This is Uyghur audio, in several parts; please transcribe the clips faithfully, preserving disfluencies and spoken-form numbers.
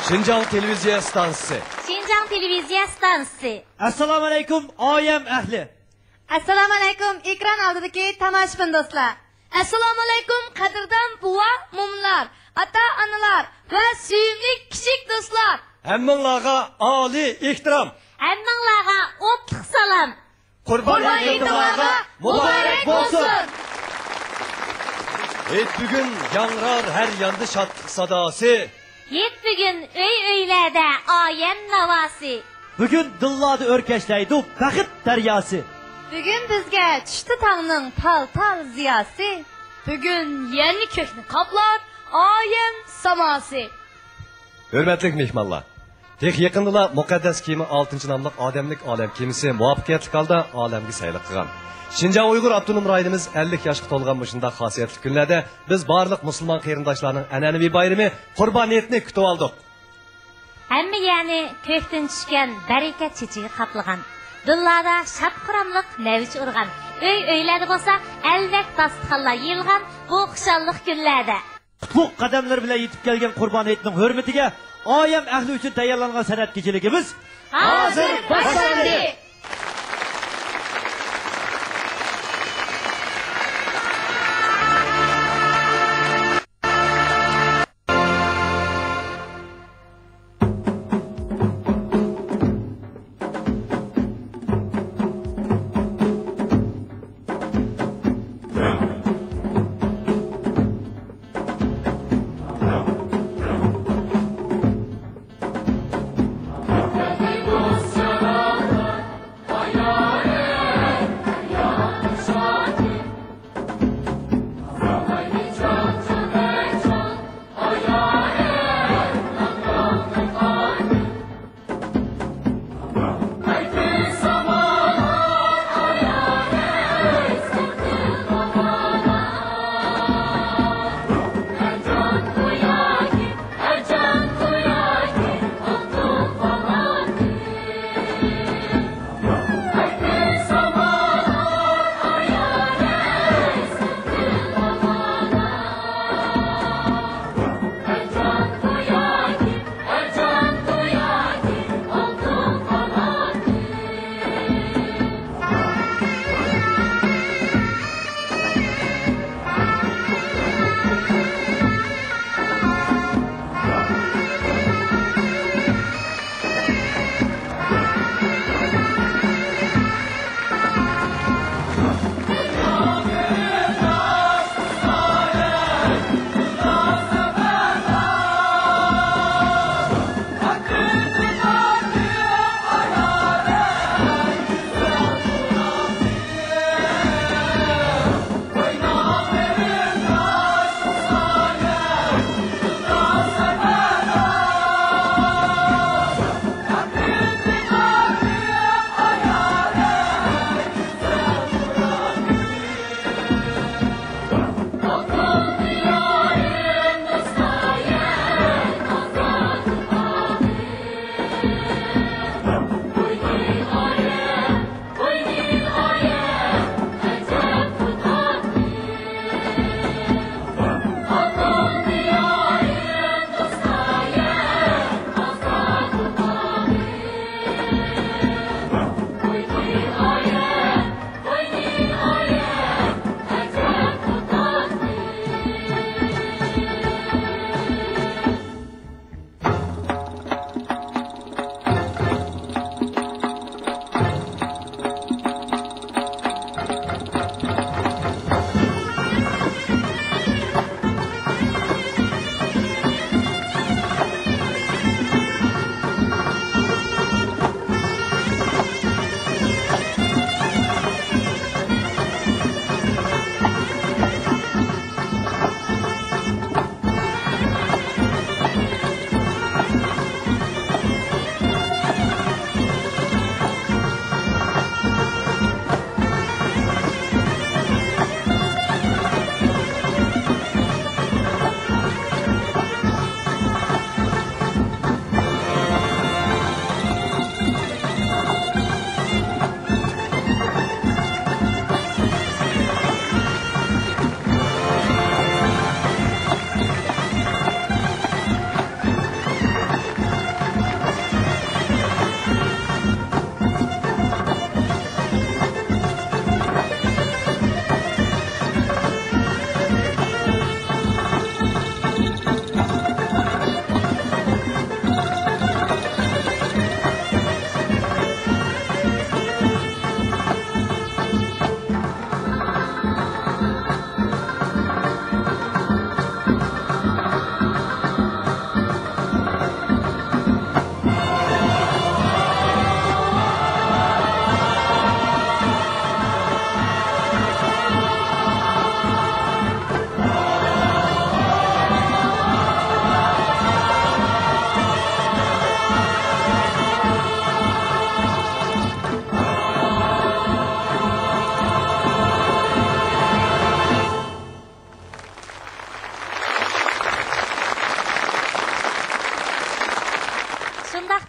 شىنجاڭ تېلېۋىزىيە ئىستانسىسى. شىنجاڭ تېلېۋىزىيە ئىستانسىسى. ئەسسالامۇئەلەيكۇم، ئايەم ئەھلى. ئەسسالامۇئەلەيكۇم، ئېكران ئالدىدىكى تاماشىبىن دوستلار. ئەسسالامۇئەلەيكۇم، قەدىردان بوۋا، مومىلار، ئاتا-ئانىلار ۋە سۆيۈملۈك كىچىك دوستلار. ھەممىڭلارغا ئالىي ئېھتىرام. ھەممىڭلارغا ئوتلۇق سالام. قۇربان ھېيتىڭلارغا مۇبارەك بولسۇن! ھېيت بۈگۈن ياڭرار ھەر ياندا شادلىق ساداسى. ھېيت بۈگۈن ئۆي-ئۆيلەردە ئايەم ناۋاسى. بۈگۈن دىللاردا ئۆركەشلەيدۇ بەخت دەرياسى. بۈگۈن بىزگە چۈشتى تاڭنىڭ تال-تال زىياسى. بۈگۈن يەرنى كۆكنى قاپلار ئايەم ساماسى. ھۆرمەتلىك مېھمانلار! تېخى يېقىندىلا مۇقەددەس كېمە ئالتىنچى ناملىق ئادەملىك ئالەم كېمىسى مۇۋەپپەقىيەتلىك ھالدا ئالەمگە سەيلە قىلغان. شىنجاڭ ئۇيغۇر ئاپتونوم رايونىمىز ئەللىك ياشقا تولغان مۇشۇنداق خاسىيەتلىك كۈنلەردە بىز بارلىق مۇسۇلمان قېرىنداشلارنىڭ ئەنئەنىۋى بايرىمى قۇربان ھېيتنى كۈتۈۋالدۇق. ھەممە يەرنى كۆكتىن چۈشكەن بەرىكەت چېچىكى قاپلىغان. دىللاردا شاد-خۇراملىق نەۋچە ئۇرغان. ئۆي-ئۆيلەردە بولسا ئەلۋەك داستىخانلار يېيىلغان بۇ خۇشاللىق كۈنلەردە. قۇتلۇق قەدەملىرى بىلەن يېتىپ كەلگەن قۇربان ھېيتنىڭ ھۆرمىتىگە ئايەم ئەھلى ئۈچۈن تەييارلانغان سەنئەت كېچىلىكىمىز ھازىر باشلاندى.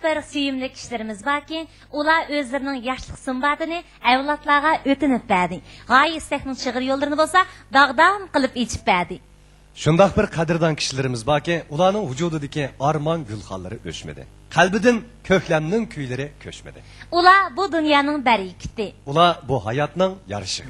بىر سۆيۈملۈك كىشىلىرىمىز باركى، ئۇلار ئۆزلىرىنىڭ ياشلىق سۇمباتىنى ئەۋلادلارغا ئۆتۈنۈپ بەردى. غايە ئىستەكنىڭ شىغىر يوللىرىنى بولسا داغدام قىلىپ ئېچىپ بەردى. شۇنداق بىر قەدىردان كىشىلىرىمىز باركى، ئۇلارنىڭ ۋۇجۇدىدىكى ئارمان گۈلخانلىرى ئۆچمىدى. قەلبىدىن كۆكلەمنىڭ كۈيلىرى كۆچمىدى. ئۇلار بۇ دۇنيانىڭ بەرىكىتى. ئۇلار بۇ ھاياتنىڭ يارىشى.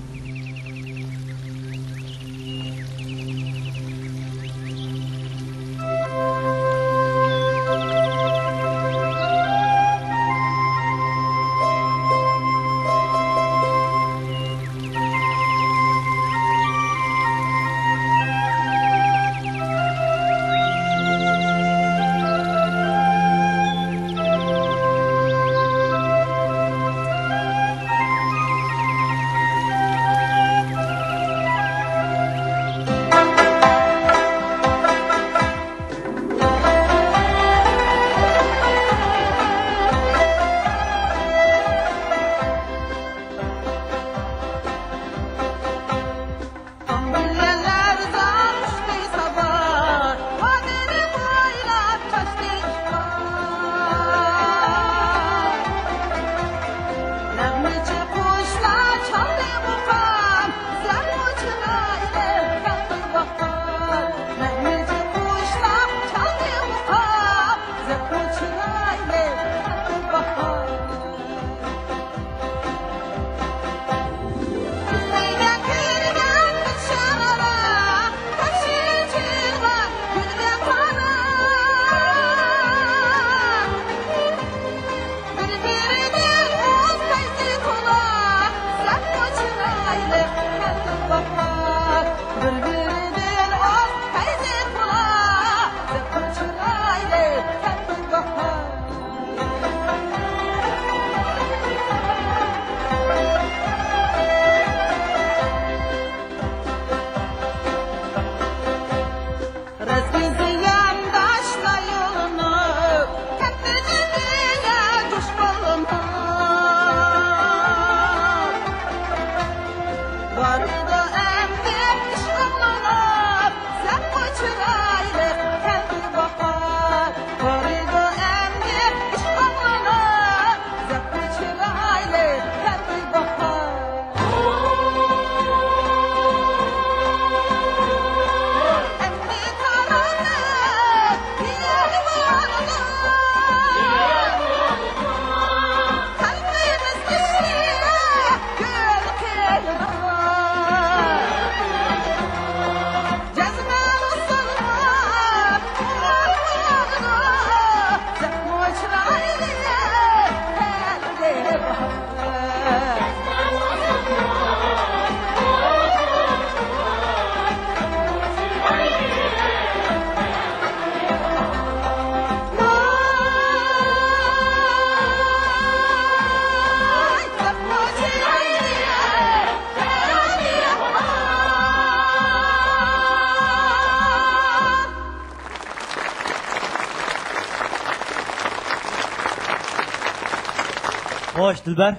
خوش، دىلبەر،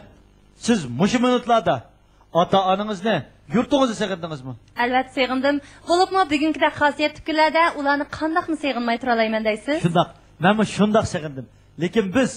سىز مۇشۇ مىنۇتلاردا ئاتا-ئانىڭىزنى، يۇرتىڭىزنى سېغىندىڭىزمۇ؟ ئەلۋەتتە سېغىندىم. بولۇپمۇ بۈگۈنكىدەك خاسىيەتلىك كۈنلەردە ئۇلارنى قانداقمۇ سېغىنماي تۇرالايمەن دەيسىز؟ شۇنداق، مەنمۇ شۇنداق سېغىندىم. لېكىن بىز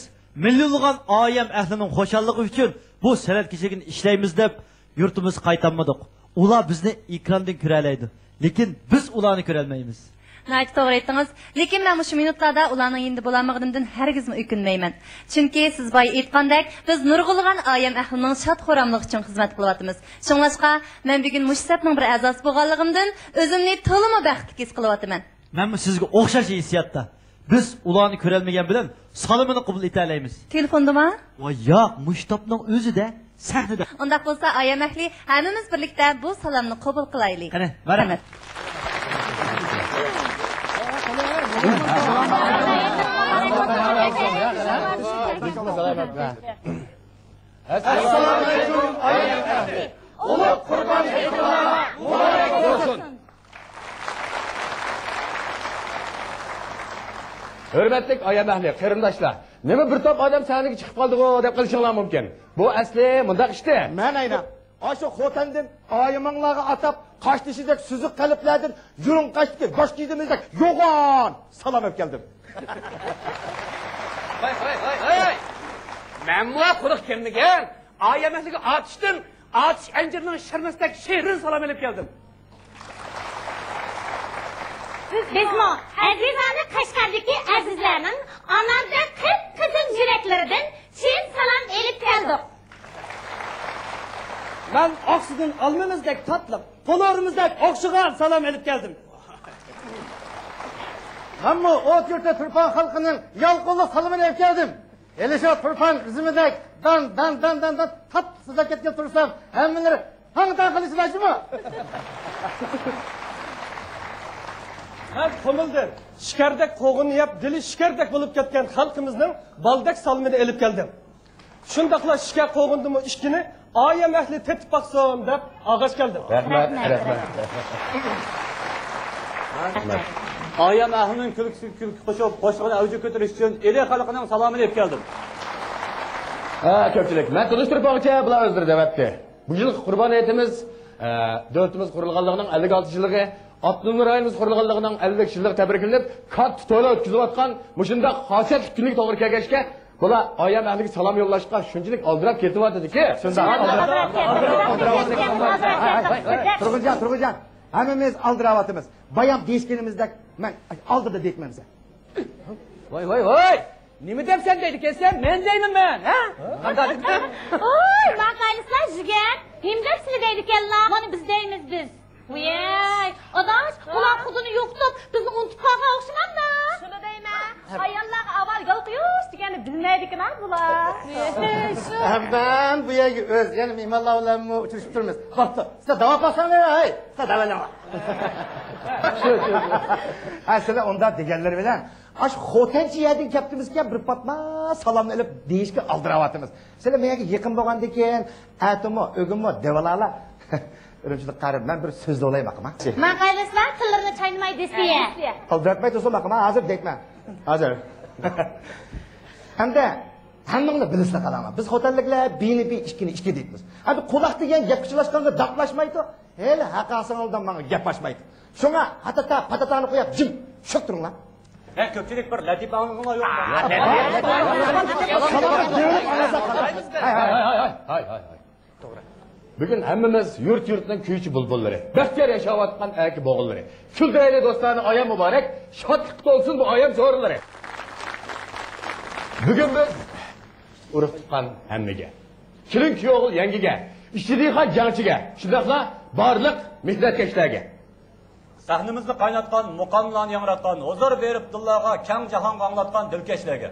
مىليونلىغان ئايەم ئەھلىنىڭ خۇشاللىقى ئۈچۈن بۇ سەنئەت كېچىلىكىنى ئىشلەيمىز دەپ يۇرتىمىزغا قايتالمىدۇق. ئۇلار بىزنى ئېكراندىن كۆرەلەيدۇ، لېكىن بىز ئۇلارنى كۆرەلمەيمىز. ناھايىتى توغرا ئېيتتىڭىز. لېكىن مەن مۇشۇ مىنۇتلاردا ئۇلارنىڭ يېنىدا بولالمىغىنىمدىن ھەرگىزمۇ ئۆكۈنمەيمەن. چۈنكى سىز بايا ئېيتقاندەك، بىز نۇرغۇنلىغان ئايەم ئەھلىنىڭ شاد-خۇراملىقى ئۈچۈن خىزمەت قىلىۋاتىمىز. شۇڭلاشقا، مەن بۈگۈن مۇشۇ سەپنىڭ بىر ئەزاسى بولغانلىقىمدىن ئۆزۈمنى تولىمۇ بەختلىك ھېس قىلىۋاتىمەن. مەنمۇ سىزگە ئوخشاش ھېسسىياتتا. بىز ئۇلارنى كۆرەلمىگەن بىلەن سالىمىنى قوبۇل ئېتەلەيمىز. تېلېفوندىمۇ؟ ۋاي ياق، مۇشۇ تاپنىڭ ئۆزىدە، سەھنىدە. ئۇنداق بولسا، ئايەم ئەھلى، ھەممىمىز بىرلىكتە بۇ سالامنى قوبۇل قىلايلى. قېنى، مەرھەمەت. ئەسسالامۇئەلەيكۇم، ئايەم ئەھلى. ئۇلۇغ قۇربان ھېيتىڭلار مۇبارەك بولسۇن. ھۆرمەتلىك ئايەم ئەھلى، قېرىنداشلار، نېمە بىر توپ ئادەم سەھنىگە چىقىپ قالدىغۇ دەپ قېلىشىڭلار مۇمكىن. بۇ ئەسلى مۇنداق ئىشتى. مەن ئەينە ئاشۇ خوتەندىن ئايىمىڭلارغا ئاتاپ قاشتېشىدەك سۈزۈك قەلبلەردىن يۇرۇڭ قاشتىكى باش كىيدىمىزدەك يوغان سالام ئەپ كەلدىم. ھاي، ھاي، ھاي، ھاي! مەنمۇ قۇرۇق كەلمىگەن. ئايەم ئەھلىگە ئاتۇشتىن ئاتۇش ئەنجىرىنىڭ شىرنىسىدەك شېرىن سالام ئېلىپ كەلدىم. بىزمۇ ئەزىزانە قەشقەردىكى ئەزىزلەرنىڭ ئاناردەك قىپقىزىل يۈرەكلىرىدىن چىن سالام ئېلىپ كەلدۇق. مەن ئاقسۇدىن ئالمىمىزدەك تاتلىق، پولۇرىمىزدەك ئوخشىغان سالام ئېلىپ كەلدىم. مەنمۇ ئوت يۇرتى تۇرپان خەلقىنىڭ يالقۇنلۇق سالىمىنى ئېلىپ كەلدىم. ھېلى شۇ تۇرپان ئۈزۈمىدەك دان، دان، دان، دان، دان تاتلىق سۆزلەپ كەتكىلى تۇرسام، ھەممىلىرى ھاڭ-تاڭ قىلىشىدا جۇمۇ. مەن قۇمۇلدىن شىكەردەك قوغۇننى يەپ، دىلى شىكەردەك بولۇپ كەتكەن خەلقىمىزنىڭ بالدەك سالىمىنى ئېلىپ كەلدىم. شۇنداقلا شىكەر قوغۇندىمۇ ئىككىنى ئايەم ئەھلى تېتىپ باقسۇن دەپ ئالغاچ كەلدىم. رەھمەت، رەھمەت، رەھمەت. ئايەم ئەھلىنىڭ كۈلكىسىگە كۈلكە قوشۇپ، قوشۇقنى ئەۋجىگە كۆتۈرۈش ئۈچۈن ئىلى خەلقىنىڭ سالامىنى ئېلىپ كەلدىم. ھە، كۆپچىلىك، مەن تونۇشتۇرۇپ بەرگۈچە بۇلار ئۆزلىرى دەۋەتتى. بۇ يىلقى قۇربان ھېيتىمىز، ئە، دۆلىتىمىز قۇرۇلغانلىقىنىڭ ئەللىك ئالتىنچى يىللىقى، ئاپتونوم رايونىمىز قۇرۇلغانلىقىنىڭ ئەللىك يىللىق تەبرىكلىنىپ، كاتتا تويلار ئۆتكۈزۈۋاتقان مۇشۇنداق خاسىيەتلىك كۈنگە توغرا كەلگەچكە، بۇلار ئايەم ئەھلىگە سالام يوللاشقا شۇنچىلىك ئالدىراپ كېتىۋاتىدىكى، شۇنداق. تۇرغۇنجان، تۇرغۇنجان، ھەممىمىز ئالدىراۋاتىمىز. بايام دېيىشكىنىمىزدەك مەن ئالدىدا دەيتمەمسەن. ۋاي، ۋاي، ۋاي! نېمە دەپ سەن دەيدىكەنسەن؟ مەن دەيمەن مەن، ھە؟ قانداق دېدىڭ؟ ۋاي، ماقايلىسىلەر جىگەر، نېمە دەپ سىلەر دەيدىكەنلا؟ بۇنى بىز دەيمىز بىز. ۋاي، ئاداش، بۇلار خۇدىنى يوقىتىپ، بىزنى ئۇنتۇپ قالغان ئوخشىمامدا؟ شۇنى دەيمەن. ئاياللارغا ئاۋارە يول قويۇش دېگەننى بىلمەيدىكەن-ھە بۇلار. ھەممەن بۇ يەرگە ئۆز، يەنە مېھمانلار بىلەنمۇ ئۇچرىشىپ تۇرىمىز. بوپتۇ، سىلەر داۋا قىلساڭلار، ھەي، سىلەر داۋالىڭلار. ھە، سىلەر ئۇنداق دېگەنلىرى بىلەن ئاشۇ خوتەنچە يەردىن كەپتىمىزكەن، بىر پاتما سالامنى ئېلىپ دېيىشكە ئالدىراۋاتىمىز. سىلەر مېنىڭگە يېقىن بولغاندىن كېيىن، ئەتىمۇ، ئۆگۈنمۇ دېۋالالا. ئۈرۈمچىلىك قارىم، مەن بىر سۆزلىۋالاي ماقۇل. ماقايلىسىلەر، تىللىرىنى چاينىماي دېسىيە. ئالدىراتماي تۇرسۇن ماقۇل، مەن ھازىر دەيتمەن. ھازىر. ھەمدە ھەممىڭلار بىلىسىلەر قالاڭلار. بىز خوتەنلىكلەر بىرنى بىر، ئىككىنى ئىككى دەيمىز. ئەمدى قۇلاق دېگەن گەپ قىچىلاشقاندا داپلاشمايدۇ. ھېلى ھەققاسىڭىزدىن ماڭا گەپ ئاچمايدۇ. شۇڭا ھاتاتا پاتاتانى قويۇپ جىم چۈشۈپ تۇرۇڭلار. ھە، كۆپچىلىك بىر لەتىپە ئاڭلىغىنىڭلار يوقمۇ؟ ھاي، ھاي، ھاي، ھاي، ھاي. بۈگۈن ھەممىمىز يۇرت-يۇرتنىڭ كۈيچى بۇلبۇللىرى، بەختىيار ياشاۋاتقان ئەركە بوغۇنلىرى. كۈلدۈرەيلى دوستانە ئايەم مۇبارەك، شادلىق تولسۇن بۇ ئايەم سورۇنلىرى. بۈگۈن بىز ئۇرۇق-تۇغقان ھەممىگە، كېلىن-كۈيئوغۇل يەڭگىگە، ئىشچى-دېھقان جەڭچىگە، شۇنداقلا بارلىق مېھنەتكەشلەرگە. سەھنىمىزنى قايناتقان، مۇقاملارنى ياڭراتقان، ھۇزۇر بېرىپ دىللارغا، كەڭ جاھانغا ئاڭلاتقان دىلكەشلەرگە.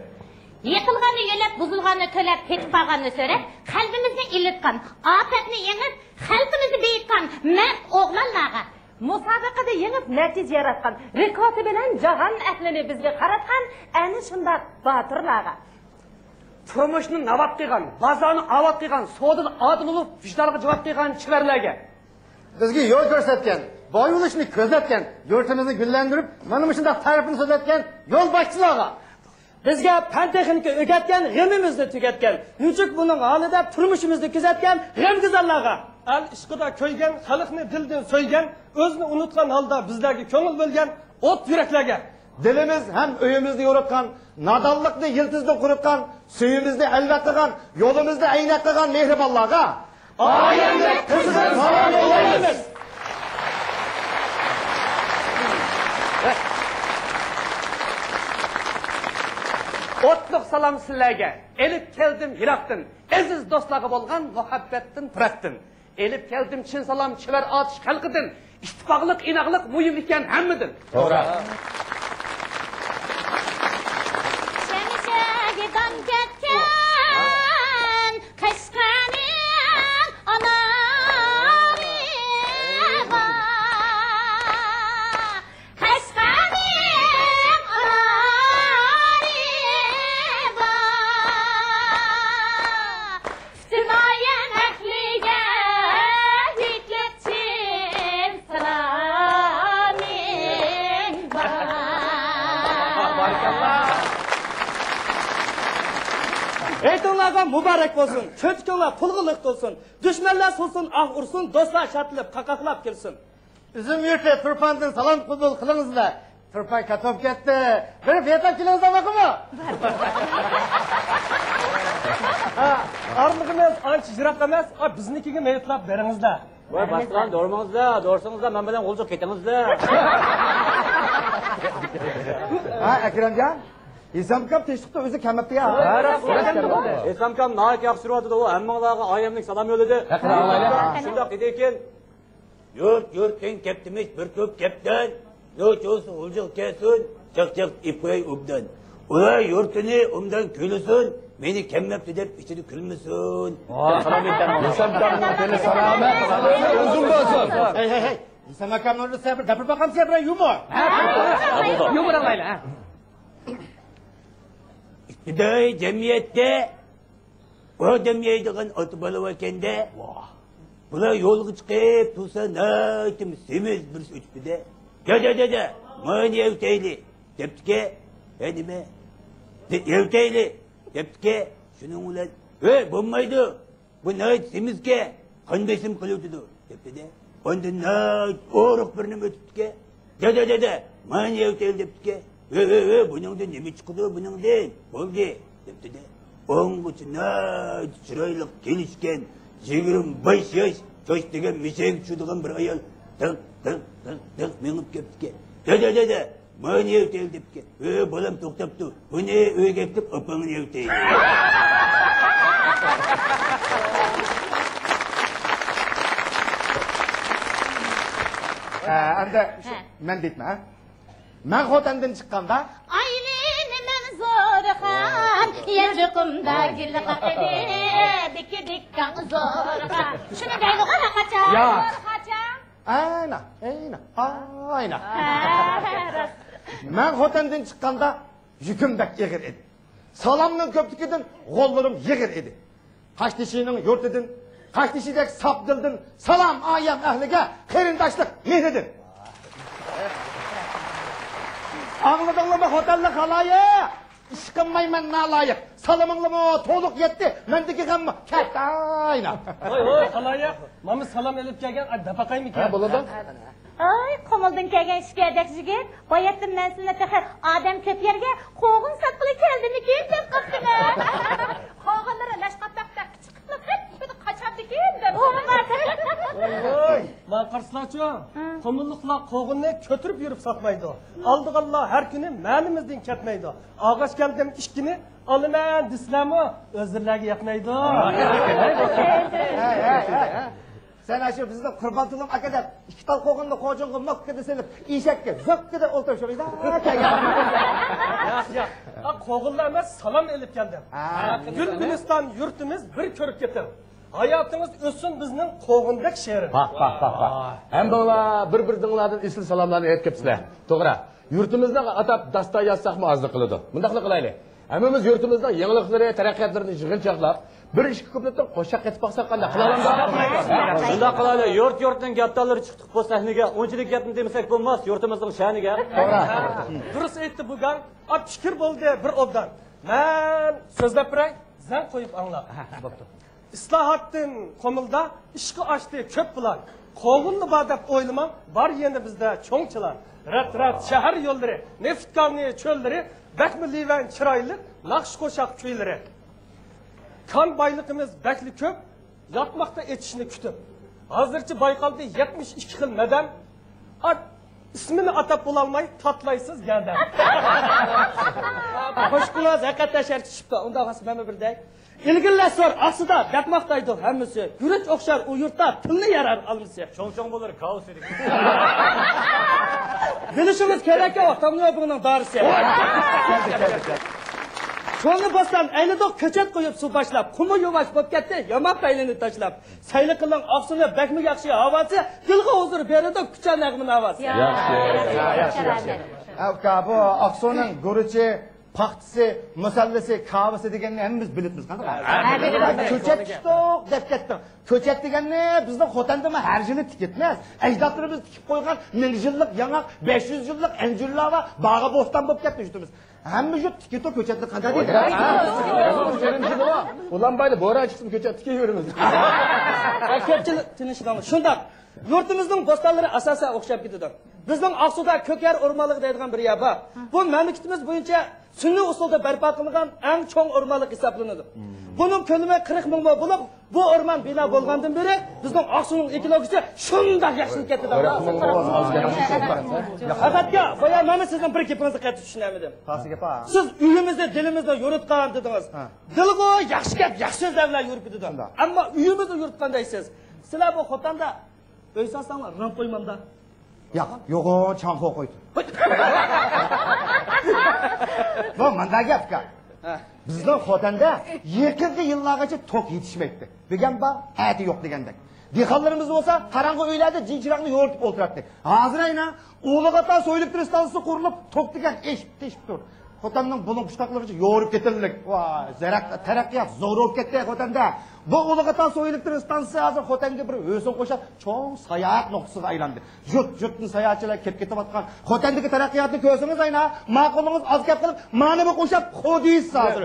يىقىلغاننى يۆلەپ، بۇزۇلغاننى تۆلەپ، پېتىپ قالغاننى سۆرەپ، قەلبىمىزنى ئىللىتقان، ئاپەتنى يېڭىپ، خەلقىمىزنى بېيىتقان مەرد ئوغلانلارغا. مۇسابىقىدە يېڭىپ، نەتىجە ياراتقان، رېكورتى بىلەن جاھان ئەھلىنى بىزگە قاراتقان ئەنە شۇنداق باتۇرلارغا. تۇرمۇشنى ناۋات قىلغان، بازارنى ئاۋات قىلغان، سودىدا ئادىل بولۇپ، ۋىجدانغا جاۋاب قىلغان چېۋەرلەرگە. بىزگە يول كۆرسەتكەن، باي بولۇشنى كۆزەتكەن، يۇرتىمىزنى گۈللەندۈرۈپ، مانا مۇشۇنداق تەرىپىنى سۆزلەتكەن يولباشچىلارغا. بىزگە پەن-تېخنىكا ئۆگەتكەن، غېمىمىزنى تۈگەتكەن، نېچۈك بۇنىڭ ھالىدا تۇرمۇشىمىزنى كۆزەتكەن غەمگۈزارلارغا. ئەل ئىشقىدا كۆيگەن، خەلقنى دىلدىن سۆيگەن، ئۆزىنى ئۇنتۇغان ھالدا بىزلەرگە كۆڭۈل بۆلگەن ئوت يۈرەكلەرگە. دىلىمىز ھەم ئۆيىمىزنى يورۇتقان، نادانلىقنى يىلتىزدىن قۇرۇتقان، سۈيىمىزنى ئەلۋەك قىلغان، يولىمىزنى ئەينەك قىلغان مېھرىبانلارغا. ئايەمدەك قىزغىن سالام يوللايمىز. ئوتلۇق سالام سىلەرگە، ئېلىپ كەلدىم يىراقتىن، ئەزىز دوستلارغا بولغان مۇھەببەتتىن پۇراقتىن. ئېلىپ كەلدىم چىن سالام چېۋەر ئاتۇش خەلقىدىن. ئىتتىپاقلىق، ئىناقلىق مۇھىم ئىكەن ھەممىدىن. توغرا. شەمشەگە دان كەتكەن قەشقەرنىڭ ئانارى بار. قەشقەرنىڭ ئانارى بار. پۈتۈن ئايەم ئەھلىگە يۈكلەپ چىن سالامىم بار. ھېيتىڭلارغا مۇبارەك بولسۇن، كۆتۈكۈڭلار پۇلغا لىق تولسۇن، دۈشمەنلەر سۇنسۇن، ئاھ ئۇرسۇن، دوستلار شادلىنىپ، قاقاقلاپ كۈلسۇن. ئۈزۈم يۇرتى تۇرپاندىن سالام قوبۇل قىلىڭىزلار. بىر پاي كاتوپ كەتتى. بىر ۋېتاپ كېلىڭىز، ئاماقمۇ؟ ھە، ئارىلىقىمىز ئانچە يىراق ئەمەس. ئا، بىزنىڭكىگە مېيىتلاپ بېرىڭىزلە. ۋاي، باشقىلارنى دورىمىڭىزلە، دورىسىڭىزلا، مەن بىلەن غۇلجىغا كېتىڭىزلە. ھە، ئەكرەمجان، ھېسام ئاكام تىنچلىقتا ئۆزى كەلمەپتۇ يا. ھېسام ئاكام ناھايىتى ياخشى تۇرۇۋاتىدۇ، ئۇ ھەممىڭلارغا ئايەملىك سالام يوللىدى. شۇنداق دېدىكىن، يۇرت يۇرتتىن كەپتىمىش بىر توپ كەپتەر، نوچىسى غۇلجىغا كەلسۇن، چاقچاق ئېپىۋەي ئوبدان. ئۇلار يۇرتىنى ئوبدان كۈيلىسۇن، مېنى كەلمەپتۇ دەپ ئىچىدە كۈلمىسۇن. ۋاي، سالام ئېيتىڭ. ھېسام ئاكامنىڭ تىلى سالامەت، سالامەت ئۇزۇن بولسۇن. ھەي، ھەي، ھەي. ھېسام ئاكامنى ئۇرسا بىر دەپرىپ باقامسىز، بىر يۇمۇر. يۇمۇر ئاڭلايلى، ھە. ئىپتىدائىي جەمئىيەتتە ئادەم يەيدىغان ئاتا بالا باركەندە. بۇلار يولغا چىقىپ تۇرسا، ناھايىتى سېمىز بىرسى ئۆتۈپتۇ-دە. دەدە، دەدە، مانا يەۋېتەيلى، دەپتىكەن. ھە، نېمە؟ دە-، يەۋېتەيلى، دەپتىكەن. شۇنىڭ بىلەن، ھەي، بولمايدۇ، بۇ ناھايىتى سېمىزكەن، قان بېسىم قىلىۋېتىدۇ، دەپتۇ-دە. ئاندىن ناھايىتى ئورۇق بىر نېمە ئۆتۈپتىكەن. دەدە، دەدە، مانا يەۋېتەيلى، دەپتىكەن. ھە، ھە، ھە، بۇنىڭدىن نېمە چىقىدۇ، بۇنىڭدىن؟ بولدى، دەپتۇ-دە. ئاڭغىچە ناھايىتى چىرايلىق، كېلىشكەن، يىگىرمە بەش ياش، چاچ دېگەن مېشەگە چۈشىدىغان بىر ئايال دىڭ، دىڭ، دىڭ، دىڭ مېڭىپ كەپتىكەن. دەدە، دەدە، مانا يەۋېتەيلى، دەپتىكەن. ھە، بالام توختاپتۇ، بۇنى ئۆيگە ئەكىرىپ ئاپاڭغا يەۋېتەيلى. ھە، ئەمدى مەن دەيتمەن، ھە؟ مەن خوتەندىن چىققاندا، ئايلىنىمەن زورخان، يېرىقىمدا گۈل قاقىدى، دىككە دىككاڭ زورخان. شۇنى دەيدىغۇ ھەر قاچان. يا. زورخاچان. ئاينا، ئاينا، ئاينا. ھە، راست. مەن خوتەندىن چىققاندا يۈكۈم بەك ئېغىر ئىدى. سالامنىڭ كۆپلۈكىدىن غوللىرىم يېغىر ئىدى. قاشتېشىنىڭ يۇرتىدىن، قاشتېشىدەك ساپ دىلدىن سالام ئايەم ئەھلىگە قېرىنداشلىق مېھرىدىن. ئاڭلىدىڭلارمۇ خوتەنلىك خالايىق؟ ئىش قىلمايمەن نالايىق. سالىمىڭلارمۇ تولۇق يەتتى، مەندىكى غەممۇ كەتتى ئاينا. ھوي، ھوي، خالايىق، مانا سالام ئېلىپ كەلگەن، ئاي، دەپ باقايمىكىن؟ ھە، بولىدۇ. ئاي، قۇمۇلدىن كەلگەن ئىچكەردەك يىگىت، باياتتىن مەن سىلىنى تېخى ئادەم كۆپ يەرگە قوغۇن ساتقىلى كەلدىمىكىن دەپ قاپتىمەن. قوغۇنلىرى لەشقاپاقتەك كىچىك قىلىپ، ھەپپىدە قاچامدىكىن دەپ. ۋاي، ۋاي. ماڭا قارىسىلەرچۇ، ھە. قۇمۇللۇقلار قوغۇننى كۆتۈرۈپ يۈرۈپ ساتمايدۇ. ئالىدىغانلار ھەر كۈنى مەنىمىزدىن كەتمەيدۇ. ئالغاچ كەلدىم ئىككىنى، ئالىمەن دېسىلەرمۇ ئۆزلىرىلەرگە ياقمايدۇ. ھەي، ھەي، ھەي، ھەي. سەن ئاشۇ بىزنىڭ قۇربان تۇلۇم ئاكا دەپ ئىككى تال قوغۇننى خوجۇڭغا موككىدە سېلىپ، ئېشەككە زوككىدە ئولتۇرۇپ شۇ ياق، ياق. ئا، قوغۇنلار ئەمەس، سالام ئېلىپ كەلدىم. ھە. گۈل گۈلىستان يۇرتىمىز بىر كۆرۈپ كېتىڭ. ھاياتىڭىز ئۆتسۇن بىزنىڭ قوغۇندەك شېرىن. ۋاھ، ۋاھ، ۋاھ، ۋاھ. ھەممىڭلار بىر-بىرىڭلاردىن ئېسىل سالاملارنى ئېيتىپ كەپسىلەر. توغرا. يۇرتىمىزنىڭ ئاتاپ داستان يازساقمۇ ئازلىق قىلىدۇ. مۇنداقلا قىلايلى. ھەممىمىز يۇرتىمىزنىڭ يېڭىلىقلىرى، تەرەققىياتلىرىنى يىغىنچاقلاپ، بىر ئىككى كۇپلېتتىن قوشاق قېتىپ باقساق قانداق؟ قىلالامدۇ؟ شۇنداق قىلايلى. يۇرت-يۇرتنىڭ گەپدانلىرى چىقتۇق بۇ سەھنىگە. ئۇنچىلىك گەپنى دېمىسەك بولماس يۇرتىمىزنىڭ شەنىگە. توغرا. دۇرۇس ئېيتتى بۇ گاڭ. ئا، پىكىر بولدى بىر ئوبدان. مەن سۆزلەپ بېرەي، زەڭ قويۇپ ئاڭلاڭ. بوپتۇ. ئىسلاھاتتىن قۇمۇلدا ئىشقا ئاشتى كۆپ پىلان. قوغۇنلا بار دەپ ئويلىماڭ، بار يەنە بىزدە چوڭ چىلان. رەت-رەت شەھەر يوللىرى، نېفىت كانى چۆللىرى، بەكمۇ لىۋەن چىرايلىق ناخشا قوشاق كۈيلىرى. كان بايلىقىمىز بەكلا كۆپ، ياتماقتا ئېچىشنى كۈتۈپ. ھازىرچە بايقالدى يەتمىش ئىككى خىل مەدەن. ئا، ئىسمىنى ئاتاپ بولالماي تاتلايسىز گەدەن. قوشۇقىڭىز ھەقىقەتەن شەرتكە چۈشۈپتۇ. ئۇنداق بولسا مەنمۇ بىر دەي. ئىلگىرىلەشسۇن ئاقسۇدا دەپ ماختايدۇ ھەممىسى. گۈرۈچ ئوخشار ئۇ يۇرتتا تىلنى يارار ئالمىسى. چوڭ-چوڭ بولۇر كاۋىسى. بىلىشىڭىز كېرەككى، تاڭيوبىڭنىڭ دارىسى. چوڭنى بوستان ئەيلىدۇق، كۆچەت قويۇپ سۇ باشلاپ. قۇمۇ يۇۋاش بوپ كەتتى، يامان پەيلىنى تاشلاپ. سەيلە قىلىڭ ئاقسۇنى، بەكمۇ ياخشى ھاۋاسى. دىلغا ھۇزۇر بېرىدۇ كۈچە نەغمە ناۋاسى. ياخشى، ياخشى، ياخشى. ئۇكا، بۇ ئاقسۇنىڭ گۈرۈچى، پاختىسى، مۇسەللىسى، كاۋىسى دېگەننى ھەممىمىز بىلىپمىز، قانداق؟ ھە، بىلىمىز. كۆچەت چىقتۇق دەپ كەتتىڭ. كۆچەت دېگەننى بىزنىڭ خوتەندىمۇ ھەر يىلى تىكىتمەس. ئەجدادلىرىمىز تىكىپ قويغان مىڭ يىللىق ياڭاق، بەش يۈز يىللىق ئەنجۈرلار بار، باغا بوستان بولۇپ كەتتى يۇرتىمىز. ھەممە يۇرت تىكىتۇ، كۆچەتنى قانداق دەيدۇ؟ ئۇلانبايدا بوران چىقسىمۇ كۆچەت تىكىۋېرىمىز. كۆپچىلىك تىنچلىق، شۇنداق. يۇرتىمىزنىڭ بوستانلىرى ئاساسەن ئوخشاپ كېتىدۇ. بىزنىڭ ئاقسۇدا كۆكيەر ئورمانلىقى دەيدىغان بىر يەر بار. بۇ مەملىكىتىمىز بويىچە سۈنئىي ئۇسۇلدا بەرپا قىلىنغان ئەڭ چوڭ ئورمانلىق ھېسابلىنىدۇ. بۇنىڭ كۆلىمى قىرىق مىڭ مو بولۇپ، بۇ ئورمان بىنا بولغاندىن بېرى بىزنىڭ ئاقسۇنىڭ ئېكولوگىيىسى شۇنداق ياخشىلىنىپ كەتتى. پەقەتكە بايا مانا سىزنىڭ بىر گېپىڭىزنى قەتئىي چۈشىنەلمىدىم. سىز ئۆيىمىزنى، دىلىمىزنى يورۇتقان دېدىڭىز. دىلغۇ ياخشى گەپ، ياخشى سۆزلەر بىلەن يورۇپ كېتىدۇ. ئەمما ئۆيىمىزنى يورۇتقان دەيسىز. سىلەر بۇ خوتەندە ئۆي سالساڭلار رامپ قويمامدا. ياق، يوغان چاڭخۇ قويدۇم. بۇ مۇنداق گەپ ئۇكا. بىزنىڭ خوتەندە يېقىنقى يىللارغىچە توك يېتىشمەيتتى. بۈگۈن بار، ئەتە يوق دېگەندەك. دېھقانلىرىمىز بولسا قاراڭغۇ ئۆيلەردە جىن چىراغنى يورۇتۇپ ئولتۇراتتى. ھازىر ئەينە ئۇلۇغ ئاتا سۇ ئېلېكتر ئىستانسىسى قۇرۇلۇپ، توك دېگەن ئېشىپ تېشىپ تۇر. خوتەننىڭ بۇلۇڭ پۇچقاقلىرىغىچە يورۇپ كېتىلدى. ۋاي، زەرەق-، تەرەققىيات زور بولۇپ كەتتى خوتەندە. بۇ ئۇلۇغ ئاتا سۇ ئېلېكتر ئىستانسىسى ھازىر خوتەنگە بىر ھۆسن قوشار چوڭ ساياھەت نۇقتىسىغا ئايلاندى. جۇت-جۇتتىن ساياھەتچىلەر كېلىپ كېتىۋاتقان خوتەندىكى تەرەققىياتنى كۆرسىڭىز ئەينە، ماقۇلىڭىز ئاز گەپ قىلىپ، مانا بۇ قوشاپ قۇدىيسىز ھازىر.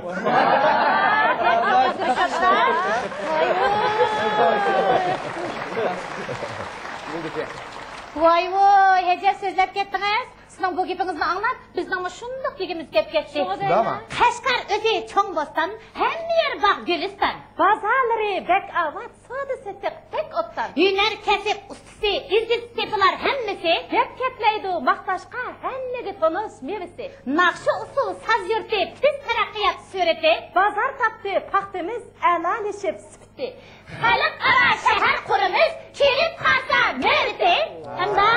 ۋاي ۋوي، ئەجەب سۆزلەپ كەتتىڭىز. سىزنىڭ بۇ گېپىڭىزنى ئاڭلاپ، بىزنىڭمۇ شۇنداق دېگۈمىز كەپ كەتتى. شۇنداقمۇ؟ قەشقەر ئۆزى چوڭ بوستان، ھەممە يېرى باغ، گۈلىستان. بازارلىرى بەك ئاۋات، سودا سېتىق بەك ئوبدان. ھۈنەر كەسىپ ئۇستىسى، ئىززىتى بۇلار ھەممىسى. گەپ كەتمەيدۇ ماختاشقا، ھەممىگە تونۇش مېۋىسى. ناخشا ئۇسسۇل ساز يۇرتى، تېز تەرەققىيات سۈرىتى. بازار تاپتى پاختىمىز، ئەلالىشىپ سۈپىتى. خەلقئارا شەھەر قۇرىمىز، كېلىپ قالسا نۆۋىتى. ئەمما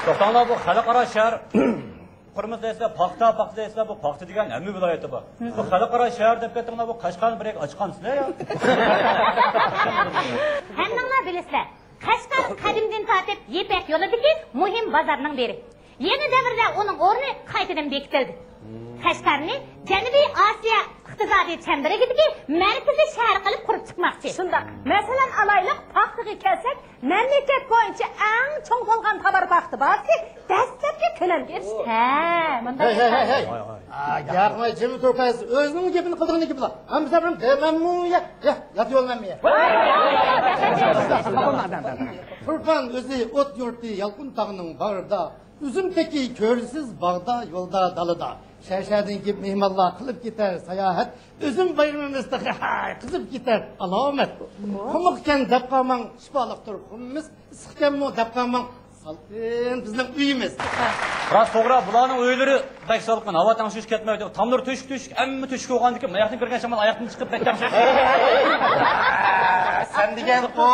توختاڭلار، بۇ خەلقئارا شەھەر قۇرىمىز دەيسىلەر، پاختا، پاختا دەيسىلەر، بۇ پاختا دېگەن ھەممە ۋىلايەتتە بار. بۇ خەلقئارا شەھەر دەپ كەتتىڭلار، بۇ قەشقەرنى بىر يەرگە ئاچقانسىلەر يا. ھەممىڭلار بىلىسىلەر، قەشقەر قەدىمدىن تارتىپ يىپەك يولىدىكى مۇھىم بازارنىڭ بىرى. يېڭى دەۋردە ئۇنىڭ ئورنى قايتىدىن بېكىتىلدى. قەشقەرنى جەنۇبىي ئاسىيا ئىقتىسادىي چەمبىرىكىدىكى مەركىزىي شەھەر قىلىپ قۇرۇپ چىقماقچى. شۇنداق. مەسىلەن ئالايلۇق، پاختىغا كەلسەك، مەملىكەت بويىچە ئەڭ چوڭ بولغان تاۋار پاختا بازىسى دەسلەپكى كۆلەمگە ئېرىشتى. ھە، مۇنداق. ھەي، ھەي، ھەي، ھەي. ئا، گەپنى جىمى تۇرۇپ، ئۆزىنىڭ گېپىنى قىلىدىغىنى گېپى بار. ھەم بىزلەر بىلەن دېمەممۇ، يا، يا، يا، يولمەممۇ، يا. تۇرپان ئۆزى ئوت يۇرتى، يالقۇن تاغنىڭ باغرىدا. ئۈزۈم تېكى كۆرۈشسىز باغدا، يولدا، دالىدا. شەھەر-شەھەردىن كېلىپ مېھمانلار قىلىپ كېتەر ساياھەت. ئۈزۈم بايرىمىمىز تېخى، ھاي، قىزىپ كېتەر ئالامەت. قومۇقكەن دەپ قالماڭ، شىپالىقتۇر خۇمىمىز. ئىسسىقكەنمۇ دەپ قالماڭ، سالقىن بىزنىڭ ئۆيىمىز. راست توغرا، بۇلارنىڭ ئۆيلىرى بەك سالقىن، ھاۋا تەڭشىگۈچى كەتمەيدۇ. تاملىرى تۆشۈك-تۆشۈك، ھەممە تۆشۈك بولغاندىكىن ماياقتىن كىرگەن شامال ئاياقتىن چىقىپ بەك تەڭشەيدۇ. سەن دېگەن ئۇ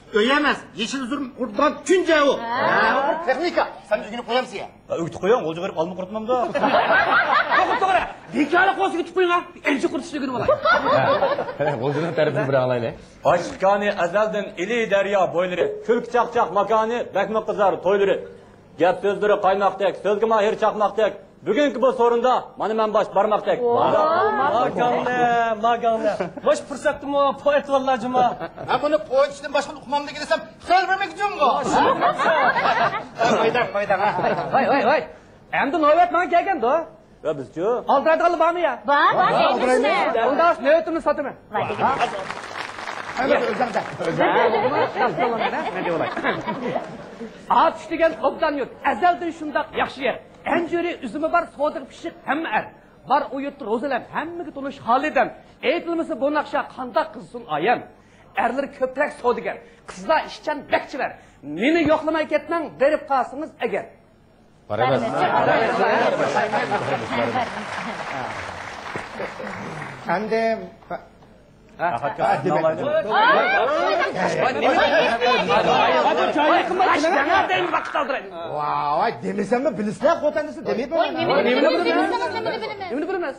ئۆي ئەمەس، يېشىل ئۈزۈم قۇرۇتىدىغان كۈنجە ئۇ. ھە، ئۇ تېخنىكا. سەن ئۆگىنىپ قويامسەن يا؟ ئۆگىتىپ قويۇڭ، غۇلجىغا بېرىپ ئالما قۇرۇتمامدۇ. توغرا، توغرا. بىكارلىق بولسا ئۆگىتىپ قويۇڭ، ئەنچە قۇرۇتۇشنى ئۆگىنىپ ئالاي. غۇلجىنىڭ تەرىپىنى بىر ئاڭلايلى. ئاشىق كانى ئەزەلدىن ئىلى دەريا بويلىرى، كۈلكە چاقچاق ماكانى بەكمۇ قىزار تويلىرى. گەپ سۆزلىرى قايناقتەك، سۆزگە ماھىر چاقماقتەك. بۈگۈنكى بۇ سورۇندا مانا مەن باش بارماقتەك. ماگاڭنە، ماگاڭنە. مۇشۇ پۇرسەتتىمۇ پو ئېتىۋاللا جۇما. مەن بۇنى پو ئېتىشتىن باشقىنى ئۇقمامدىكىن دېسەم، خىيال بەرمەك جۇمغۇ. قويداڭ، قويداڭ، ھە. ۋاي، ۋاي، ۋاي. ئەمدى نۆۋەت ماڭا كەلگەندۇ. يا بىزچۇ؟ ئالدىرايدىغانلار بارمۇ يا؟ بار، بار. ئۇنداق نۆۋىتىمنى ساتىمەن. ئاتۇش دېگەن ئوبدان يۇرت، ئەزەلدىن شۇنداق ياخشى يەر. ئەنجۈرى، ئۈزۈمى بار، سودىغا پىششىق ھەممە ئەر. بار ئۇ يۇرتتا روزىلەم، ھەممىگە تونۇش خالىدەم. ئېيتىلمىسا بۇ ناخشا قانداق قىلسۇن ئايەم. ئەرلىرى كۆپرەك سودىگەر، قىزلار ئىشچان بەكچىلەر. مېنى يوقلىماي كەتمەڭ، بېرىپ قالسىڭىز ئەگەر. بارىمىز. ئەمدى ۋاي، دېمىسەممۇ بىلىسىلەر خوتەندىسى دېمەيمەن. نېمىنى بىلىمىز؟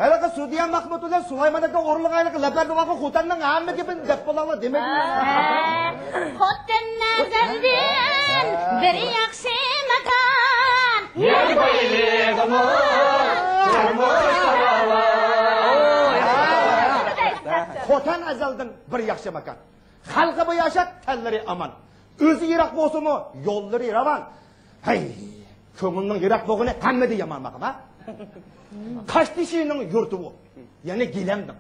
ھېلىقى سۈدىيە مەخمۇت بىلەن سۇلايمان ئاكا ئورۇنلىغان ھېلىقى لەپەردىۋالغان خوتەننىڭ ھەممە گېپىنى دەپ بولاڭلار دېمەيمەن. خوتەن ئەزەلدىن بىر ياخشى ماكان. يەر بايلىقىمۇ، تۇرمۇش پاراۋان. خوتەن ئەزەلدىن بىر ياخشى ماكان. خەلقى بىر ياشات، تەنلىرى ئامان. ئۆزى يىراق بولسىمۇ، يوللىرى راۋان. ھەي، كۆڭۈلنىڭ يىراق بولغىنى ھەممىدىن يامان باقىما. قاشتېشىنىڭ يۇرتى بۇ، يەنى گىلەمنىڭ.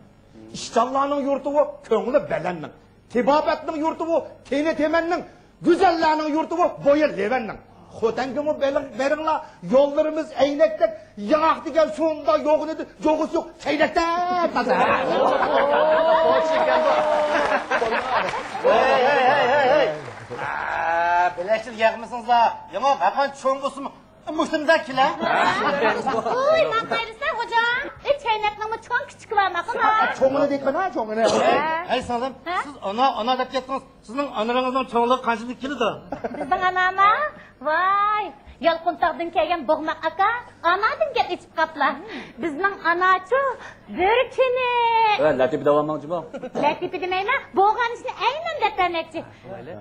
ئىشچانلارنىڭ يۇرتى بۇ، كۆڭلى بەلەننىڭ. تېبابەتنىڭ يۇرتى بۇ، تېنى تېمەننىڭ. گۈزەللەرنىڭ يۇرتى بۇ، بويى لېۋەننىڭ. خوتەنگىمۇ بېرىڭ-، بېرىڭلار، يوللىرىمىز ئەينەكتەك، ياڭاق دېگەن شۇنداق يوغىنىدى، جوغىسى يوق، چەينەكتەك تازا. ھەي، ھەي، ھەي، ھەي، ھەي. ئا، بىلەشتىن يەغمىسىڭىزلا، ياڭاق ھەققان چوڭ بولسىمۇ، مۇشۇنداق كېلە. ۋوي، ماڭايلىسا، خوجام. ئى، چەينەكنىڭمۇ چوڭ كىچىكى بار، ماقۇل. چوڭىنى دەيمەن ھە، چوڭىنى. ھە؟ ھەي، سىڭلىم، ھە؟ سىز ئانا، ئانا دەپ كەتتىڭىز. سىزنىڭ ئانىڭىزنىڭ چوڭلۇقى قانچىلىك كېلىدۇ؟ بىزنىڭ ئاناما؟ ۋاي، يالقۇنتاغدىن كەلگەن بوغماق ئاكا، ئانادىن گەپ ئېچىپ قاپلا. بىزنىڭ ئاناچۇ، بىر كۈنى. ۋە لەتىپە داۋامىڭ جۇمۇ؟ لەتىپە دېمەيمەن، بولغان ئىشنى ئەينەن دەپ بەرمەكچى.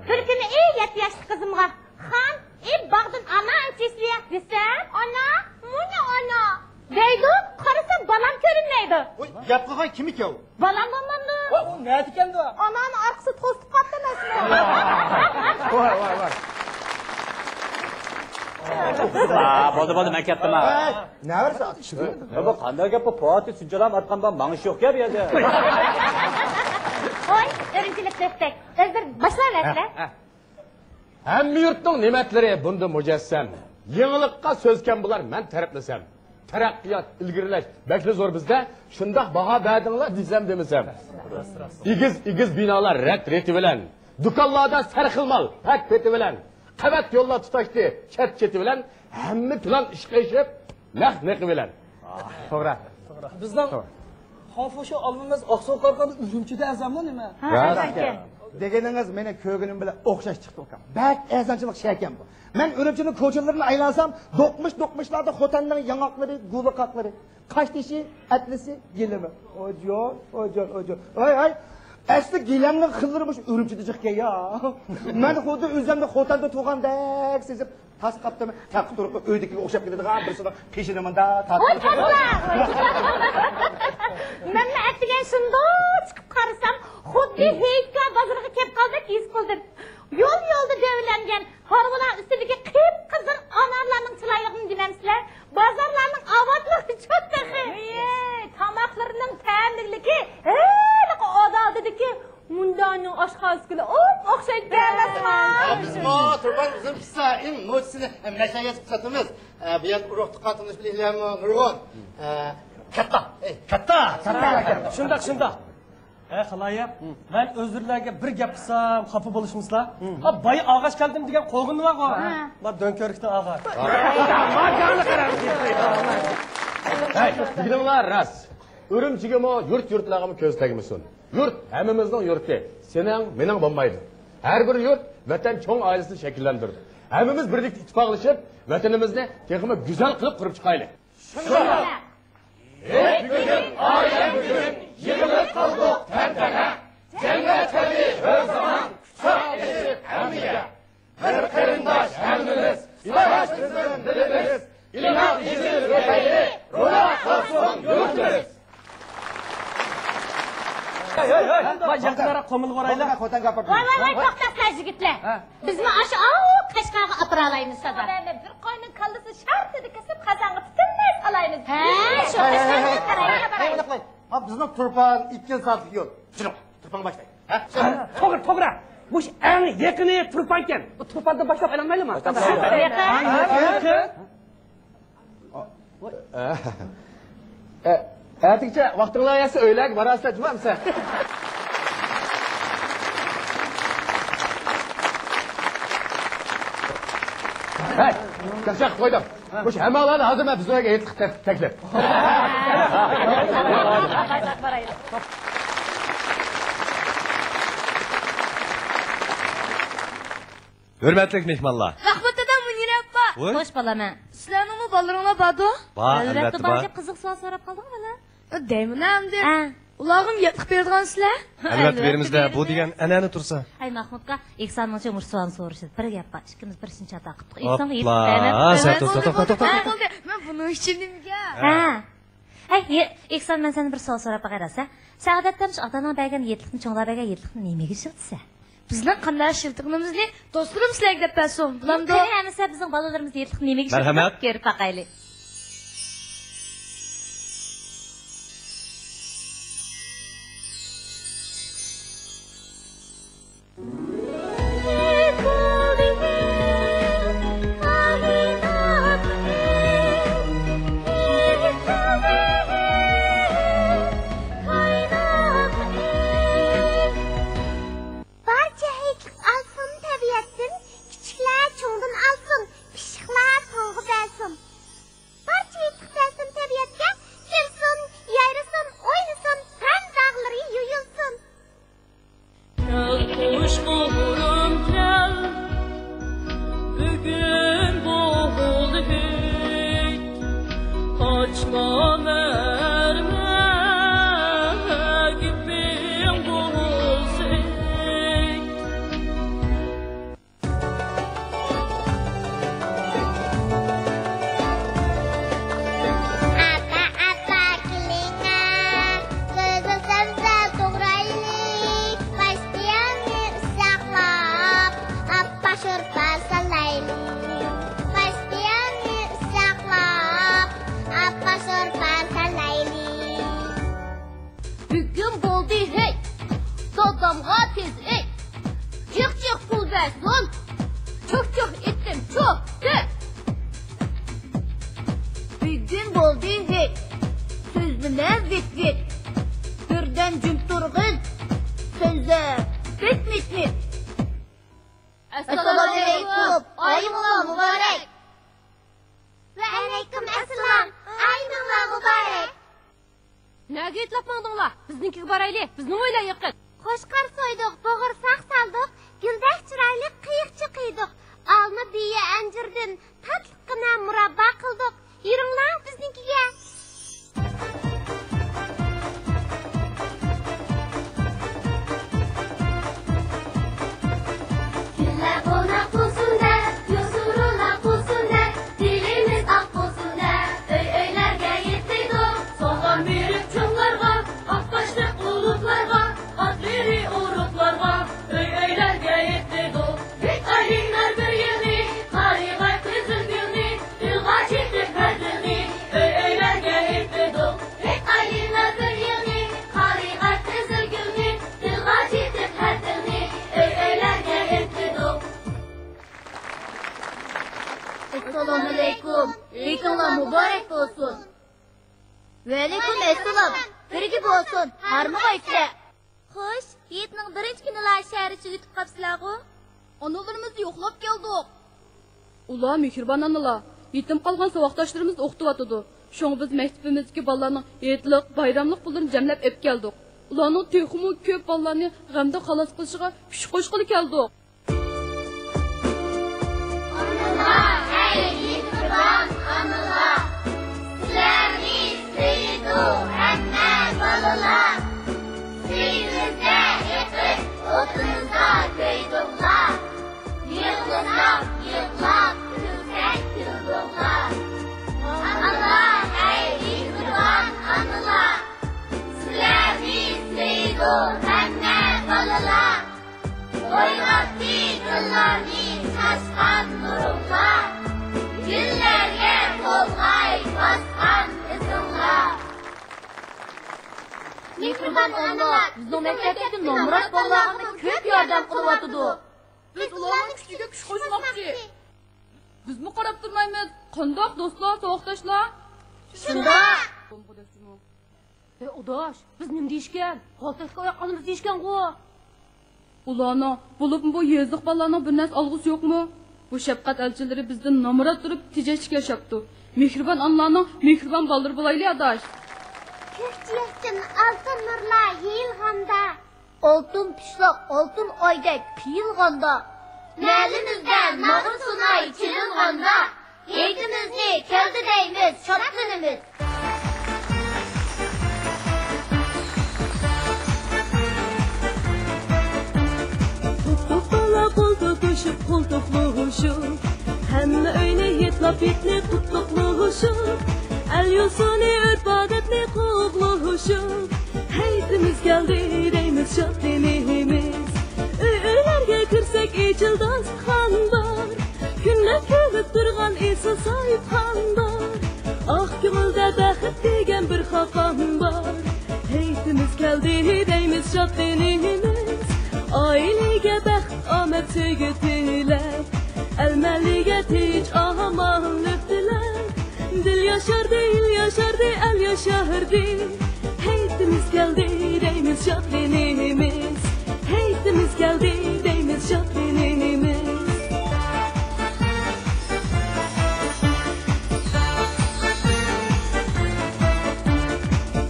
بىر كۈنى ئى يەتتە ياشلىق قىزىمغا، خان، ئى باغدىن ئانا ئەمچىسىيە دېسەم، ئانا، مۇنى ئانا دەيدۇ، قارىسام بالام كۆرۈنمەيدۇ. ۋوي، گەپ قىلغان كىم ئىكەن ئۇ؟ بالام بولمامدۇ؟ ۋوي، ئۇ نەدىكەندۇ؟ ئانانىڭ ئارقىسى توستۇپ قاپتۇ ئەمەسمۇ؟ ۋاي، ۋاي، ۋاي. ئا، بولدى، بولدى، مەن كەتتىم ھە. ھەي، نەۋرىسى ئاتىشىدۇ. يا، بۇ قانداق گەپ بۇ؟ پوۋاتى شۇنچىلام ئاتقان بار، ماڭىشى يوق گەپ يەردە. ھوي، ئۈرۈمچىلىك دۆستەك، ئۆزلىرى باشلاۋەرسىلەر. ھەممە يۇرتنىڭ نېمەتلىرى بۇندا مۇجەسسەم. يېڭىلىققا سۆزكەن بۇلار مەن تەرەپلىسەم. تەرەققىيات، ئىلگىرىلەش بەكلا زور بىزدە، شۇنداق باھا بەردىڭلار دېسەم دېمىسەم. ئېگىز، ئېگىز بىنالار رەت رېتى بىلەن، دۇكانلاردا سەرخىل مال پەت پېتى بىلەن، قەۋەت يوللار تۇتاشتى چەت چېتى بىلەن، ھەممە پىلان ئىشقا ئېشىپ، نەق نېقى بىلەن. توغرا. بىزنىڭ توغرا. خانفوشو ئالمىمىز ئاقسۇ قارىغاندا ئۈرۈمچىدە ئەرزانمۇ نېمە؟ ھە، ئەرزان ئىكەن. دېگىنىڭىز مېنىڭ كۆرگىنىم بىلەن ئوخشاش چىقتى ئۇكام. بەك ئەرزانچىلىق شەركەن بۇ. مەن ئۈرۈمچىنىڭ كوچىلىرىنى ئايلانسام، دوقمۇش دوقمۇشلاردا خوتەننىڭ ياڭاقلىرى، گۈلىقاقلىرى، قاشتېشى، ئەتلىسى، گىلىمى. ئوجان، ئوجان، ئوجان. ھاي، ھاي. ئەسلى گىلەمنىڭ خىللىرى مۇشۇ ئۈرۈمچىدە چىققان يا. مەن خۇددى ئۆزۈمنى خوتەندە تۇغاندەك سېزىپ، تاس قاپتىمەن. تاققا تۇرۇپ ئۆيدىكىگە ئوخشاپ كېتىدىغان بىرسىنىڭ قېشىنى مۇنداق تارتىپ. ۋاي، تازا! مەنمۇ ئەتىگەن شۇنداق چىقىپ قارىسام، خۇددى ھېيتگاھ بازىرىغا كەپ قالدەك ھېس قىلدىم. يول-يولدا دۆۋىلەنگەن ھارۋىلار ئۈستىدىكى قىپقىزىل ئانارلارنىڭ چىرايلىقىنى دېمەمسىلەر؟ بازارلارنىڭ ئاۋاتلىقى چوت تېخى. ھېي، تاماقلىرىنىڭ تەملىكلىكى ھېلىقى ئازادىدىكى مۇندانىڭ ئاشخانىسىگىلا ئوپئوخشايدىكەن ئەمەسمۇ؟ بىزمۇ تۇرپان ئۇزۇن پىشسا ئەڭ موچىسىنى مەشەگەز قىلىپ ساتىمىز. بۇ يەردە ئۇرۇق تۇغقان تونۇش بىلەنلەرمۇ نۇرغۇن. كاتتا، ئەي، كاتتا، كاتتا. شۇنداق، شۇنداق. ھە، خالايىق، مەن ئۆزلىرىلەرگە بىر گەپ قىلسام خاپا بولۇشمىسىلا؟ ھا، بايا ئاغاچ كەلدىم دېگەن قوغۇنى بارغۇ؟ ھە. ما دۆڭكۆۋرۈكنىڭ ئاغاچى. ھەي، دېگىنىڭلار راست. ئۈرۈمچىگىمۇ، يۇرت-يۇرتلارغىمۇ كۆز تەگمىسۇن. يۇرت ھەممىمىزنىڭ يۇرتى، سېنىڭ، مېنىڭ بولمايدۇ. ھەر بىر يۇرت ۋەتەن چوڭ ئائىلىسىنى شەكىللەندۈرىدۇ. ھەممىمىز بىرلىكتە ئىتتىپاقلىشىپ، ۋەتىنىمىزنى تېخىمۇ گۈزەل قىلىپ قۇرۇپ چىقايلى. شۇنداق. ھېيت بۈگۈن، ئائىلە بۈگۈن، يىغىلىپ قالدۇق تەنتەنە. جەملەشكەندە ھۆر زامان، قۇچاق ئېچىپ ھەممىگە. بىر قېرىنداش ھەممىمىز، ساۋاش بىزنىڭ دىلىمىز. ئىناق، ئېزىل ئۆتەيلى، روراپ قالسۇن يۇرتىمىز. ھەي، ھەي، ھەي، ۋاي، يېقىنراق قومۇلغا ئۇرايلى. ۋاي، ۋاي، ۋاي، توختاڭلار يىگىتلەر. ھە. بىزمۇ ئاشۇ ئاۋۇ قەشقەرگە ئاپىرالايمىز سادا. بىر قوينىڭ كاللىسىنى شارتىدە كېسىپ، قازانغا پۈتۈنلەي سالايمىز. ھە، شۇ قەشقەرگە ئاپىرايلى. ھەي، ھەي، ھەي، ھەي، ھەي، بىزنىڭ تۇرپان ئىككى سائەتلىك يول. جۇنۇق، تۇرپانغا باشلايلى. ھە؟ توغرا، توغرا. مۇشۇ ئەڭ يېقىنى تۇرپانكەن. بۇ تۇرپاندىن باشلاپ ئايلانمايلىما؟ ئەڭ يېقىن. ئە، ئەتىگىچە ۋاقتىڭلار يەتسە ئۆيلەرگە بارارسىلەر جۇمۇ ئەمىسە. ھەي، چاقچاق قويدۇم. مۇشۇ ھەممىڭلارنى ھازىر مەن بىزنىڭ ئۆيگە ھېيتلىق تەك-، تەكلىپ. ھۆرمەتلىك مېھمانلار. مەھمۇت دادا، مۇنىرە ئاپا. ۋوي. خوش بالام. سىلەرنىڭمۇ بالىلىرىڭلار باردۇ؟ بار، ئەلۋەتتە ئەلۋەتتە بار. بار. قىزىق سوئال سوراپ قالدىڭ بالا. دەيمەن ئەمدى. ھە. ئۇلارغىمۇ ياتلىق بېرىدىغانسىلەر؟ ئەلۋەتتە بېرىمىز-دە، بۇ دېگەن ئەنئەنە تۇرسا. ھەي، مەخمۇتكا، ئېھساننىڭچۇ مۇشۇ سوئالنى سورىشىدۇ. بىر گەپ بار، ئىككىمىز بىر شۇنچە ئاتا قىپتۇق. ئېھسانغا يېتىپ بەرمەپتۇ. ھە، بولدى، بولدى، بولدى. مەن بۇنىڭ ئۈچۈن نېمىگە؟ ھە. ھەي، ئېھسان، مەن سەندىن بىر سوئال سوراپ باقاي راسا. سەن ئادەتتە مۇشۇ ئاتا-ئاناڭ بەرگەن يېتىلىقنى، چوڭلار بەرگەن يېتىلىقنى نېمىگە ئىشلىتىسەن؟ بىزنىڭ قانداق ئىشلىتىدىغىنىمىزنى دوستلىرىم سىلەرگە دەپ بەرسۇن. بولامدۇ؟ قېنى ئەمىسە بىزنىڭ بالىلىرىمىز يېتىلىقنى نېمىگە ئىشلىتىدۇ؟ مەرھەمەت. كۆرۈپ باقايلى. سالايلى. باش-بويۇننى ئۇزاقلاپ، ئاپئاق شورپا سالايلى. بۈگۈن بولدى ھەي، دادامغا تېز ئېيت. جىق-جىق پۇل بەرسۇن، چوھ-چوھ ئېتىم چوھ، كۆپ. بۈگۈن بولدى ھەي، سۆزلىمە ۋىت-ۋىت. بىردەم جىم تۇرغىن، سۆزلە ۋىت-ۋىت-ۋىت. ئەسسالامۇئەلەيكۇم، ئايىمىڭلار مۇبارەك. ۋەئەلەيكۇم ئەسسالام، ئايىمىڭلار مۇبارەك. نەگە ئېتىلاپ ماڭدىڭلار؟ بىزنىڭكىگە بارايلى، بىزنىڭ ئۆيلەر يېقىن. قوچقار سويدۇق، بوغۇرساق سالدۇق، گۈلدەك چىرايلىق قېيىقچا قىيدۇق. ئالما، بىيە، ئەنجۈردىن تاتلىققىنا مۇراببا قىلدۇق. يۈرۈڭلار بىزنىڭكىگە. كۈنلەر قوناق بولسۇن دەپ، يوسۇرۇنلار قۇلسۇن دەپ، دىلىمىز ئاق بولسۇن دەپ، ئۆي-ئۆيلەرگە يېتىدۇ. سالام بېرىپ چوڭلارغا، ئاق باشلىق ئۇلۇغلارغا، ئاتلىرى ئۇرۇقلارغا، ئۆي-ئۆيلەرگە يېتىدۇ. ھېيت ئايلىنار بىر يىلنى، قارىغاي قىزىل گۈلنى، تىلغا چېتىپ ھەر دىلنى، ئۆي-ئۆيلەرگە ئېيتىدۇ. ھېيت ئايلىنار بىر يىلنى، قارىغاي قىزىل گۈلنى، تىلغا چېتىپ ھەر دىلنى، ئۆي-ئۆيلەرگە ئېيتىدۇ. ئەسسالامۇئەلەيكۇم، ھېيتىڭلار مۇبارەك بولسۇن. ۋەئەلەيكۇم ئەسسالام، بىرگە بولسۇن، ھارمىغايسىلەر. خوش، ھېيتنىڭ بىرىنچى كۈنىلا شەھەر ئىچىگە ئۆتۈپ قاپسىلەرغۇ؟ ئانىلىرىمىزنى يوقلاپ كەلدۇق. ئۇلار مېھرىبان ئانىلار، يېتىم قالغان ساۋاقداشلىرىمىزنى ئوقۇتۇۋاتىدۇ. شۇڭا بىز مەكتىپىمىزدىكى بالىلارنىڭ ھېيتلىق، بايراملىق پۇللىرىنى جەملەپ ئېلىپ كەلدۇق. ئۇلارنىڭ تېخىمۇ كۆپ بالىلارنى غەمدىن خالاس قىلىشىغا كۈچ قوشقىلى كەلدۇق. ئانىلار، ئەي مېھرىبان ئانىلار، سىلەرنى سۆيىدۇ ھەممە بالىلار. سۈيىمىزدە ئېقىپ، ئوتىمىزدا كۆيدۈڭلار. يىغلىساق يىغلاپ، كۈلسەك كۈلدۈڭلار. ئانىلار، ئەي مېھرىبان ئانىلار، سىلەرنى سۆيىدۇ ھەممە بالىلار. ئويناتتى گۈللەرنى چاچقان نۇرۇڭلار، گۈللەرگە تولغاي باسقان ئىزىڭلار. مېھرىبان ئانىلار، بىزنىڭ مەكتەپتىكى نامرات بالىلارغا كۆپ ياردەم قىلىۋاتىدۇ. بىز ئۇلارنىڭ كۈچىگە كۈچ قوشماقچى. بىزمۇ قاراپ تۇرمايمىز. قانداق دوستلار، ساۋاقداشلار؟ شۇنداق. ھەي ئاداش، بىز نېمە دېيىشكەن؟ غالتەككە ئاياق ئالىمىز دېيىشكەنغۇ؟ ئۇلارنىڭ، بولۇپمۇ بۇ يېزىلىق بالىلارنىڭ بىر نەرسە ئالغۇسى يوقمۇ؟ بۇ شەپقەت ئەلچىلىرى بىزدىن نامرات تۇرۇپ تېجەشلىك ياشاپتۇ. مېھرىبان ئانىلارنىڭ مېھرىبان بالىلىرى بولايلى ئاداش. كۆك جىيەكتىن ئالتۇن نۇرلار يېيىلغاندا، ئالتۇن پىشلاق ئالتۇن ئايدەك قېيىلغاندا، نەلىمىزدە ناغرا سۇناي چېلىنغاندا، ھېيتىمىزنى كەلدى دەيمىز، شادلىنىمىز. قۇتلۇق بالا قول توقۇشۇپ، قولتۇقلىشىپ، ھەممە ئۆينى ھىدلاپ، ھىدنى قۇتلۇقلىشىپ، ئەل-يۇرتنى ئۆرپ-ئادەتنى قوغلىشىپ، ھېيتىمىز كەلدى دەيمىز شادلىنىمىز. ئۆي-ئۆيلەرگە كىرسەك ئېچىلدى داستىخان بار، كۈنلەپ كۈلۈپ تۇرغان ئېسىل ساھىبخان بار. ئاق كۆڭۈلدە بەخت دېگەن بىر خاقان بار. ھېيتىمىز كەلدى دەيمىز شادلىنىمىز. ئائىلىگە بەخت، ئامەت، سۆيگۈ تىلەپ، ئەل-مەلىگە تىنچ، ئامانلىق تىلەپ. دىل ياشاردى، ئىل ياشاردى، ئەل ياشاردى. ھېيتىمىز كەلدى دەيمىز شادلىنىمىز. ھېيتىمىز كەلدى دەيمىز شادلىنىمىز.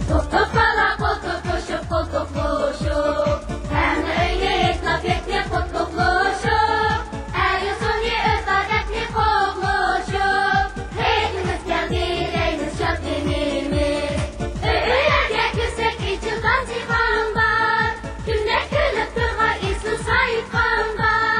توپ-توپ بالا قول توقۇشۇپ، قولتۇقلىشىپ، ھەممە ئۆينى ھىدلاپ، ھىدنى قۇتلۇقلىشىپ، ئەل-يۇرتنى ئۆرپ-ئادەتنى قوغلىشىپ، ھېيتىمىز كەلدى دەيمىز شادلىنىمىز. ئۆي-ئۆيلەرگە كىرسەك ئېچىلدى داستىخان بار، كۈنلەپ كۈلۈپ تۇرغان ئېسىل ساھىبخان بار.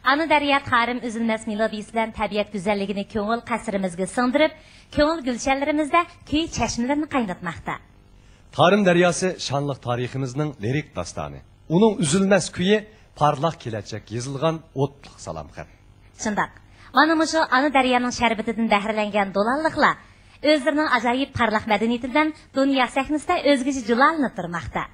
ئانا دەريا تارىم ئۈزۈلمەس مېلودىيىسى بىلەن تەبىئەت گۈزەللىكىنى كۆڭۈل قەسرىمىزگە سىڭدۈرۈپ، كۆڭۈل گۈلشەنلىرىمىزدە كۈي چەشمىلىرىنى قايناتماقتا. تارىم دەرياسى شانلىق تارىخىمىزنىڭ لىرىك داستانى. ئۇنىڭ ئۈزۈلمەس كۈيى پارلاق كېلەچەككە يېزىلغان ئوتلۇق سالام خەت. شۇنداق. مانا مۇشۇ ئانا دەريانىڭ شەربىتىدىن بەھرىلەنگەن دولانلىقلار ئۆزلىرىنىڭ ئاجايىپ پارلاق مەدەنىيىتى بىلەن دۇنيا سەھنىسىدە ئۆزگىچە جۇلالىنىپ تۇرماقتا.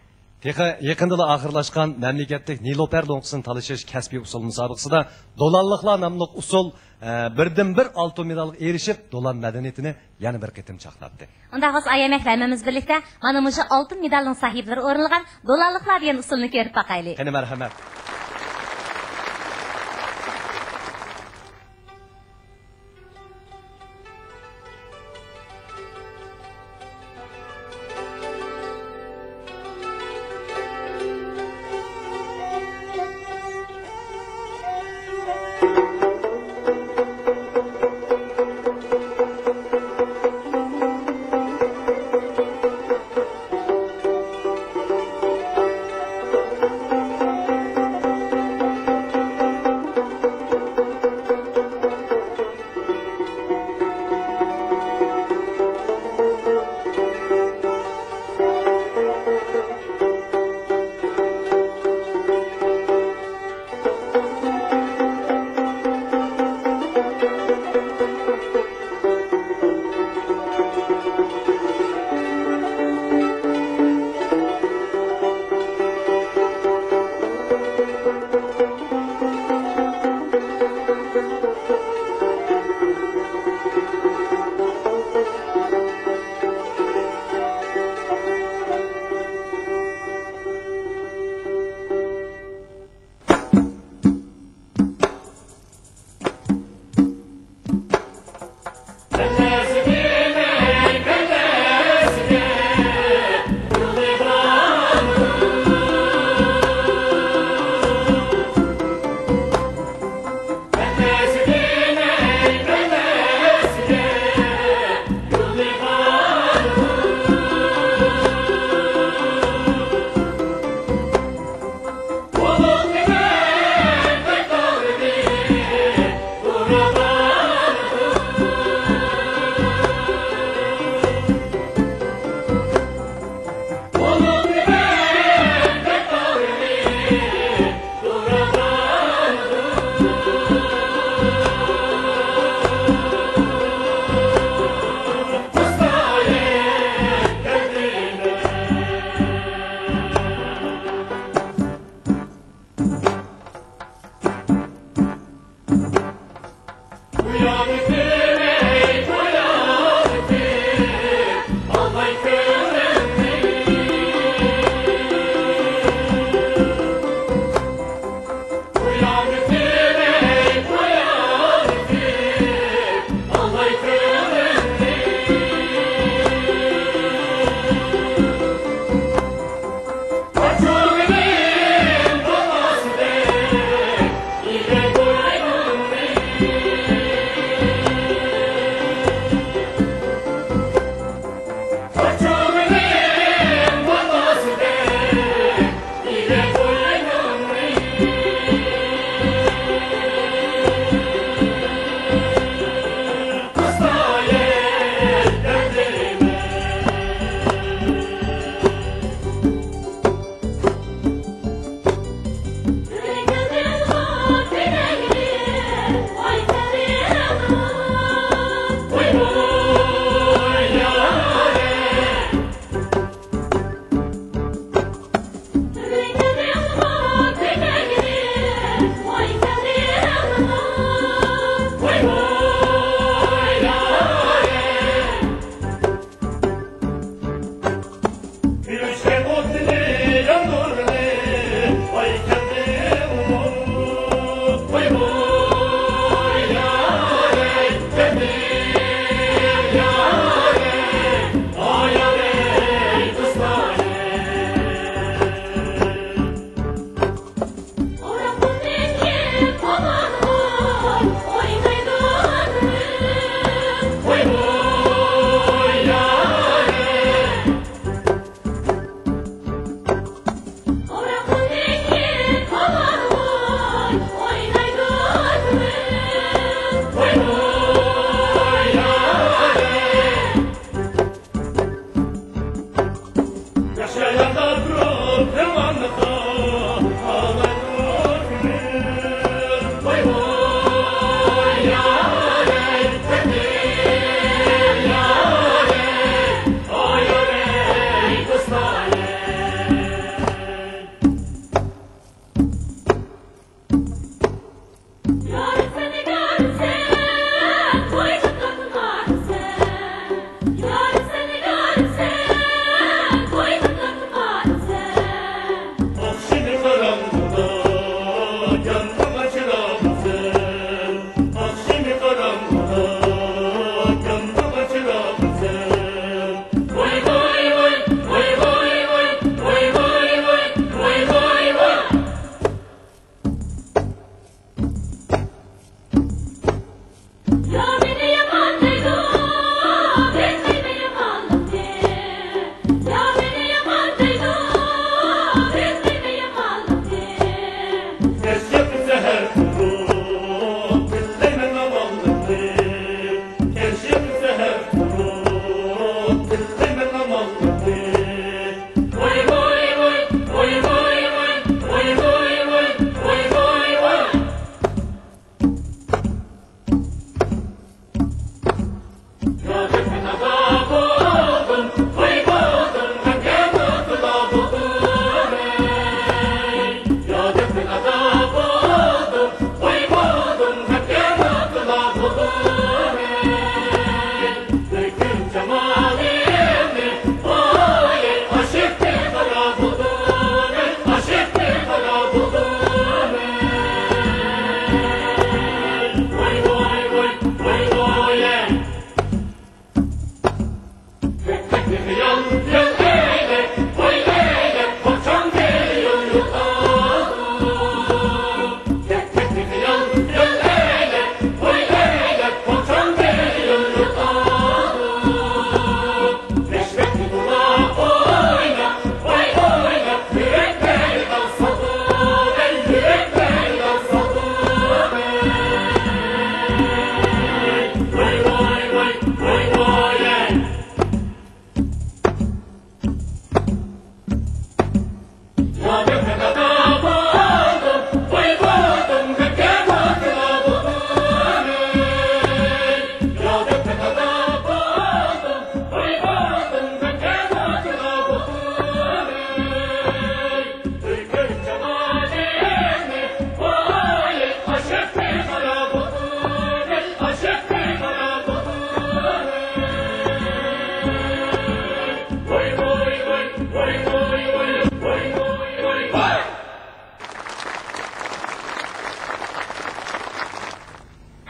تېخى يېقىندىلا ئاخىرلاشقان مەملىكەتلىك نىلۇپەر لوڭقىسىنى تالىشىش كەسپىي ئۇسسۇل مۇسابىقىسىدا دولانلىقلار ناملىق ئۇسسۇل، ئە، بىردىنبىر ئالتۇن مېدالغا ئېرىشىپ، دولان مەدەنىيىتىنى يەنە بىر قېتىم چاقناتتى. ئۇنداق بولسا، ئايەم ئەكرەم ھەممىمىز بىرلىكتە مانا مۇشۇ ئالتۇن مېدالنىڭ ساھىبلىرى ئورۇنلىغان دولانلىقلار دېگەن ئۇسسۇلنى كۆرۈپ باقايلى. قېنى، مەرھەمەت.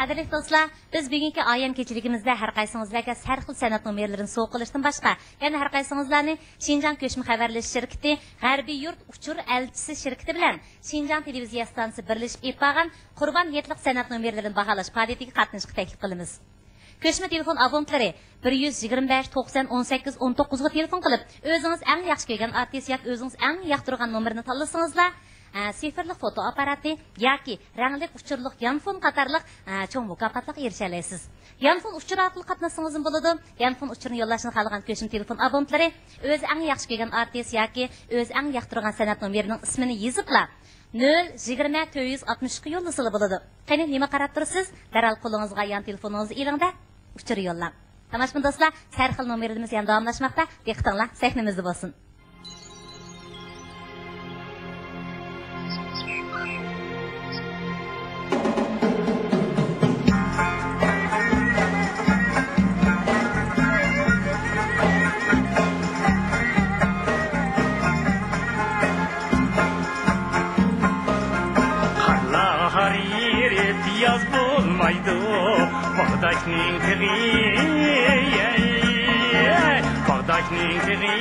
قەدىرلىك دوستلار، بىز بۈگۈنكى ئايەم كېچىلىكىمىزدە ھەر قايسىڭىزلارغا سەرخىل سەنئەت نومۇرلىرىنى سوۋغا قىلىشتىن باشقا، يەنە ھەر قايسىڭىزلارنى شىنجاڭ كۆچمە خەۋەرلىشىش شىركىتى غەربىي يۇرت ئۇچۇر ئەلچىسى شىركىتى بىلەن شىنجاڭ تېلېۋىزىيە ئىستانسىسى بىرلىشىپ ئېلىپ بارغان قۇربان ھېيتلىق سەنئەت نومۇرلىرىنى باھالاش پائالىيىتىگە قاتنىشىشقا تەكلىپ قىلىمىز. كۆچمە تېلېفون ئابونتلىرى بىر يۈز يىگىرمە بەش، توقسەن، ئون سەككىز، ئون توققۇزغا تېلېفون قىلىپ، ئۆزىڭىز ئەڭ ياخشى كۆرگەن ئارتىس ياكى ئۆزىڭىز ئەڭ ياقتۇرغان نومۇرنى تاللىسىڭىزلا، ئە، سىفىرلىق فوتو ئاپپاراتى ياكى رەڭلىك ئۇچۇرلۇق يانفون قاتارلىق، ئە، چوڭ مۇكاپاتلارغا ئېرىشەلەيسىز. يانفون ئۇچۇرى ئارقىلىق قاتناشسىڭىزمۇ بولىدۇ. يانفون ئۇچۇرىنى يوللاشنى خالىغان كۆچمە تېلېفون ئابونتلىرى ئۆزى ئەڭ ياخشى كۆرگەن ئارتىس ياكى ئۆزى ئەڭ ياقتۇرغان سەنئەت نومۇرىنىڭ ئىسمىنى يېزىپلا، نۆل يىگىرمە تۆت يۈز ئاتمىشقا يوللىسىلا بولىدۇ. قېنى، نېمە قاراپ تۇرىسىز؟ دەرھال قولىڭىزغا يان تېلېفونىڭىزنى ئېلىڭ-دە، ئۇچۇر يوللاڭ. تاماشىبىن دوستلار، سەرخىل نومۇرلىرىمىز يەنە داۋاملاشماقتا. دىققىتىڭلار سەھنىمىزدە بولسۇن. قارلار ئېرىپ ياز بولمايدۇ، باغداشنىڭ تېغى، باغداشنىڭ تېغى.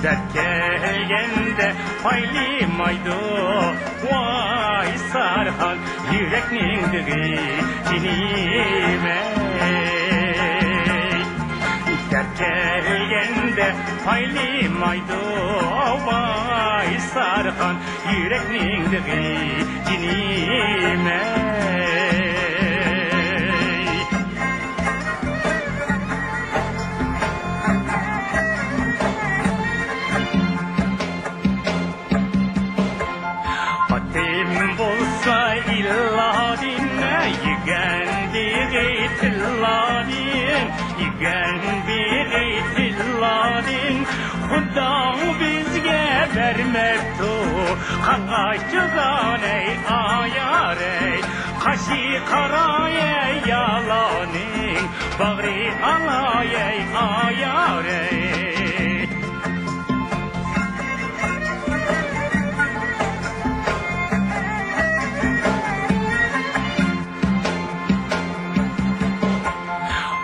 دەرد كەلگەندە پايلىمايدۇ، ۋاي سارخان يۈرەكنىڭ دېغى، جېنىم ئەي. دەرد كەلگەندە پايلىمايدۇ، ۋاي سارخان يۈرەكنىڭ دېغى، جېنىم ئەي. ئاتىم بولسا ئىللادىن، يېگەن بېغى تىللادىن، يېگەن بېغى تىللادىن. خۇدا بىزگە بەرمەپتۇ، قاڭاش چۇگانەي ئايارەي، قاشى قارايەي يالانىڭ، باغرى ئالايەي ئايارەي.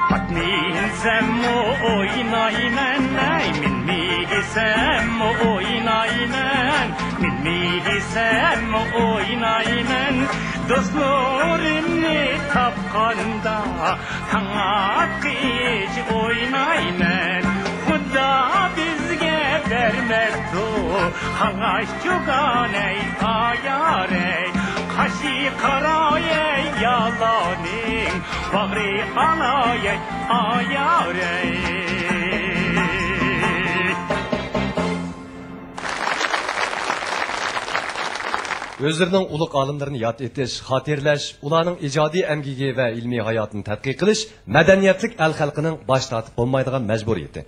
ئات مىنسەممۇ ئوينايمەن، ئەي، مىنمىگۈسەممۇ ئوينايمەن، مىنمىگۈسەممۇ ئوينايمەن. دوستلىرىمنى تاپقاندا تاڭ ئاتقىچە ئوينايمەن. خۇدا بىزگە بەرمەپتۇ، قاڭاش چۇگانەي ئايارەي، قاشى قارايەي يالانىڭ، باغرى ئالايەي ئايارەي. ئۆزلىرىنىڭ ئۇلۇغ ئالىملىرىنى ياد ئېتىش، خاتىرىلەش، ئۇلارنىڭ ئىجادىي ئەمگىكى ۋە ئىلمىي ھاياتىنى تەتقىق قىلىش مەدەنىيەتلىك ئەل خەلقىنىڭ باش تارتىپ بولمايدىغان مەجبۇرىيىتى.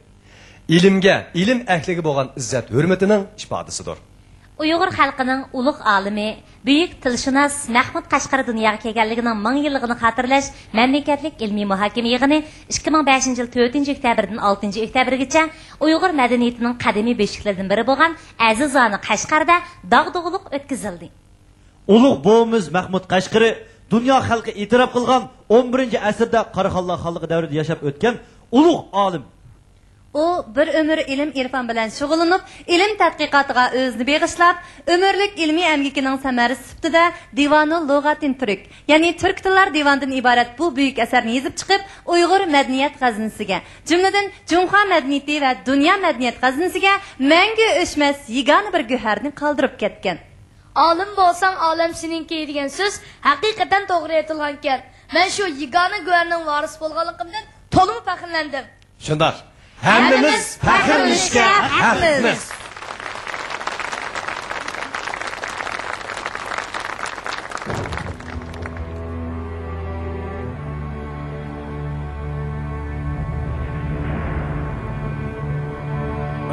ئىلىمگە، ئىلىم ئەھلىگە بولغان ئىززەت ھۆرمىتىنىڭ ئىپادىسىدۇر. ئۇيغۇر خەلقىنىڭ ئۇلۇغ ئالىمى، بۈيۈك تىلشۇناس مەھمۇد قەشقەرى دۇنياغا كەلگەنلىكىنىڭ مىڭ يىللىقىنى خاتىرىلەش مەملىكەتلىك ئىلمىي مۇھاكىمە يىغىنى ئىككى مىڭ بەشىنچى يىل تۆتىنچى ئۆكتەبىردىن ئالتىنچى ئۆكتەبىرگىچە ئۇيغۇر مەدەنىيىتىنىڭ قەدىمىي بۆشۈكلىرىدىن بىرى بولغان ئەزىزانە قەشقەردە داغدۇغىلىق ئۆتكۈزۈلدى. ئۇلۇغ بوۋىمىز مەھمۇد قەشقىرى دۇنيا خەلقى ئېتىراپ قىلغان ئون بىرىنچى ئەسىردە قاراخانلار خانلىقى دەۋرىدە ياشاپ ئۆتكەن ئۇلۇغ ئالىم. ئۇ بىر ئۆمۈر ئىلىم-ئېرفان بىلەن شۇغۇللىنىپ، ئىلىم تەتقىقاتىغا ئۆزىنى بېغىشلاپ، ئۆمۈرلۈك ئىلمىي ئەمگىكىنىڭ سەمەرىسى سۈپىتىدە دىۋانۇل لۇغاتىن تۈرك، يەنى تۈرك تىللار دىۋانىدىن ئىبارەت بۇ بۈيۈك ئەسەرنى يېزىپ چىقىپ، ئۇيغۇر مەدەنىيەت خەزىنىسىگە، جۈملىدىن جۇڭخۇا مەدەنىيىتى ۋە دۇنيا مەدەنىيەت خەزىنىسىگە مەڭگۈ ئۆچمەس يېگانە بىر گۆھەرنى قالدۇرۇپ كەتكەن. «ئالىم بولساڭ، ئالەم سېنىڭكى» دېگەن سۆز ھەقىقەتەن توغرا ئېيتىلغانىكەن. مەن شۇ يېگانە گۆھەرنىڭ ۋارىسى بولغانلىقىمدىن تولىمۇ پەخىرلەندىم. شۇنداق. ھەممىمىز پەخىرلىنىشكە ھەقلىقمىز.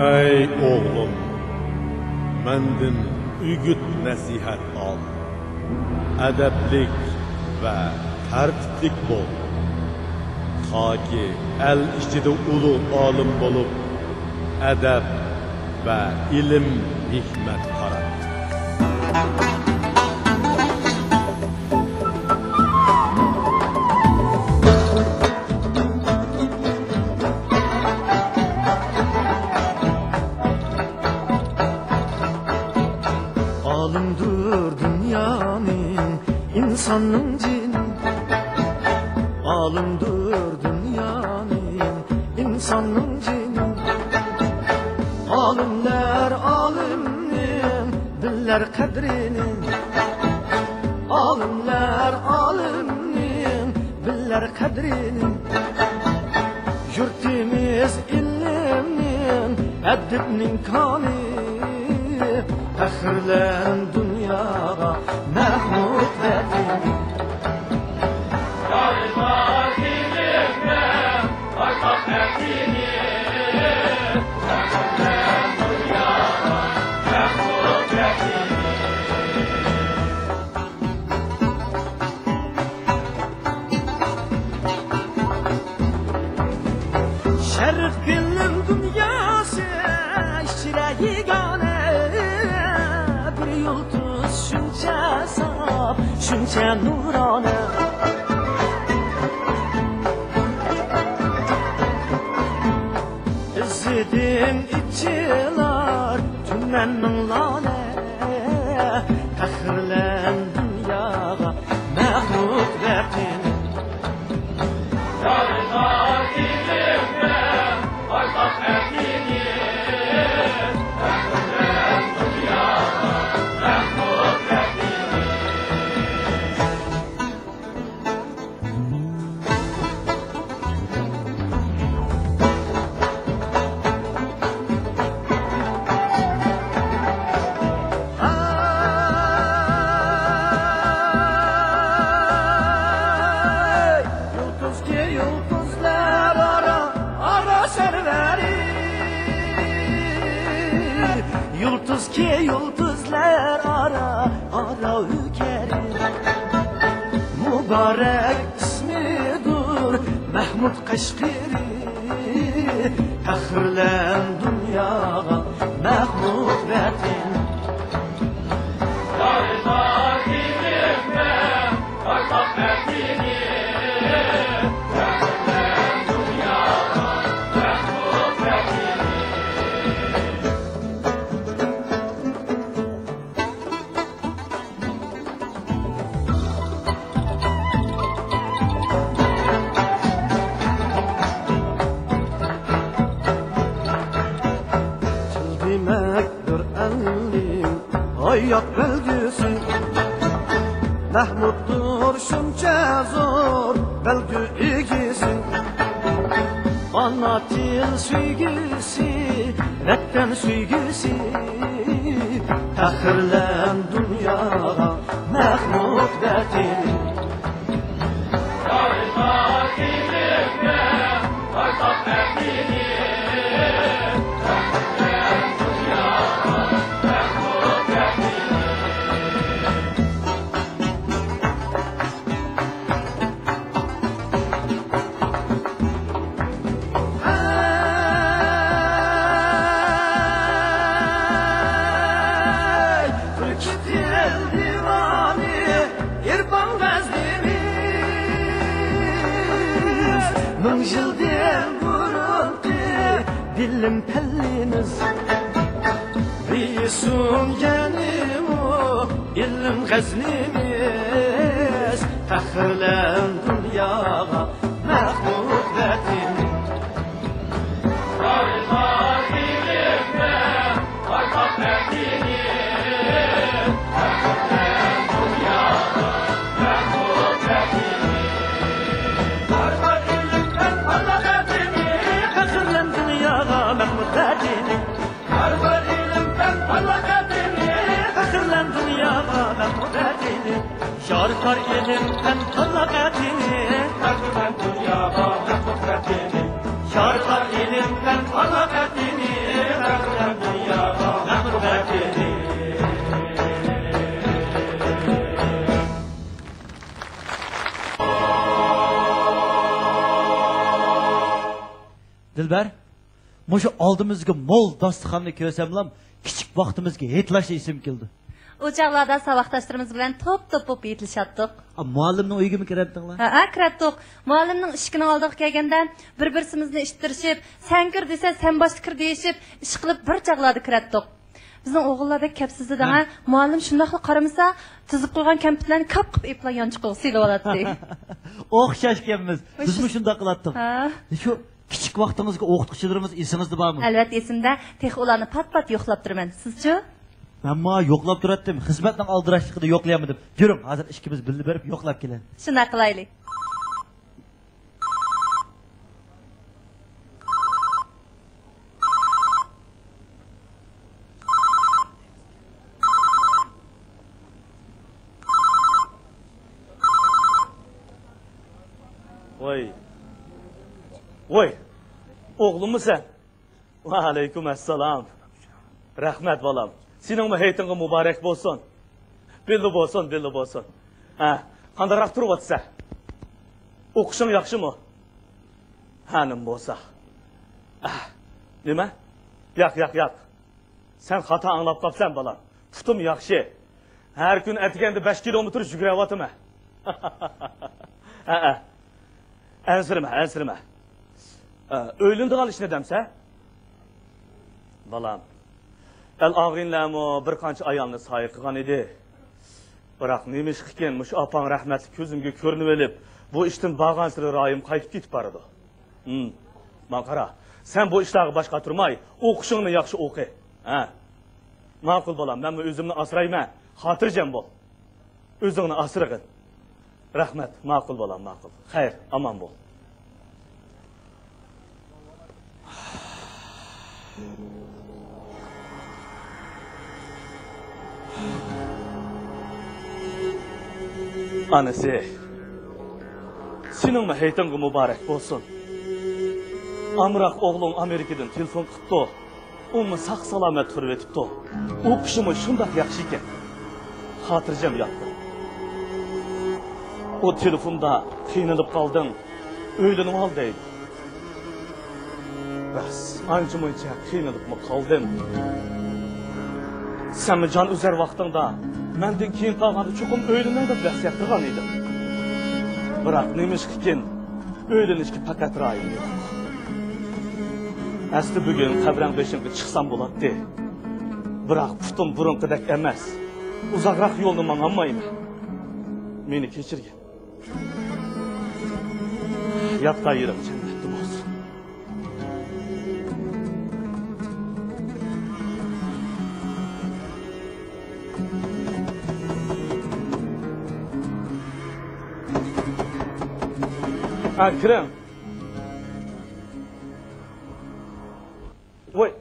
ئەي ئوغلۇم، مەندىن ئۈگۈت-نەسىھەت ئال. ئەدەپلىك ۋە تەرتىپلىك بول. تاكى ئەل ئىچىدە ئۇلۇغ ئالىم بولۇپ، ئەدەپ ۋە ئىلىم-ھېكمەت تارات. دۇنيانىڭ، ئىنساننىڭ جېنى، ئالىمدۇر دۇنيانىڭ، ئىنساننىڭ جېنى. ئالىملار ئالىمنىڭ بىلەر قەدرىنى، ئالىملار ئالىمنىڭ بىلەر قەدرىنى. يۇرتىمىز ئىلىمنىڭ، ئەدىبنىڭ كانى، پەخىرلەن دۇنياغا مەھمۇد ۋەتىنىم. شەرق بىلىم دۇنياسى ئىچرە يېگانە، بىر يۇلتۇز شۇنچە ساپ، شۇنچە نۇرانە. ئىززىتىڭ ئېچىلار تۈمەننىڭ لالە، پەخىرلەن دۇنياغا مەھمۇد ۋەتىنىم. يۇلتۇزكى يۇلتۇزلار ئارا، ئارا سەرۋەرى. يۇلتۇزكى يۇلتۇزلار ئارا، ئارا ئۆكەرى. مۇبارەك ئىسمىدۇر مەھمۇد قەشقىرى. پەخىرلەن دۇنياغا مەھمۇد ۋەتىنىم. تىل دېمەكتۇر ئەلنىڭ ئاياق بەلگىسى، مەھمۇدتۇر شۇنچە زور بەلگە ئىگىسى. ئانا تىل سۆيگۈسى، ۋەتەن سۆيگۈسى، پەخىرلەن دۇنياغا مەھمۇد ۋەتىنىم. ھەي، تۈركىي تىل دىۋانى، ئېرپان غەزنىمىز، مىڭ يىلدىن بۇرۇنقى بىلىم پەللىمىز. بىسۇن يەنىمۇ ئىلىم غەزنىمىز، پەخىرلەن دۇنياغا مەھمۇد ۋەتىنىم. پەخىرلەن دۇنياغا مەھمۇد ۋەتىنىم. ھەر بىر ئىلىم پەن پالاكەتىنى، پەخىرلەن دۇنياغا مەھمۇد ۋەتىنى. يارىتار ئىلىم پەن پالاكەتىنى، پەخىرلەن دۇنياغا مەھمۇد ۋەتىنى. يارىتار ئىلىم پەن پالاكەتىنى، پەخىرلەن دۇنياغا مەھمۇد ۋەتىنى. دىلبەر، مۇشۇ ئالدىمىزدىكى مول داستىخاننى كۆرسەملا، كىچىك ۋاقتىمىزغا ھېيتلاشنى ئېسىمگە كېلىدۇ. ئۇ چاغلاردا ساۋاقداشلىرىمىز بىلەن توپ-توپ بولۇپ ھېيتلىشاتتۇق. ئا، مۇئەللىمنىڭ ئۆيىگىمۇ كىرەتتىڭلار؟ ھەئە، كىرەتتۇق. مۇئەللىمنىڭ ئىشىكىنىڭ ئالدىغا كەلگەندە، بىر-بىرسىمىزنى ئىتتىرىشىپ، سەن كىر دېسە، سەن باشتا كىر دېيىشىپ، ئىشقىلىپ بىر چاغلاردا كىرەتتۇق. بىزنىڭ ئوغۇللار بەك كەپسىز دەڭ، ھە؟ ھە؟ مۇئەللىم شۇنداقلا قارىمىسا، تىزىپ قويغان كەمپۈتلەرنى كاپ قىلىپ ئېلىپ يانچۇقىغا سېلىۋالاتتى. ئوخشاشكەنمىز. ۋاي، بىزمۇ شۇ شۇنداق قىلاتتۇق. ھە؟ شۇ كىچىك ۋاقتىڭىزدىكى ئوقۇتقۇچىلىرىڭىز ئېسىڭىزدە بارمۇ؟ ئەلۋەتتە ئېسىمدە. تېخى ئۇلارنى پات-پات يوقلاپ تۇرىمەن. سىزچۇ؟ مەنمۇ يوقلاپ تۇراتتىم. خىزمەتنىڭ ئالدىراشلىقىدا يوقلىيالمىدىم. يۈرۈڭ، ھازىر ئىككىمىز بىللە بېرىپ يوقلاپ كېلەيلى. شۇنداق قىلايلى. ۋاي. ۋاي. ئوغلۇممۇ سەن؟ ۋەئەلەيكۇم ئەسسالام. رەھمەت، بالام. سېنىڭمۇ ھېيتىڭغا مۇبارەك بولسۇن. بىللە بولسۇن، بىللە بولسۇن. ھە، قانداقراق تۇرۇۋاتىسەن؟ ئوقۇشۇڭ ياخشىمۇ؟ ھە، نېمە بولسا. ئە، نېمە؟ ياق، ياق، ياق. سەن خاتا ئاڭلاپ قاپسەن، بالام. پۇتۇم ياخشى. ھەر كۈن ئەتىگەندە بەش كىلومېتىر يۈگۈرۈۋاتىمەن. ھەئە. ئەنسىرىمە، ئەنسىرىمە. ئە، ئۆيلىنىدىغان ئىشنى دەمسە؟ بالام، ئەل ئاغىنىلەرمۇ بىر قانچە ئايالنى سايە قىلغان ئىدى. بىراق نېمىشقىكىن، مۇشۇ ئاپاڭ رەھمەتلىك كۆزۈمگە كۆرۈنۈۋېلىپ، بۇ ئىشتىن بارغانسېرى رايىم قايتىپ كېتىپ بارىدۇ. ھىم، ماڭا قارا، سەن بۇ ئىشلارغا باش قاتۇرماي، ئوقۇشۇڭنى ياخشى ئوقۇ. ھە؟ ماقۇل، بالام، مەنمۇ ئۆزۈمنى ئاسرايمەن. خاتىرجەم بول. ئۆزۈڭنى ئاسرىغىن. رەھمەت، ماقۇل، بالام، ماقۇل. خەير، ئامان بول. ئانىسى، سېنىڭمۇ ھېيتىڭغا مۇبارەك بولسۇن. ئامراق ئوغلۇڭ ئامېرىكىدىن تېلېفون قىپتۇ. ئۇمۇ ساق-سالامەت تۇرۇۋېتىپتۇ. ئوقۇشىمۇ شۇنداق ياخشى ئىكەن. خاتىرجەم ياتقىن. ئۇ تېلېفوندا «قىينىلىپ قالدىڭ، ئۆيلىنىۋال» دەيدۇ. بەس، ئانچە-مۇنچە قىينىلىپمۇ قالدىم. سەنمۇ جان ئۈزەر ۋاقتىڭدا، مەندىن كېيىن قالغاندا چوقۇم ئۆيلىنىڭ دەپ ۋەسىيەت قىلغان ئىدىڭ. بىراق نېمىشقىكىن، ئۆيلىنىشكە پەقەت رايىم يوق. ئەسلى بۈگۈن قەبرەڭ بېشىڭغا چىقسام بولاتتى. بىراق پۇتۇم بۇرۇنقىدەك ئەمەس. ئۇزاقراق يولنى ماڭالمايمەن. مېنى كەچۈرگىن. ياتقان يېرىڭ جەننەتتە بولسۇن. ھە، كىرىڭ. ۋاي.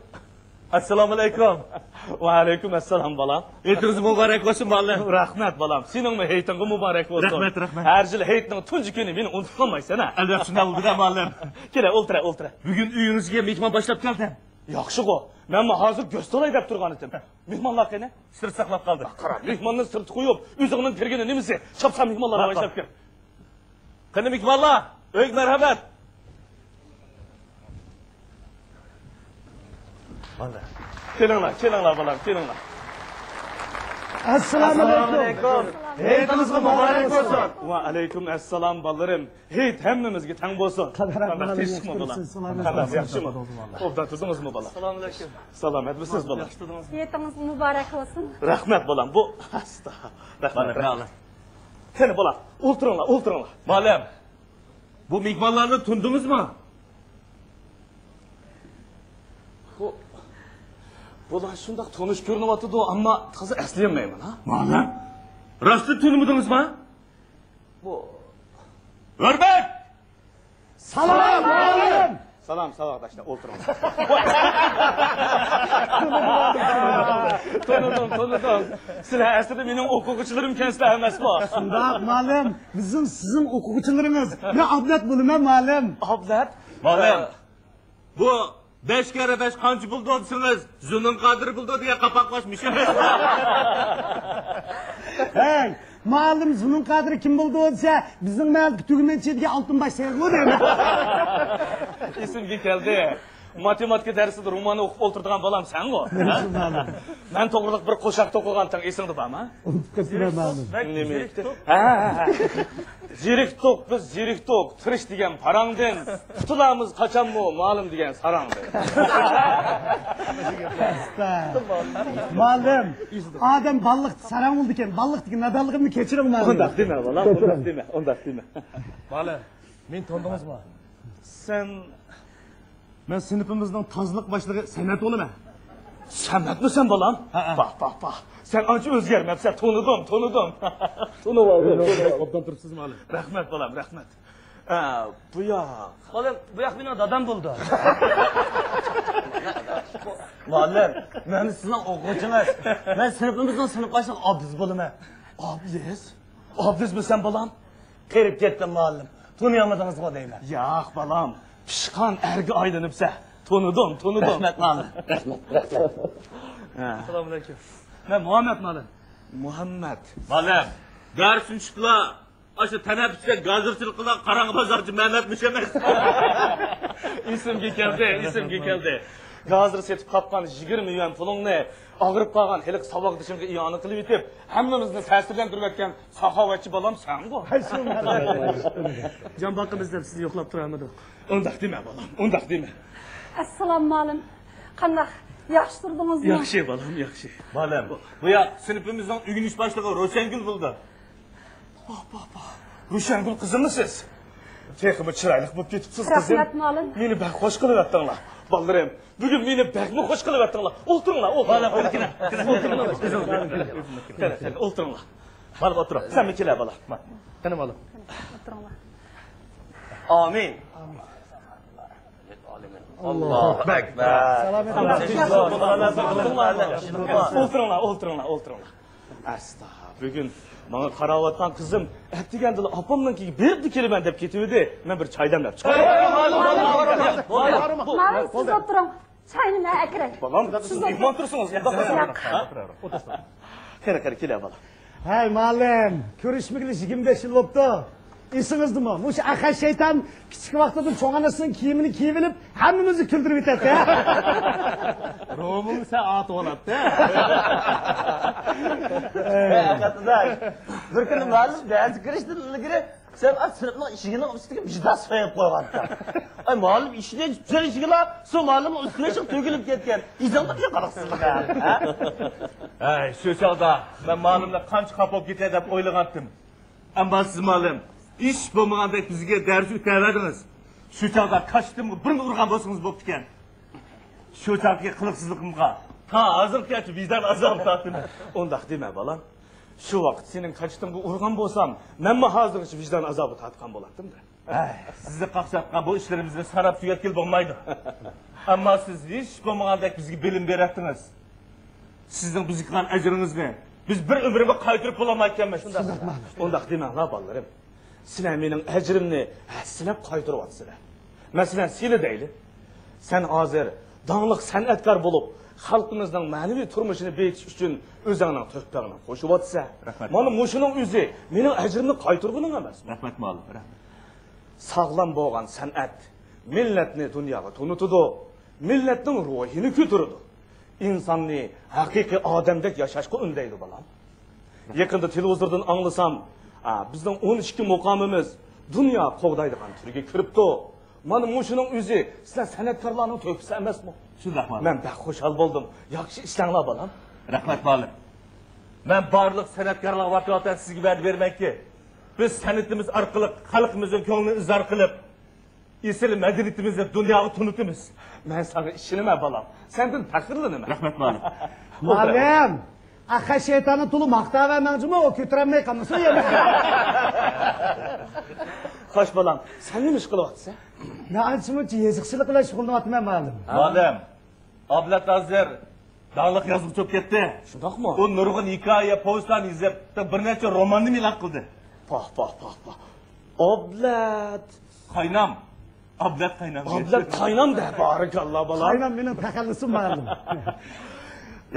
ئەسسالامۇئەلەيكۇم. ۋەئەلەيكۇم ئەسسالام، بالام. ھېيتىڭىز مۇبارەك بولسۇن، مۇئەللىم. رەھمەت، بالام. سېنىڭمۇ ھېيتىڭغا مۇبارەك بولسۇن. رەھمەت، رەھمەت. ھەر يىل ھېيتنىڭ تۇنجى كۈنى مېنى ئۇنتۇپ قالمايسەن، ھە؟ ئەلۋەتتە، شۇنداق بولىدۇ، مۇئەللىم. كېلە، ئولتۇرە، ئولتۇرە. بۈگۈن ئۆيىڭىزگە مېھمان باشلاپ كەلدىم. ياخشىغۇ. مەنمۇ ھازىر گۆش تالاي دەپ تۇرغانىدىم. مېھمانلار قېنى؟ سىرت ساقلاپ قالدى. قارا، مېھماننى سىرتتا قويۇپ، ئۆزۈڭنىڭ كىرگىنى نېمىسى؟ چاپسان مېھمانلارغا باشلاپ كىر. قېنى مېھمانلار، ئۆيگە مەرھەمەت. كېلىڭلار، كېلىڭلار، بالام، كېلىڭلار. ئەسسالامۇئەلەيكۇم. ھېيتىڭىزغا مۇبارەك بولسۇن. ۋەئەلەيكۇم ئەسسالام، بالىلىرىم. ھېيت ھەممىمىزگە تەڭ بولسۇن. قانداق، تىنچلىقمۇ، بالام؟ قانداق، ياخشىمۇ؟ ئوبدان تۇردىڭىزمۇ، بالام؟ سالامۇئەلەيكۇم. سالامەتمۇسىز، بالام؟ ھېيتىڭىز مۇبارەك بولسۇن. رەھمەت، بالام. بۇ، ئاستا. رەھمەت، رەھمەت. قېنى، بالام، ئولتۇرۇڭلار، ئولتۇرۇڭلار. مۇئەللىم، بۇ مېھمانلارنى تونۇدىڭىزمۇ؟ بۇ، بۇلار شۇنداق تونۇش كۆرۈنۈۋاتىدۇ، ئەمما تازا ئەسلىيەلمەيمەن، ھە؟ مۇئەللىم، راستتىن تونۇمىدىڭىزمۇ؟ بۇ، ھۆرمەت! سالام، مۇئەللىم! سالام، ساۋاقداشلار، ئولتۇرۇڭلار. تونۇدۇم، تونۇدۇم. سىلەر ئەسلىدە مېنىڭ ئوقۇغۇچىلىرىمكەنسىلەر ئەمەسمۇ؟ شۇنداق، مۇئەللىم. بىزنىڭ سىزنىڭ ئوقۇغۇچىلىرىڭىز. مەن ئابلەت بولىمەن، مۇئەللىم. ئابلەت؟ مۇئەللىم. بۇ بەش كەررە بەش قانچە بولىدۇ دېسىڭىز، زۇنۇن قادىر بولىدۇ دېگەن قاپاقباش مۇشۇ. ھەي، مۇئەللىم، زۇنۇن قادىر كىم بولىدۇ دېسە، بىزنىڭ مەھەللىدىكى تۈگمەن ئىچىدىكى ئالتۇنباش سېغىلى دەيمەن. ئېسىمگە كەلدى. ماتېماتىكا دەرسىدە رومان ئوقۇپ ئولتۇرىدىغان بالام سەنغۇ؟ مەن شۇ مەلۇم. مەن توغرىلىق بىر قوشاق توقۇغانتىڭ ئېسىڭدە بارمۇ؟ ئۇنتۇپ كەتتىم مەلۇم. نېمە؟ ھە، ھە، ھە. زېرىكتۇق، بىز زېرىكتۇق، تىرىش دېگەن پاراڭدىن، قۇتۇلامىز قاچانمۇ مالىم دېگەن ساراڭدىن. مالىم، ئادەم بالىلىقتا ساراڭ بولىدىكەن، بالىلىقتىكى نادانلىقىمنى كەچۈرۈڭ مالىم. ئۇنداق دېمە، بالام، ئۇنداق دېمە، ئۇنداق دېمە. مالىم، مېنى تونۇدىڭىزمۇ؟ سەن مەن سىنىپىمىزنىڭ تازىلىق باشلىقى سەمەت بولىمەن. سەمەتمۇ سەن، بالام؟ ھەئە. باھ، باھ، باھ. سەن ئانچە ئۆزگەرمەپسەن، تونۇدۇم، تونۇدۇم. تونۇۋالدىم، تونۇۋالدىم. ئوبدان تۇرۇپسىز، مالىم. رەھمەت، بالام، رەھمەت. ئە، بۇ ياق. مالىم، بۇ ياق مېنىڭ دادام بولىدۇ. مالىم، مەن سىزنىڭ ئوقۇغۇچىڭىز. مەن سىنىپىمىزنىڭ سىنىپ باشلىقى ئابدىز بولىمەن. ئابدىز؟ ئابدىزمۇ سەن، بالام؟ قېرىپ كەتتىم، مالىم. تونۇيالمىدىڭىزغۇ دەيمەن. ياق، بالام. پىشقان ئەرگە ئايلىنىپسەن. تونۇدۇم، تونۇدۇم. رەھمەت، مالىم. رەھمەت، رەھمەت. ھە. ئەسسالامۇئەلەيكۇم. مەن مۇھەممەد، مالىم. مۇھەممەد. مالىم، دەرسنى چۈشتىلا ئاشۇ تەنەپپۇستە گازىرچىلىق قىلغان قاراڭغۇ بازارچى مەمەت مۇشۇ ئەمەس؟ ئېسىمگە كەلدى، ئېسىمگە كەلدى. گازىر سېتىپ تاپقان يىگىرمە يۈەن پۇلۇڭنى ئاغرىپ قالغان ھېلىقى ساۋاقدىشىڭغا ئىئانە قىلىۋېتىپ، ھەممىمىزنى تەسىرلەندۈرۈۋەتكەن ساخاۋەتچى بالام سەنغۇ. جان باققىمىز دەپ سىزنى يوقلاپ تۇرامىدۇق؟ ئۇنداق دېمە، بالام، ئۇنداق دېمە. ئەسسالام، مالىم. قانداق؟ ياخشى تۇردىڭىزمۇ؟ ياخشى، بالام، ياخشى. مالىم، بۇ ياق سىنىپىمىزنىڭ ئۆگىنىش باشلىقى روشەنگۈل بولىدۇ. باھ، باھ، باھ. روشەنگۈل قىزىممۇ سىز؟ تېخىمۇ چىرايلىق بولۇپ كېتىپسىز، قىزىم. رەھمەت، مالىم. مېنى بەك خوش قىلىۋەتتىڭلار. بالىلىرىم، بۈگۈن مېنى بەكمۇ خوش قىلىۋەتتىڭلار. ئولتۇرۇڭلار، ئولتۇرۇڭلار. بالام، كىرە، كىرە، كىرە. ئولتۇرۇڭلار، كىرە، كىرە، كىرە، ئولتۇرۇڭلار. بالام، ئولتۇرۇڭ. سەنمۇ كېلە، بالا. قېنى، بالام. ئولتۇرۇڭلار. ئامىن. ئاللاھۇ ئەكبەر. ئولتۇرۇڭلار، ئولتۇرۇڭلار، ئولتۇرۇڭلار. ئەستا، بۈگۈن ماڭا قاراۋاتقان قىزىم ئەتىگەندىلا ئاپامنىڭكىگە بېرىپلا كېلىمەن دەپ كېتىۋىدى. مەن بىر چاي دەملەپ چىقاي. مانا سىز ئولتۇرۇڭ. چاينى مەن ئەكىرەي. بالام، سىز مېھمان تۇرسىڭىز، مۇنداق قىلسىڭىز. قېنى، قېنى، كېلە، بالا. ھەي، مۇئەللىم، كۆرۈشمىگىلى يىگىرمە بەش يىل بوپتۇ. ئېسىڭىزدىمۇ؟ مۇشۇ ئەخەت شەيتان كىچىك ۋاقتىدا چوڭ ئانىسىنىڭ كىيىمىنى كىيىۋېلىپ، ھەممىمىزنى كۈلدۈرۈۋېتەتتى. رومۇڭ سەن ئاتىۋالاتتى. ھەي، ئەخەت ئاداش، بىر كۈنى مۇئەللىم دەرسكە كىرىشتىن ئىلگىرى سەن ئا سىنىپنىڭ ئىشىكىنىڭ ئۈستىگە مىجداس سويۇپ قويغانتىڭ. ئاي، مۇئەللىم ئىشىكنى ئېچىپ چۈشەرگىلا، سۇ مۇئەللىمنىڭ ئۈستىگە چىقىپ تۆكۈلۈپ كەتكەن. ئېسىڭدە شۇ قالاقسىزلىق، ھە؟ ھەي، شۇ چاغدا مەن مۇئەللىملەر قانچە خاپا بولۇپ كېتەر دەپ ئويلىغانتىم. ئەمما سىز مۇئەللىم، ھېچ بولمىغاندەك بىزگە دەرس ئۆتەۋەردىڭىز. شۇ چاغدا كاچىتىمغا بىرنى ئۇرغان بولسىڭىز بوپتىكەن. شۇ چاغدىكى قىلىقسىزلىقىمغا تا ھازىرغىچە ۋىجدان ئازابى تارتىمەن. ئۇنداق دېمە، بالام. شۇ ۋاقىت سېنىڭ كاچىتىڭغا ئۇرغان بولسام، مەنمۇ ھازىرغىچە ۋىجدان ئازابى تارتقان بولاتتىم-دە. ھەي، سىزنى قاقشاتقان بۇ ئىشلىرىمىزنى ساناپ تۈگەتكىلى بولمايدۇ. ئەمما سىز ھېچ بولمىغاندەك بىزگە بىلىم بېرەتتىڭىز. سىزنىڭ بىزگە قىلغان ئەجرىڭىزنى بىز بىر ئۆمرىمۇ قايتۇرۇپ بولالمايدىكەنمىز. شۇنداق، شۇنداق دېمەڭلار، بالىلىرىم. سىلەر مېنىڭ ئەجرىمنى ھەسسىلەپ قايتۇرۇۋاتىسىلەر. مەسىلەن، سېنى دەيلى. سەن ھازىر داڭلىق سەنئەتكار بولۇپ، خەلقىمىزنىڭ مەنىۋى تۇرمۇشىنى بېيىتىش ئۈچۈن ئۆزۈڭنىڭ تۆھپەڭنى قوشۇۋاتىسەن. رەھمەت. مانا مۇشۇنىڭ ئۆزى مېنىڭ ئەجرىمنى قايتۇرغىنىڭ ئەمەسمۇ؟ رەھمەت، مۇئەللىم، رەھمەت. ساغلام بولغان سەنئەت مىللەتنى دۇنياغا تونۇتىدۇ، مىللەتنىڭ روھىنى كۆتۈرىدۇ، ئىنساننى ھەقىقىي ئادەمدەك ياشاشقا ئۈندەيدۇ، بالام. يېقىندا تېلېۋىزوردىن ئاڭلىسام، ئا، بىزنىڭ ئون ئىككى مۇقامىمىز دۇنيا قوغدايدىغان تۈرگە كىرىپتۇ. مانا مۇشۇنىڭ ئۆزى سىلەر سەنئەتكارلارنىڭ تۆھپىسى ئەمەسمۇ؟ شۇنداق، مۇئەللىم. مەن بەك خۇشال بولدۇم. ياخشى ئىشلەڭلار، بالام. رەھمەت، مۇئەللىم. مەن بارلىق سەنئەتكارلارغا ۋاكالىتەن سىزگە ۋەدە بېرىمەنكى، بىز سەنئىتىمىز ئارقىلىق خەلقىمىزنىڭ كۆڭلىنى ئىزھار قىلىپ، ئېسىل مەدەنىيىتىمىزنى دۇنياغا تونۇتىمىز. مەن ساڭا ئىشىنىمەن، بالام. سەندىن پەخىرلىنىمەن. رەھمەت، مۇئەللىم. مۇئەللىم، ئەخەت شەيتاننى تولا ماختاۋەرمەڭ جۇمۇ، ئۇ كۆتۈرەلمەي قالمىسۇن يەنە. خوش، بالام، سەن نېمە ئىش قىلىۋاتىسەن؟ مەن ئانچە-مۇنچە يېزىقچىلىق بىلەن شۇغۇللىنىۋاتىمەن، مۇئەللىم. مۇئەللىم، ئابلەت ھازىر داڭلىق يازغۇچى بولۇپ كەتتى. شۇنداقمۇ؟ ئۇ نۇرغۇن ھېكايە، پوۋېستلارنى يېزىپ، بىر نەچچە روماننى ئېلان قىلدى. پاھ، پاھ، پاھ، پاھ. ئابلەت. قاينام. ئابلەت قاينام. ئابلەت قاينام دە، بارىكاللا، بالام. قاينام مېنىڭ تەخەللۇسۇم، مۇئەللىم.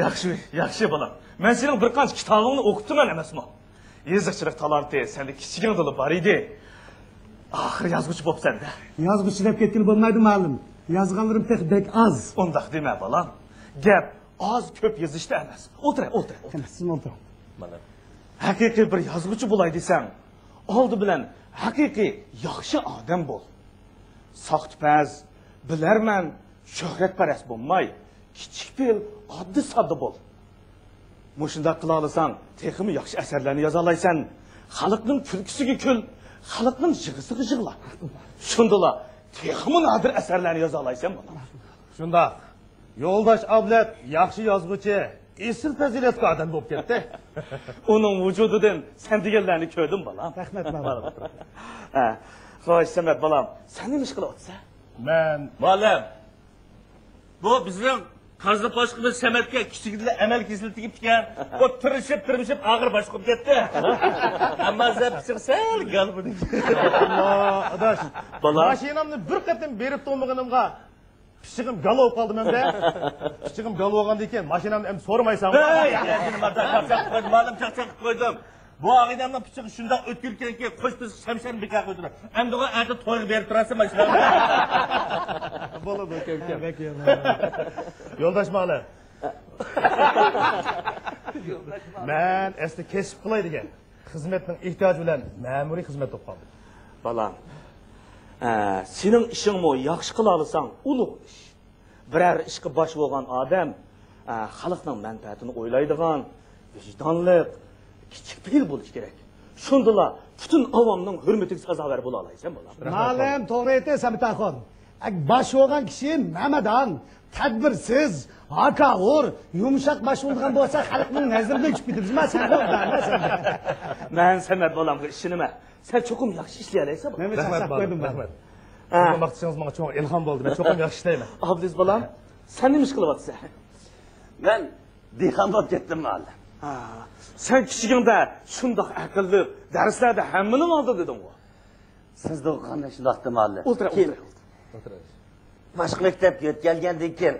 ياخشى، ياخشى، بالام. مەن سېنىڭ بىر قانچە كىتابىڭنى ئوقۇپتىمەن ئەمەسمۇ؟ يېزىقچىلىق تالانتى سەندە كىچىكىڭدىلا بار ئىدى. ئاخىر يازغۇچى بوپسەن-دە. يازغۇچى دەپ كەتكىلى بولمايدۇ، مۇئەللىم. يازغانلىرىم تېخى بەك ئاز. ئۇنداق دېمە، بالام. گەپ ئاز، كۆپ يېزىشتا ئەمەس. ئولتۇرە، ئولتۇرە، ئولتۇرە. سىزمۇ ئولتۇرۇڭ. مانا. ھەقىقىي بىر يازغۇچى بولاي دېسەڭ، ئالدى بىلەن ھەقىقىي ياخشى ئادەم بول. ساختىپەز، بىلەرمەن، شۆھرەتپەرەس بولماي، كىچىك پېئىل، ئاددىي-ساددا بول. مۇشۇنداق قىلالىساڭ، تېخىمۇ ياخشى ئەسەرلەرنى يازالايسەن. خەلقنىڭ كۈلكىسىگە كۈل، خەلقنىڭ يىغىسىغا يىغلا. شۇندىلا تېخىمۇ نادىر ئەسەرلەرنى يازالايسەن، بالام. شۇنداق. يولداش ئابلەت ياخشى يازغۇچى، ئېسىل پەزىلەتلىك ئادەم بولۇپ كەتتى. ئۇنىڭ ۋۇجۇدىدىن سەن دېگەنلەرنى كۆردۈم، بالام. رەھمەت، مانا. ھە، خوش، سەمەت بالام، سەن نېمە ئىش قىلىۋاتىسەن؟ مەن مۇئەللىم، بۇ بىزنىڭ قازناپ ئاشقىمىز سەمەتكە كىچىكىدىلا ئەمەل كېسىلى تېگىپتىكەن. ئۇ تىرىشىپ، تىرمىشىپ ئاخىرى باشقا بولۇپ كەتتى. ئەمما سەن پىچىقى سەل گال بۇنىڭ. ئاللا، ئاداش. بالا. ماشىنامنى بىر قېتىم بېرىپ تومىغىنىمغا پىچىقىم گال بولۇپ قالدى مەندە. پىچىقىم گال بولغاندىن كېيىن ماشىنامنى ئەمدى سورىمايسەنغۇ. ھەي، ھەي، نېمە، چاقچاق قىلىپ قويدۇم، مالىم، چاقچاق قىلىپ قويدۇم. بۇ ئاغىنەمنىڭ پىچىقى شۇنداق ئۆتكۈلۈككەنكى، قوش پىچىقى شەمشەرنى بىكار قىلىپ تۇرۇپ. ئەمدىغۇ ئەتە تويغا بېرىپ تۇرارسەن ماشىنا. بولىدۇ، كەم، كەم. بەك يامان. يولداش مالىم. مەن ئەسلى كەسىپ قىلاي دېگەن. خىزمەتنىڭ ئېھتىياجى بىلەن مەمۇرىي خىزمەت بولۇپ قالدى. بالام، ئە، سېنىڭ ئىشىڭمۇ ياخشى قىلالىساڭ ئۇلۇغ ئىش. بىرەر ئىشقا باش بولغان ئادەم، ئە، خەلقنىڭ مەنپەئەتىنى ئويلايدىغان، ۋىجدانلىق، كىچىك پېئىل بولۇشى كېرەك. شۇندىلا پۈتۈن ئاۋامنىڭ ھۆرمىتىگە سازاۋەر بولالايسەن، بالام. مالىم، توغرا ئېيتتى، سەمەت ئاخۇن. ئەگ باش بولغان كىشى مەمەدان، تەدبىرسىز، ھاكاۋۇر، يۇمشاق باش بولىدىغان بولسا، خەلقنىڭ نەزىرىدىن چۈشۈپ كېتىمىز. مەن سەن مەن سەمەت بالامغا ئىشىنىمەن. سەن چوقۇم ياخشى ئىشلىيەلەيسەن، بالام. مەن رەھمەت، چاقچاق قويدۇم، رەھمەت. ھە. بۇ ماختىشىڭىز ماڭا چوڭ ئىلھام بولدى. مەن چوقۇم ياخشى ئىشلەيمەن. ئابلىز بالام، سەن نېمە ئىش قىلىۋاتىسەن؟ مەن دېھقان بولۇپ كەتتىم، مۇئەللىم. ھا، سەن كىچىكىڭدە شۇنداق ئەقىللىق، دەرسلەردە ھەممىنىڭ ئالدىدا ئىدىڭغۇ. سىزدە ئوقۇغاندا شۇنداقتى، مۇئەللىم. ئولتۇرە، كېيىن ئولتۇرە، ئولتۇرە. باشقا مەكتەپكە يۆتكەلگەندىن كېيىن،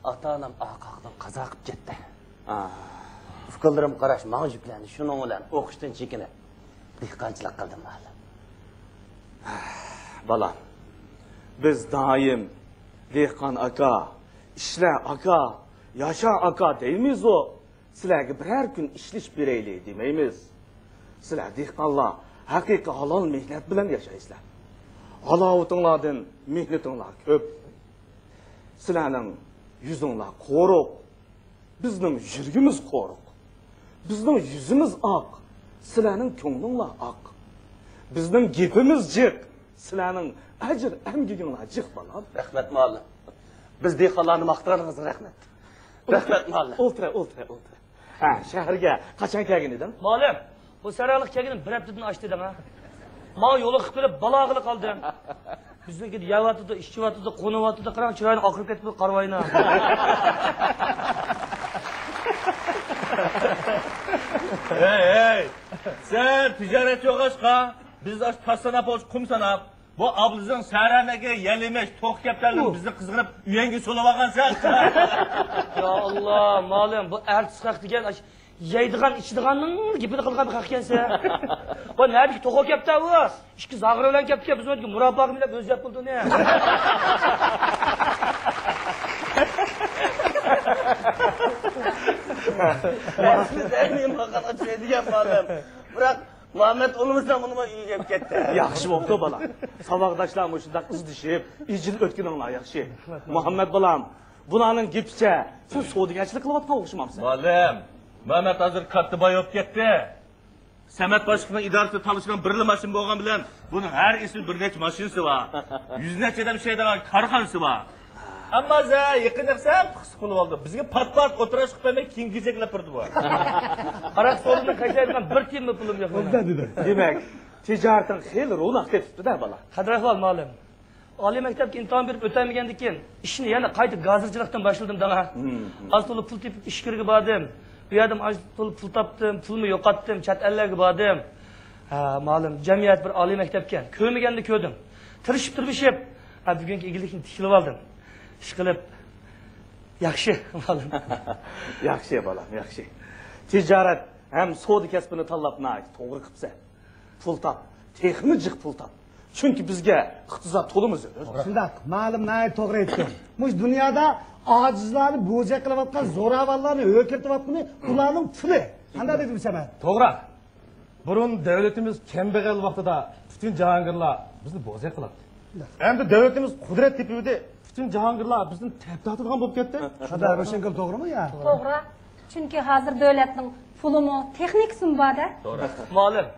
ئاتا-ئانام ئاق-، ئاقاقتىن قازا قىلىپ كەتتى. ئا. ئۇكىلىرىم قاراش ماڭا يۈكلەندى، شۇنىڭ بىلەن ئوقۇشتىن چېكىنىپ، دېھقانچىلىق قىلدىم، مۇئەللىم. بالام، بىز دائىم «دېھقان ئاكا، ئىشلە ئاكا، ياشا ئاكا» دەيمىزۇ؟ سىلەرگە بىرەر كۈن ئىشلىشىپ بېرەيلى دېمەيمىز. سىلەر دېھقانلار ھەقىقىي ھالال مېھنەت بىلەن ياشايسىلەر. ھالاۋىتىڭلاردىن مېھنىتىڭلار كۆپ. سىلەرنىڭ يۈزۈڭلار قورۇق، بىزنىڭ يۈرىكىمىز قورۇق. بىزنىڭ يۈزىمىز ئاق، سىلەرنىڭ كۆڭلۈڭلار ئاق. بىزنىڭ گېپىمىز جىق، سىلەرنىڭ ئەجىر ئەمگىكىڭلار جىق، بالام. رەھمەت، مۇئەللىم. بىز دېھقانلارنى ماختىغىنىڭىزغا رەھمەت. رەھمەت، مۇئەللىم. ئولتۇرە، ئولتۇرە، ئولتۇرە. ھە، شەھەرگە قاچان كەلگەن ئىدىڭ؟ مۇئەللىم، بۇ سەرھەدلىك كەلگىنىم بىر ھەپتىدىن ئاشتى دەڭ، ھە؟ ماڭا يولۇقۇپ قېلىپ بالاغىلى قالدىم. بىزنىڭكى يەۋاتىدۇ، ئىچىۋاتىدۇ، قونۇۋاتىدۇ، قاراڭ، چىرايىنى ئاقىرىپ كەتتى بۇ قارىۋاينىڭ. ھەي، ھەي، سەن تىجارەتچى بولغاچقا، بىز ئاشۇ تاش ساناپ، قۇم ساناپ، بۇ ئابلىزنىڭ سەرەنەگە يەلىمەش توخۇ كەپتەرلىرىنى بىزنى قىزغىنىپ ئۆيەڭگە سولىۋالغانسەن. يا ئاللا، مالىم، بۇ ئەرتىس خەق دېگەن ئاش-، يەيدىغان، ئىچىدىغاننىڭ گېپىنى قىلغان بىر خەق ئىكەنسەن. ۋاي، نەدىكى توخۇ كەپتەر ئۇ؟ ئىككى زاغرا بىلەن كەپتىكەن، بىز ئۆتكە مۇراباغا مىلەپ ئۆزى يەپ بولدى ئۇنى. ئەسلىدە مېھمانخانىغا چۈشەي دېگەن مالىم. بىراق مۇھەممەد ئۇنىمىسا ئۇنىمۇ ئۆيگە كەتتى. ياخشى بوپتۇ، بالا. ساۋاقداشلار مۇشۇنداق ئىزدىشىپ، ئىجىل ئۆتكىنىڭلار ياخشى. مۇھەممەد بالام، بۇلارنىڭ گېپىچە، سەن سودىگەرچىلىك قىلىۋاتقان ئوخشىمامسەن؟ مۇئەللىم، مەمەت ھازىر كاتتا باي بولۇپ كەتتى. سەمەت باشلىقنىڭ ئىدارىسىدە تالىشىدىغان بىرلا ماشىنا بولغان بىلەن، بۇنىڭ ھەر ئىشىدا بىر نەچچە ماشىنىسى بار. يۈز نەچچە ئادەم ئىشلەيدىغان كارخانىسى بار. ئەمما سەن يېقىندا سەل پىخسىق بولۇۋالدى. بىزگە پات-پات ئولتۇراشقا بەرمەي، كېيىن كېچەكلەپ بېرىدۇ بۇ. ھاراق سودىسىنى قايتايدىغان بىر تىيىنمۇ پۇلۇم يوق مېنىڭ. دېمەك، تىجارىتىڭ خېلى روناق تېپىپتۇ-دە، بالا. قەدىر ئەھۋال، مۇئەللىم. ئالىي مەكتەپكە ئىمتىھان بېرىپ ئۆتەلمىگەندىن كېيىن، ئىشنى يەنە قايتا گازىرچىلىقتىن باشلىدىم، داڭا. ھىم، ھىم. ئاز تولا پۇل تېپىپ، ئىچكىرىگە باردىم. بۇ يەردىمۇ ئاز تولا پۇل تاپتىم، پۇلمۇ يوقاتتىم، چەت ئەللەرگە باردىم. ھە، مالىم، جەمئىيەت بىر ئالىي مەكتەپكەن. كۆرمىگەننى كۆردۈم. تىرىشىپ، تىرمىشىپ، ھە، بۈگۈنكى ئىگىلىكنى تىكلىۋالدىم. ئىشقىلىپ، ياخشى، مالىم. ياخشى، بالام، ياخشى. تىجارەت ھەم سودا كەسپىنى تاللاپ ناھايىتى توغرا قىپسەن. پۇل تاپ، تېخىمۇ جىق پۇل تاپ. چۈنكى بىزگە ئىقتىساد تولىمۇ زۆرۈر. شۇنداق، مالىم ناھايىتى توغرا ئېيتتى. مۇشۇ دۇنيادا ئاجىزلارنى بوزەك قىلىۋاتقان، زوراۋانلارنى ھۆركىرىتىۋاتقىنى ئۇلارنىڭ پۇلى. قانداق دېدىم سەمەت؟ توغرا. بۇرۇن دۆلىتىمىز كەمبەغەل ۋاقتىدا پۈتۈن جاھانگىرلار بىزنى بوزەك قىلاتتى. ئەمدى دۆلىتىمىز قۇدرەت تېپىۋىدى، پۈتۈن جاھانگىرلار بىزدىن تەپ تارتىدىغان بولۇپ كەتتى. شۇنداق، روشەنگۈل، توغرىمۇ يا؟ توغرا. چۈنكى ھازىر دۆلەتنىڭ پۇلىمۇ، تېخنىكىسىمۇ بار-دە. توغرا. مۇئەللىم،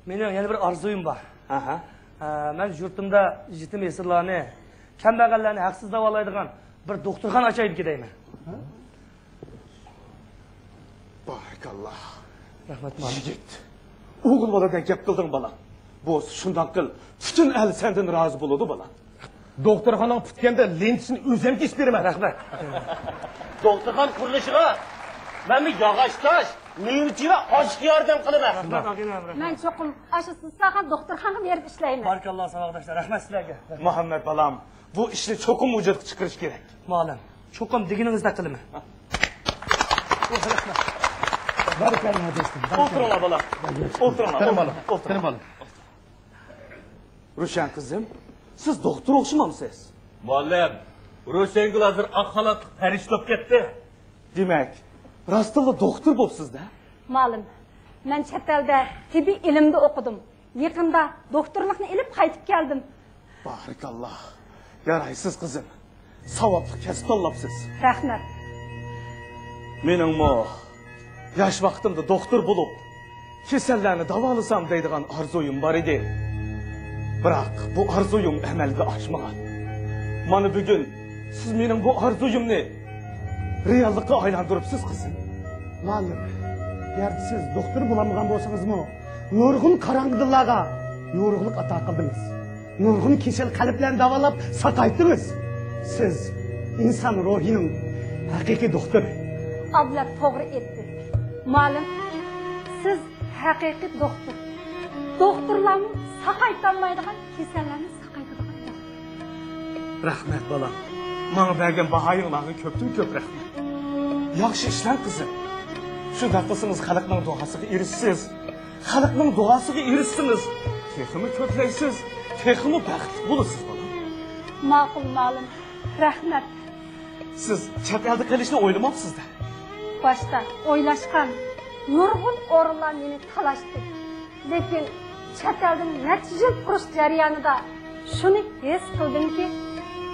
مېنىڭ يەنە بىر ئارزۇيۇم بار. ئاھا. ئە، مەن يۇرتۇمدا يېتىم يېسىرلارنى، كەمبەغەللەرنى ھەقسىز داۋالايدىغان بىر دوختۇرخانا ئاچاي دېگەن. بارىكاللا. رەھمەت، مۇئەللىم. يىگىت، ئوغۇل بالىدەك گەپ قىلدىڭ، بالام. بولسا شۇنداق قىل، پۈتۈن ئەل سەندىن رازى بولىدۇ، بالام. دوختۇرخانىڭ پۈتكەندە لېنتىسىنى ئۆزۈم كېسىپ بېرىمەن. رەھمەت. دوختۇرخانا قۇرۇلۇشىغا مەنمۇ ياغاچ تاش، مېۋە-چېۋە، ئاشقا ياردەم قىلىمەن. رەھمەت، ئاغىنەم، رەھمەت. مەن چوقۇم ئاشۇ سىز سالغان دوختۇرخانىغا بېرىپ ئىشلەيمەن. بارىكاللا، ساۋاقداشلار، رەھمەت سىلەرگە. مۇھەممەت بالام، بۇ ئىشنى چوقۇم ۋۇجۇدقا چىقىرىش كېرەك. مۇئەللىم، چوقۇم دېگىنىڭىزدەك قىلىمەن. بارىكاللا، دوستۇم، بارىكاللا. ئولتۇرۇڭلار، بالام. ئولتۇرۇڭلار. كىرىڭ، بالام. ئولتۇرۇڭ. كىرىڭ، بالام. روشەن قىزىم، سىز دوختۇر ئوخشىمامسىز؟ مۇئەللىم، روشەنگۈل ھازىر ئاق خالاتلىق پەرىشتە بولۇپ كەتتى. دېمەك، راستتىنلا دوختۇر بوپسىز-دە؟ مۇئەللىم، مەن چەت ئەلدە تېببىي ئىلىمدە ئوقۇدۇم. يېقىندا دوختۇرلۇقنى ئېلىپ قايتىپ كەلدىم. بارىكاللا. يارايسىز، قىزىم. ساۋابلىق كەسىپ تاللاپسىز. رەھمەت. مېنىڭمۇ ياش ۋاقتىمدا دوختۇر بولۇپ، كېسەللەرنى داۋالىسام دەيدىغان ئارزۇيۇم بار ئىدى. بىراق بۇ ئارزۇيۇم ئەمەلگە ئاشمىغان. مانا بۈگۈن سىز مېنىڭ بۇ ئارزۇيۇمنى رېئاللىققا ئايلاندۇرۇپسىز، قىزىم. مۇئەللىم، گەرچە سىز دوختۇر بولالمىغان بولسىڭىزمۇ، نۇرغۇن قاراڭغۇ دىللارغا يورۇقلۇق ئاتا قىلدىڭىز. نۇرغۇن كېسەل قەلبلەرنى داۋالاپ ساقايتتىڭىز. سىز ئىنسان روھىنىڭ ھەقىقىي دوختۇرى. ئابلەت توغرا ئېيتتى. مۇئەللىم، سىز ھەقىقىي دوختۇر. دوختۇرلارمۇ ساقايتالمايدىغان كېسەللەرنى ساقايتىدىغان دوختۇر. رەھمەت، بالام. ماڭا بەرگەن باھايىڭلارغا كۆپتىن كۆپ رەھمەت. ياخشى ئىشلەڭ، قىزىم. شۇنداق قىلسىڭىز، خەلقنىڭ دۇئاسىغا ئېرىشىسىز. خەلقنىڭ دۇئاسىغا ئېرىشسىڭىز، تېخىمۇ كۆپلەيسىز، تېخىمۇ بەختلىك بولىسىز، بالام. ماقۇل، مۇئەللىم. رەھمەت. سىز چەت ئەلدە قېلىشنى ئويلىماپسىز-دە؟ باشتا ئويلاشقان، نۇرغۇن ئورۇنلار مېنى تالاشتى. لېكىن چەت ئەلدىن نەچچە يىل تۇرۇش جەريانىدا شۇنى ھېس قىلدىمكى،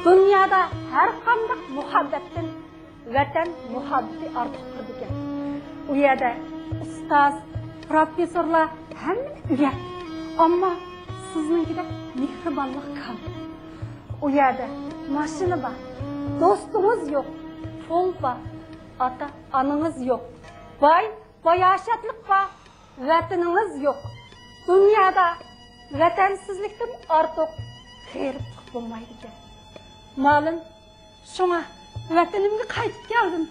دۇنيادا ھەرقانداق مۇھەببەتتىن ۋەتەن مۇھەببىتى ئارتۇق تۇرىدىكەن. ئۇ يەردە ئۇستاز، پروفېسسورلار ھەممىنى ئۆگەتتى. ئەمما سىزنىڭكىدەك مېھرىبانلىق كەم. ئۇ يەردە ماشىنا بار، دوستىڭىز يوق، پۇل بار، ئاتا-ئانىڭىز يوق، باي، باياشاتلىق بار، ۋەتىنىڭىز يوق. دۇنيادا ۋەتەنسىزلىكتىن ئارتۇق غېرىبلىق بولمايدىكەن. مۇئەللىم، شۇڭا ۋەتىنىمگە قايتىپ كەلدىم.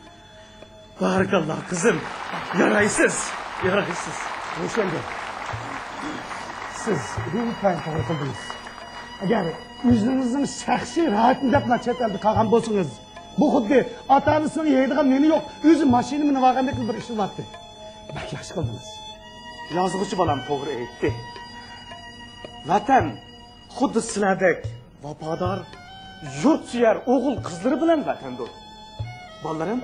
بارىكاللا، قىزىم. يارايسىز، يارايسىز. روشەنگۈل، سىز ئىنتايىن توغرا قىلدىڭىز. ئەگەر ئۆزىڭىزنىڭ شەخسىي راھىتىنى دەپلا چەت ئەلدە قالغان بولسىڭىز، بۇ خۇددى ئاتا-ئانىسىنىڭ يەيدىغان نېنى يوق، ئۆزى ماشىنا مىنىۋالغاندەك بىر ئىش بولاتتى. بەك ياخشى قىلدىڭىز. يازغۇچى بالام توغرا ئېيتتى. ۋەتەن خۇددى سىلەردەك ۋاپادار، يۇرتسۆيەر ئوغۇل-قىزلىرى بىلەن ۋەتەندۇر. بالىلىرىم،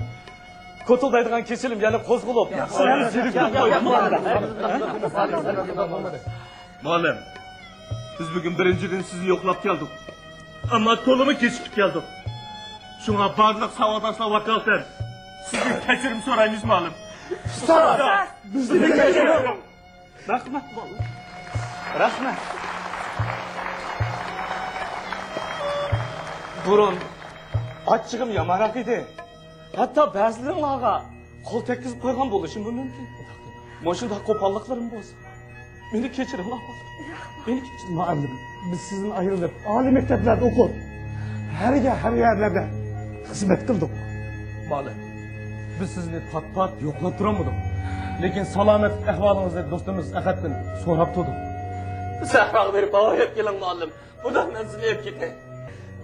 كوتۇلدايدىغان كېسىلىم يەنە قوزغىلىپ، سىلەرنى زېرىكتۈرۈپ قويدىمۇ؟ مۇئەللىم، بىز بۈگۈن بىرىنچىدىن سىزنى يوقلاپ كەلدۇق. ئەمما تولىمۇ كېچىكىپ كەلدۇق. شۇڭا بارلىق ساۋاقداشلار ۋاكالىتەن سىزدىن كەچۈرۈم سورايمىز، مۇئەللىم. ئۇستاز! بىزدىن كەچۈرۈم! رەھمەت، بالام. رەھمەت. بۇرۇن ئاچچىقىم يامانراق ئىدى. ھەتتا بەزىلىرىڭلارغا قول تەگكۈزۈپ قويغان بولۇشۇممۇ مۇمكىن. مۇشۇنداق قوپاللىقلىرىم بولسا، مېنى كېچىرىڭلار، بالام. مېنى كېچىرىڭ. مۇئەللىم، بىز سىزدىن ئايرىلىپ، ئالىي مەكتەپلەردە ئوقۇپ، ھەرگە، ھەر يەرلەردە خىزمەت قىلدۇق. مۇئەللىم، بىز سىزنى پات-پات يوقلاپ تۇرالمىدۇق. لېكىن سالامەتلىك ئەھۋالىڭىزنى دوستىمىز ئەخەتتىن سوراپ تۇردۇق. سەھراغا بېرىپ ھاۋا يەپ كېلىڭ، مۇئەللىم. بۇنداق مەن سىزنى ئېلىپ كېتەي.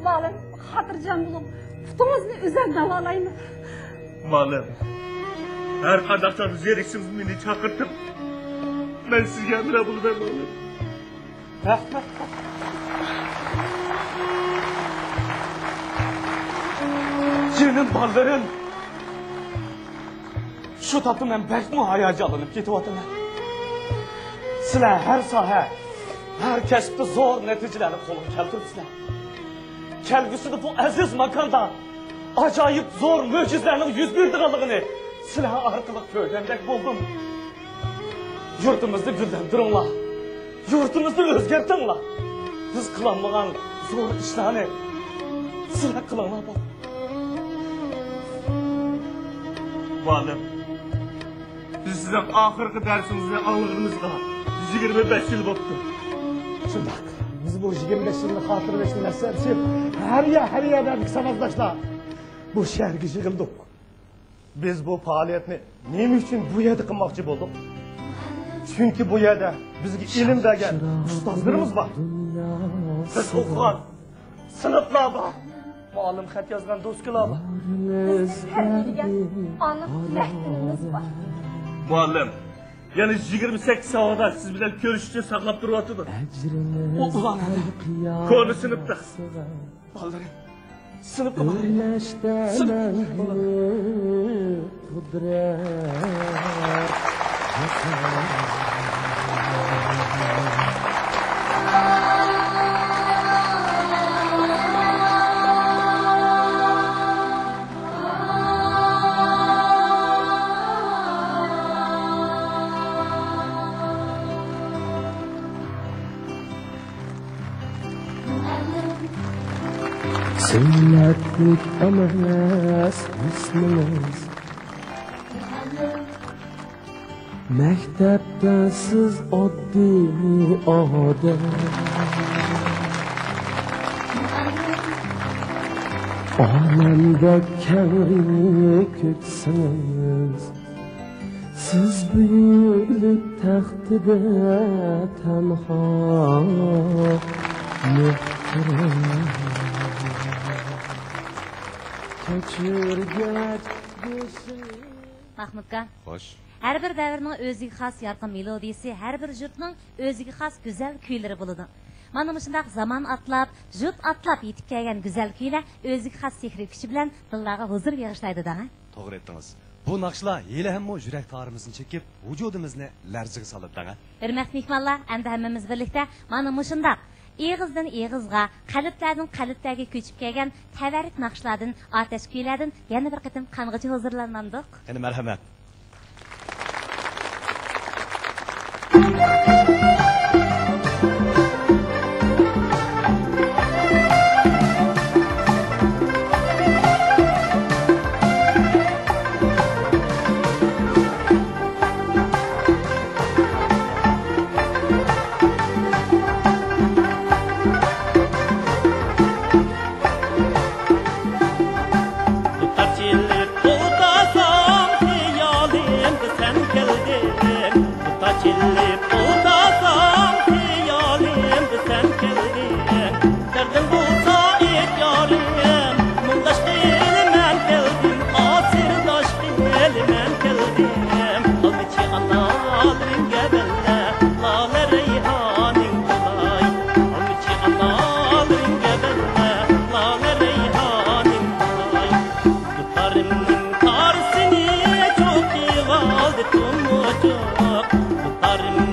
مۇئەللىم، خاتىرجەم بولۇڭ. پۇتىڭىزنى ئۆزۈم داۋالايمەن. مۇئەللىم، ھەر قانداق چاغدا زېرىكسىڭىز مېنى چاقىرتىڭ. مەن سىزگە ھەمراھ بولىمەن، مۇئەللىم. جېنىم بالىلىرىم، شۇ تاپتا مەن بەكمۇ ھاياجانلىنىپ كېتىۋاتىمەن. سىلەر ھەر ساھە، ھەر كەسىپتە زور نەتىجىلەرنى قولغا كەلتۈرۈپسىلەر. كەلگۈسىدە بۇ ئەزىز ماكاندا ئاجايىپ زور مۆجىزىلەرنىڭ يۈز بېرىدىغانلىقىنى سىلەر ئارقىلىق كۆرگەندەك بولدۇم. يۇرتىمىزنى گۈللەندۈرۈڭلار، يۇرتىمىزنى ئۆزگەرتىڭلار. بىز قىلالمىغان زور ئىشلارنى سىلەر قىلىڭلار، بالام. مۇئەللىم، بىز سىزنىڭ ئاخىرقى دەرسىڭىزنى ئاڭلىغىنىمىزغا يىگىرمە بەش يىل بوپتۇ. شۇنداق. بىز بۇ يىگىرمە بەش يىلنى خاتىرىلەشنى مەقسەتلىشىپ، ھەر يەر، ھەر يەردىكى ساۋاقداشلار بۇ شەھەرگە يىغىلدۇق. بىز بۇ پائالىيەتنى نېمە ئۈچۈن بۇ يەردە قىلماقچى بولدۇق؟ چۈنكى بۇ يەردە بىزگە ئىلىم بەرگەن ئۇستازلىرىمىز بار. سىز ئوقۇغان سىنىپلار بار. مۇئەللىم خەت يازغان دوسكىلار بار. بىزنىڭ تەربىيە بەرگەن ئانا مەھكىمىمىز بار. مۇئەللىم، يەنە يىگىرمە سەككىز ساۋاقداش سىز بىلەن كۆرۈشۈش ئۈچۈن ساقلاپ تۇرۇۋاتىدۇ. ئۇ، ئۇلار نەدە؟ كونا سىنىپتا. بالىلىرىم، سىنىپقا بارايلى. سىنىپقا بارايلى. زىننەتلىك ئەمەس ھۆسنىڭىز. مەكتەپتە سىز ئاددىي ئادەم. ئالەمدە كەڭرى كۆكسىڭىز. سىز بۈيۈكلۈك تەختىدە تەنھا مۆھتەرەم. كەچۈرگەچ بېشىم. مەھمۇتكا. خوش. ھەر بىر دەۋرنىڭ ئۆزىگە خاس يارقىن مېلودىيىسى، ھەر بىر يۇرتنىڭ ئۆزىگە خاس گۈزەل كۈيلىرى بولىدۇ. مانا مۇشۇنداق زامان ئاتلاپ، يۇرت ئاتلاپ يېتىپ كەلگەن گۈزەل كۈيلەر ئۆزىگە خاس سېھرىي كۈچى بىلەن دىللارغا ھۇزۇر بېغىشلايدۇ دەڭە. توغرا ئېيتتىڭىز. بۇ ناخشىلار ھېلىھەممۇ يۈرەك تارىمىزنى چېكىپ، ۋۇجۇدىمىزنى لەرزىگە سالىدۇ دەڭە. ھۆرمەتلىك مېھمانلار، ئەمدى ھەممىمىز بىرلىكتە مانا مۇشۇنداق ئېغىزدىن ئېغىزغا، قەلبلەردىن قەلبلەرگە كۆچۈپ كەلگەن تەۋەررۈك ناخشىلاردىن، ئاتەش كۈيلەردىن يەنە بىر قېتىم قانغىچە ھۇزۇرلانمامدۇق؟ قېنى، مەرھەمەت. دۇتار چېلىپ ئولتۇرسام، خىيالىمدا سەن كەلدىڭ. دۇتار چېلىپ ئولتۇرسام، خىيالىمدا سەن كەلدىڭ. دەردىم بولسا ئېيت يارىم، مۇڭداش قىلىمەن كەلدىم، ئاسىرداش قىلىمەن كەلدىم. ئالمىچى ئانالىرىڭگە بەللە، لالە رەيھانىڭ بولاي. ئالمىچى ئانالىرىڭگە بەللە، لالە رەيھانىڭ بولاي. دۇتارىمنىڭ تارىسىنى چوقۇۋالدى تۇمۇچۇق. دۇتارىمنىڭ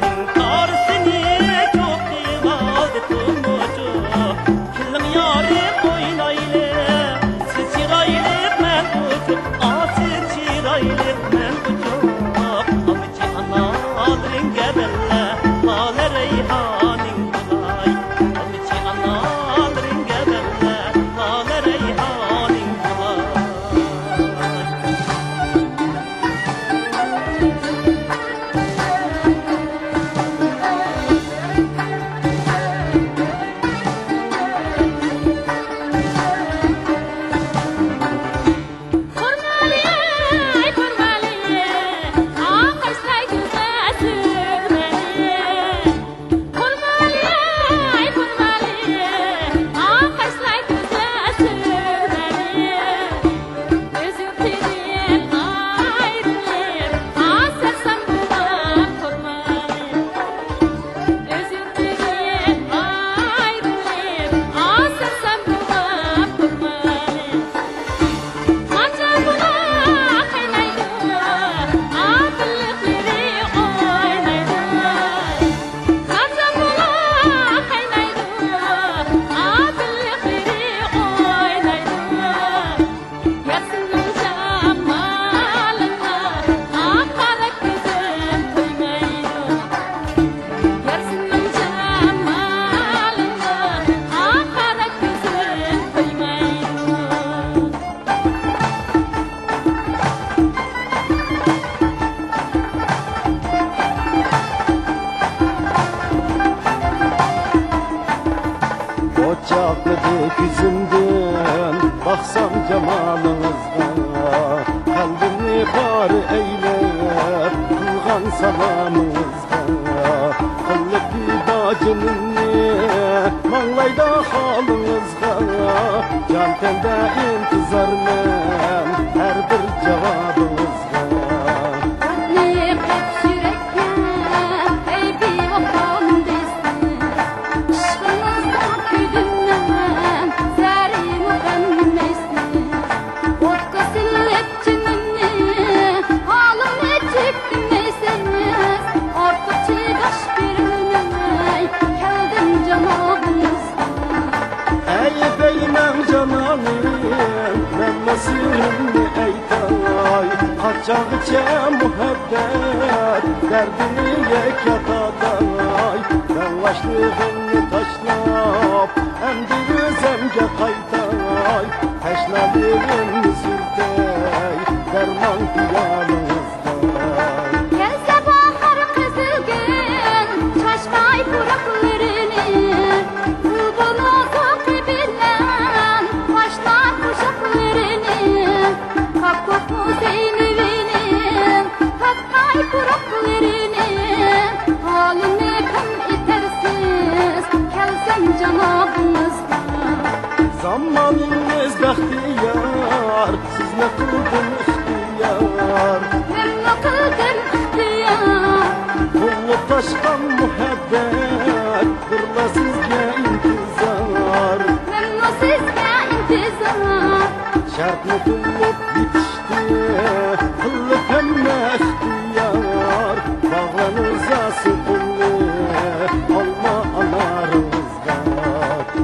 ئاقىدۇ كۆزۈمدىن باقسام جامالىڭىزغا، قەلبىمنى پارە ئەيلەپ قىلغان سالامىڭىزغا، قىلىپ پىدا جېنىمنى ماڭلايدا ھالىڭىزغا، جان تەندە ئىنتىزارمەن ھەر بىر جاۋابىڭىزغا. ئوتنى قەپ يۈرەككە، ئەي بىۋاپام دەيسىز. ئىشقىڭىزدا كۆيدۈم مەن، زەرىمۇ غەم دەيسىز. ئوتقا سېلىپ جېنىمنى، ھالىمنى چەكتىم دەيسىز. ئارتۇق چىداش بېرەلمەي، كەلدىم جانابىڭىزغا. ئەي بەيمەن جانانىم، مەنمۇ سىرىمنى ئېيتاي، قاچانغىچە مۇھەببەت دەردىنى يەككە تارتاي؟ مەن باشلىقىمنى تاشلاپ، ئەمدى ئۆزۈمگە قايتاي، تەشنالىقىمنى سۈرتەي دەرمان پىيالىڭىزغا. كەلسە باھار قىزىلگۈل چاچماي پۇراقلىرىنى، بۇلبۇل نازۇكى بىلەن باشلار قوشاقلىرىنى، كاككۇكمۇ زەينىۋىنى تارتماي پۇراقلىرىنى، ھالىمنى غەم ئېتەرسىز كەلسەم جانابىڭىزغا. زامانىڭىز بەختىيار، سىزنى قىلدىم ئىختىيار. مەنمۇ قىلدىم ئىختىيار. قوللاپ تاشقان مۇھەببەت، بىرلا سىزگە ئىنتىزار. مەنمۇ سىزگە ئىنتىزار. شەرتنى قىلىپ يېتىشتى، قىلىپ ھەممە ئىختىيار. باغلار نۇر زاسى قولنى، ئالما ئانارىڭىز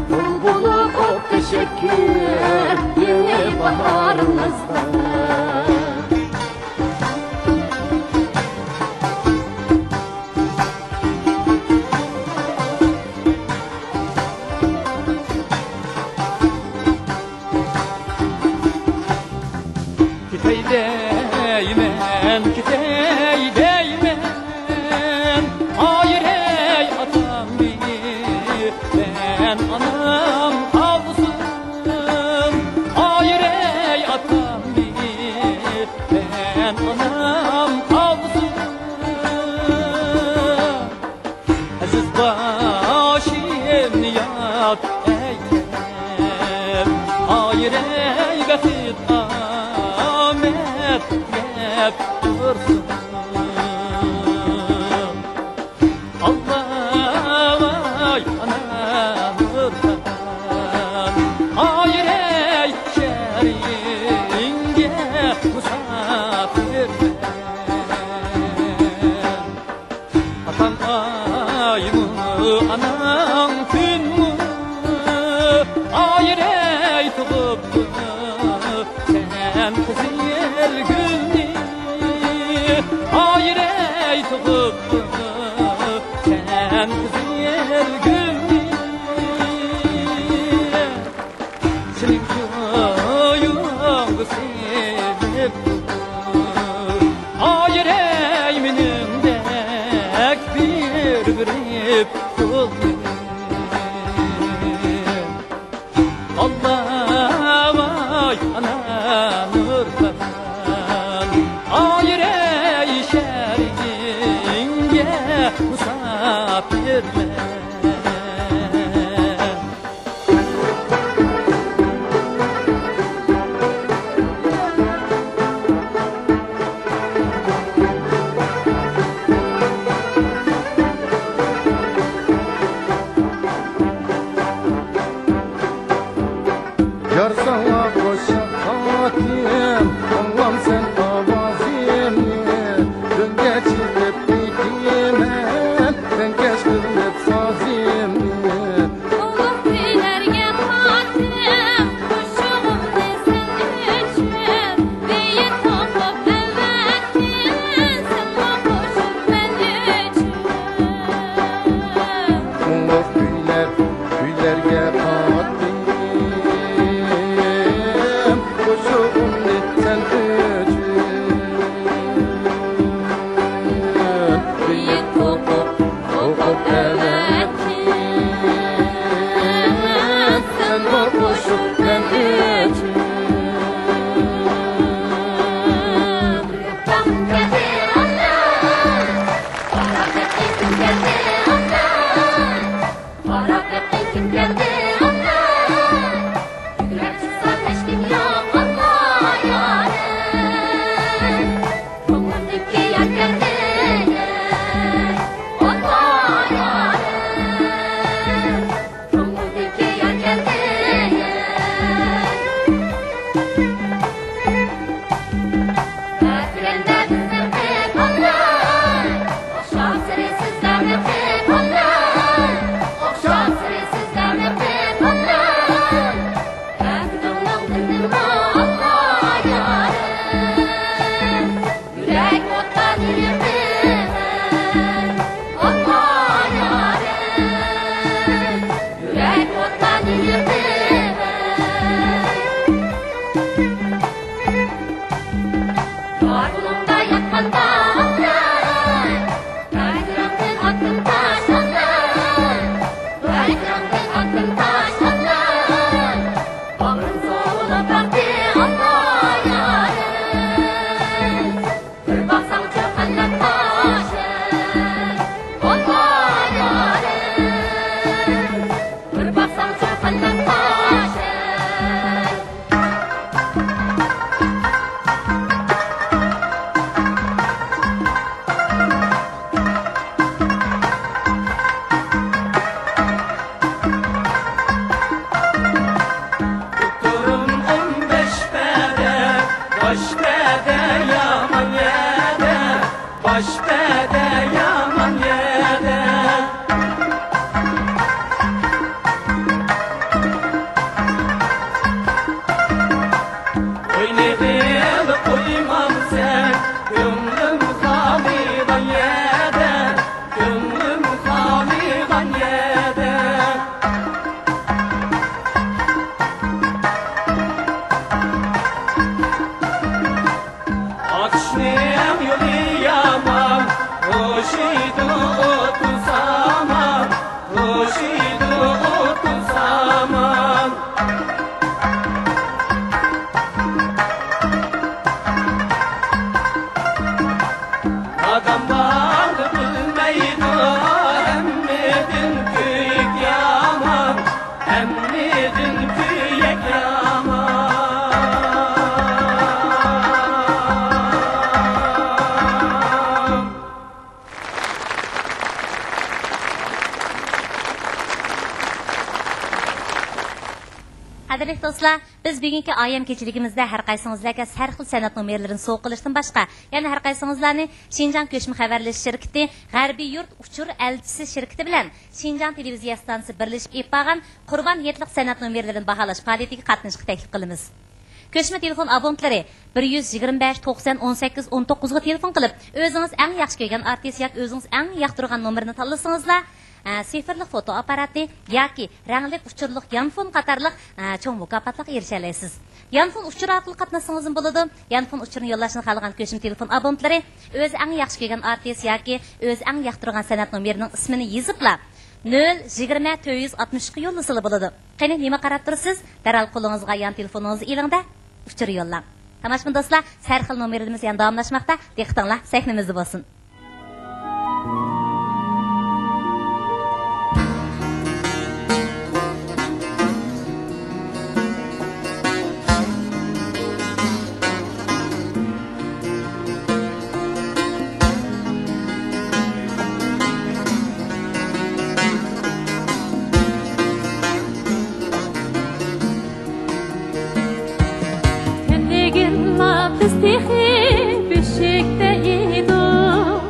بۇلبۇل ئوقۇپ تەشەككۈر يېڭى باھارىڭىزغا. كېتەي دەيمەن، كېتەي دەيمەن، ئايرەي ئاتامنى مەن ئانام قالسۇن، ئايرەي ئاتامنى مەن ئانام قالسۇن. ئەزىز باشىمنى ياد ئەيلەپ، ئايرەي بەخت ئامەت يەپ تۇرسۇن. ئاللاۋاي ئانا نۇرخان، ئايرەي شەھىرىڭگە مۇساپىرمەن. ئاتاڭ ئايمۇ، ئاناڭ كۈنمۇ، ئايرەي تۇغۇپتۇ سەن قىزىل گۈلنى، ئايرەي تۇغۇپتۇ سەن قىزىل گۈلنى. سېنىڭ كۆيۈڭگە سېلىپ، ئايرەي مېنىڭدەك بىر بېرىپ قۇلنى. ئاللاۋاي ئانا نۇرخان، ئايرەي شەھىرىڭگە مۇساپىرمەن. يار ساڭا قوشاق قاتتىم، ئاڭلامسەن ئاۋازىمنى؟ تۈنگە چېتىپ كېتىمەن، سەن كەچ قىلىپ سازىمنى. ئۇلۇغ كۈيلەرگە قاتتىم، قوشۇقۇمنى سەن ئۈچۈن بېيىت توقۇپ ئەۋەتكىن، سەنمۇ قوشۇپ مەن ئۈچۈن. ئۇلۇغ كۈيلەر، كۈيلەرگە قاتتىم، قوشۇقۇمنى سەن ئۈچۈن بېيىت توقۇپ، توقۇپ ئەۋەتكىن. قاراپ بېقىڭ كىم كەلدى، ئاللا. قاراپ بېقىڭ كىم كەلدى، ئاللا. يۈگرەپ چىقسا ھېچكىم يوق، ئاللا يارىم. كۆڭلۈمدىكى يار كەلدى، ئاللا يارىم. كۆڭلۈمدىكى يار كەلدى. بەترەندە بىزنىڭ قىپاللار، ئوخشاپ سىرى سىزلەرنىڭ قىپاللار، ئوخشاپ سىرى سىزلەرنىڭ قىپاللار. بەختىڭنىڭ بىلدىمۇ ئاللا يارىم. يۈرەك ئوتلارنى يېقىمەن، ئاللا يارىم. يۈرەك ئوتلارنى يېقىمەن. يار قولۇڭدا ياتقاندا ئاللا، بايرىڭدىن ئاتتىم تاش ئاللا. بايرىڭدىن ئاتتىم تاش ئاللا. باغرىم سوۋۇلۇپ ئاقتى ئاللا يارىم. بىر باقساڭچۇ قانات قوشۇپ، ئاللا يارىم. بىر باقساڭچۇ قانات قوشۇپ. ئۇتتۇرۇم ئون بەش پەدە، باش پەدە يامان يەردە، باش پەدە يامان يەردە. ئوينىغىلى قويمامسەن، كۆڭلۈم خالىغان يەردە، كۆڭلۈم خالىغان يەردە. ئاتۇشنىڭ يولى يامان، توشۇيدۇ ئوتۇن سامان، توشۇيدۇ ئوتۇن سامان. نادان بالا بىلمەيدۇ، ھەممىدىن كۆيۈك يامان، ھەممىدىن كۆيۈك يامان. قەدىرلىك دوستلار، بىز بۈگۈنكى ئايەم كېچىلىكىمىزدە ھەر قايسىڭىزلارغا ھەر خىل سەنئەت نومۇرلىرىنى سوۋغا قىلىشتىن باشقا، يەنە ھەر قايسىڭىزلارنى شىنجاڭ كۆچمە خەۋەرلىشىش شىركىتى غەربىي يۇرت ئۇچۇر ئەلچىسى شىركىتى بىلەن شىنجاڭ تېلېۋىزىيە ئىستانسىسى بىرلىشىپ ئېلىپ بارغان قۇربان ھېيتلىق سەنئەت نومۇرلىرىنى باھالاش پائالىيىتىگە قاتنىشىشقا تەكلىپ قىلىمىز. كۆچمە تېلېفون ئابونتلىرى بىر يۈز يىگىرمە بەش، توقسەن، ئون سەككىز، ئون توققۇزغا تېلېفون قىلىپ، ئۆزىڭىز ئەڭ ياخشى كۆرگەن ئارتىس ياكى ئۆزىڭىز ئەڭ ياقتۇرغان نومۇرنى تاللىسىڭىزلا، ئە، سىفىرلىق فوتو ئاپپاراتى ياكى رەڭلىك ئۇچۇرلۇق يانفون قاتارلىق، ئە، چوڭ مۇكاپاتلارغا ئېرىشەلەيسىز. يانفون ئۇچۇرى ئارقىلىق قاتناشسىڭىزمۇ بولىدۇ. يانفون ئۇچۇرىنى يوللاشنى خالىغان كۆچمە تېلېفون ئابونتلىرى ئۆزى ئەڭ ياخشى كۆرگەن ئارتىس ياكى ئۆزى ئەڭ ياقتۇرغان سەنئەت نومۇرىنىڭ ئىسمىنى يېزىپلا، نۆل يىگىرمە تۆت يۈز ئاتمىش ئۈچكە يوللىسىلا بولىدۇ. قېنى، نېمە قاراپ تۇرىسىز؟ دەرھال قولىڭىزغا يان تېلېفونىڭىزنى ئېلىڭ-دە، ئۇچۇر يوللاڭ. تاماشىبىن دوستلار، سەرخىل نومۇرلىرىمىز يەنە داۋاملاشماقتا. دىققىتىڭلار سەھنىمىزدە بولسۇن. كەلگىنلا بىز تېخى بۆشۈكتە ئىدۇق،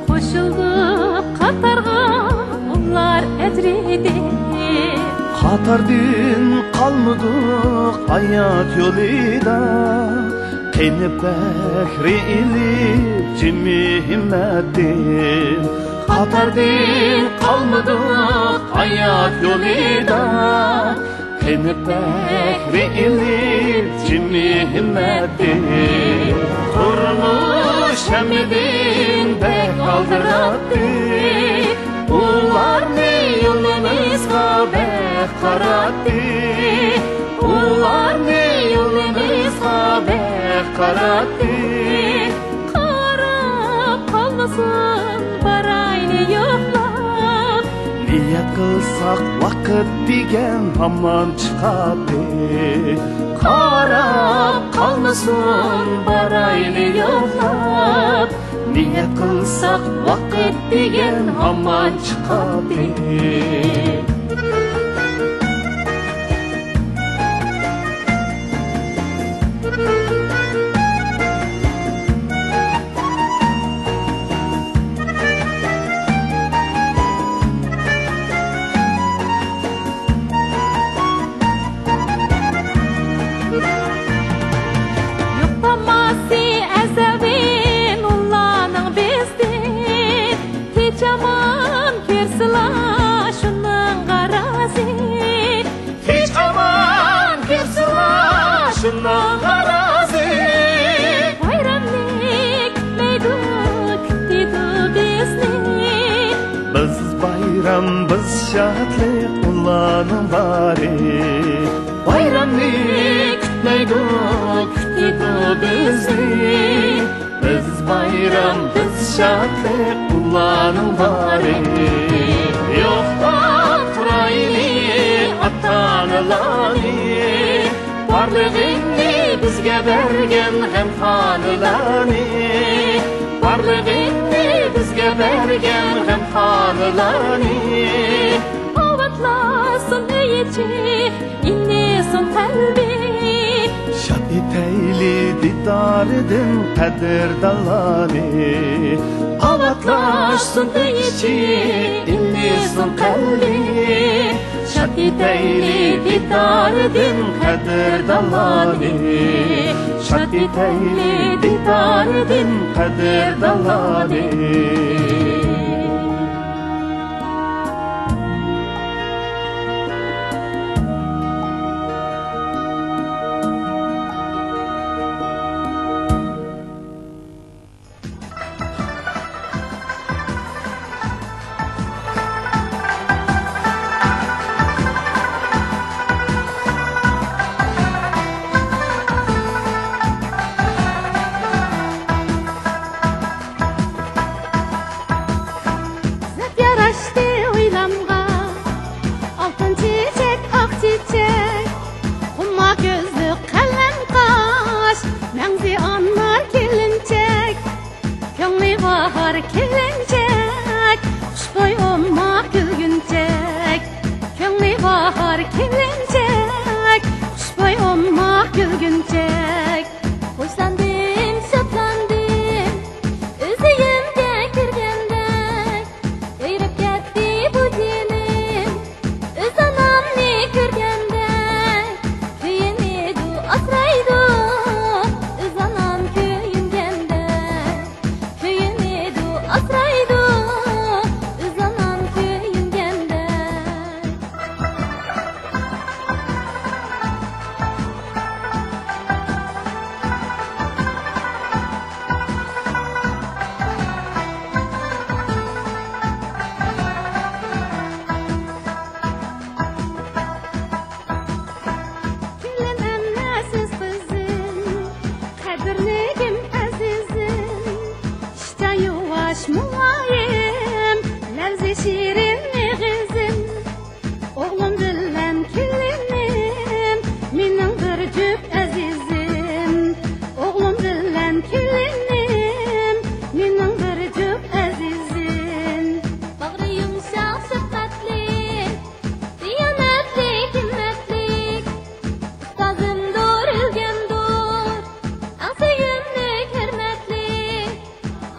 قوشۇلدۇق قاتارغا ئۇلار ئەجرىدى. قاتاردىن قالمىدۇق ھايات يولىدا، قېنى پەخرى ئېلى جىمى ھىممەتتىن. قاتاردىن قالمىدۇق ھايات يولىدا، قېنى پەخرى ئېلى جىمى ھىممەتتىن. تۇرمۇش ھەممىدىن بەك ئالدىراتتى، ئۇلارنى يولىمىزغا بەك قاراتتى، ئۇلارنى يولىمىزغا بەك قاراتتى. قاراپ قالمىسۇن بارا قىلساق ۋاقىت دېگەن ھامان چىقاتتى. قاراپ قالمىسۇن بارايلى يوقلاپ. نىيەت قىلساق ۋاقىت دېگەن ھامان چىقاتتى. يوقلىماسى ئەزەلدىن ئۇلارنىڭ بىزدىن، ھېچ ئامان كۆرسىلا شۇنىڭغا رازى. ھېچ ئامان كۆرسىلا شۇنىڭغا رازى. بايرامنى كۈتمەيدۇ، كۈتىدۇ بىزنى. بىز بايرام، بىز شادلىق، ئۇلارنىڭ بارى. بايرامنى كۈتمەيدۇ، كۈتىدۇ بىزنى. بىز بايرام، بىز شادلىق، ئۇلارنىڭ بارى. يوقلاپ تۇرايلى ئاتا-ئانىلارنى، بارلىقىڭنى بىزگە بەرگەن غەمخارلارنى، بارلىقىڭنى بىزگە بەرگەن غەمخارلارنى. ئاۋاتلاشسۇن ئۆي ئىچى، ئىللىسۇن قەلبى. شاد ئېتەيلى دىدارىدىن قەدىردانلارنى. ئاۋاتلاشسۇن ئۆي ئىچى، ئىللىسۇن قەلبى. شاد ئېتەيلى دىدارىدىن قەدىردانلارنى. شاد ئېتەيلى دىدارىدىن قەدىردانلارنى. زەپ ياراشتى ھويلامغا، ئالتۇن چېچەك، ئاق چېچەك، خۇمار كۆزلۈك، قەلەم قاش، مەڭزى ئانار كېلىنچەك. كۆڭلى باھار كېلىنچەك، خۇشبۇي ئوماق كۈلگۈنچەك. كۆڭلى باھار كېلىنچەك، خۇشبۇي ئوماق كۈلگۈنچەك. خۇشلاندىم، شادلاندىم، ئۆز ئۆيۈمگە كىرگەندەك. ھەيرەپ كەتتى بۇ جېنىم، ئۆز ئانامنى كۆرگەندە. كۆيۈنىدۇ، ئاسرايدۇ، ئۆز ئانام كۆيۈنگەندە. كۆيۈنىدۇ، ئاسرايدۇ، ئۆز ئانام كۆيۈنگەندە. كېلىن ئەمەسسىز قىزىم، قەدىرلىكىم، ئەزىزىم، ئىشتا يۇۋاش، مۇلايىم، لەۋزى شېرىن، ئېغىزىم. ئوغلۇم بىلەن كېلىنىم، مېنىڭ بىر جۈپ ئەزىزىم. ئوغلۇم بىلەن كېلىنىم، مېنىڭ بىر جۈپ ئەزىزىم. باغرى يۇمشاق، شەپقەتلىك، دىيانەتلىك، ھىممەتلىك، ئۇستازىمدۇر، ئۆگەندۇر، ئەڭ سۆيۈملۈك، ھۆرمەتلىك.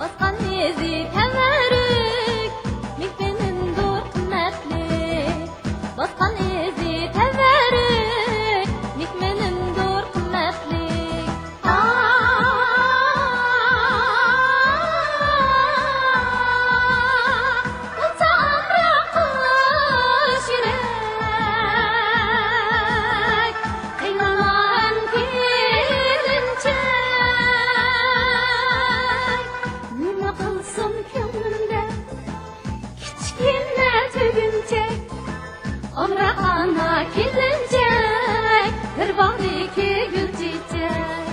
باسقان ئىزى تەۋەررۈك، مېھمىنىمدۇر قىممەتلىك. باسقان ئىزى تەۋەررۈك، مېھمىنىمدۇر قىممەتلىك. ئاھ، بۇنچە ئامراق قۇش يۈرەك، قىينىلار كېلىنچەك. نېمە قىلسۇن كۆڭلۈمدە كىچىككىنە تۈگۈنچەك. ئامراق ئانا كېلىنچەك، بىر باغدىكى گۈل چېچەك.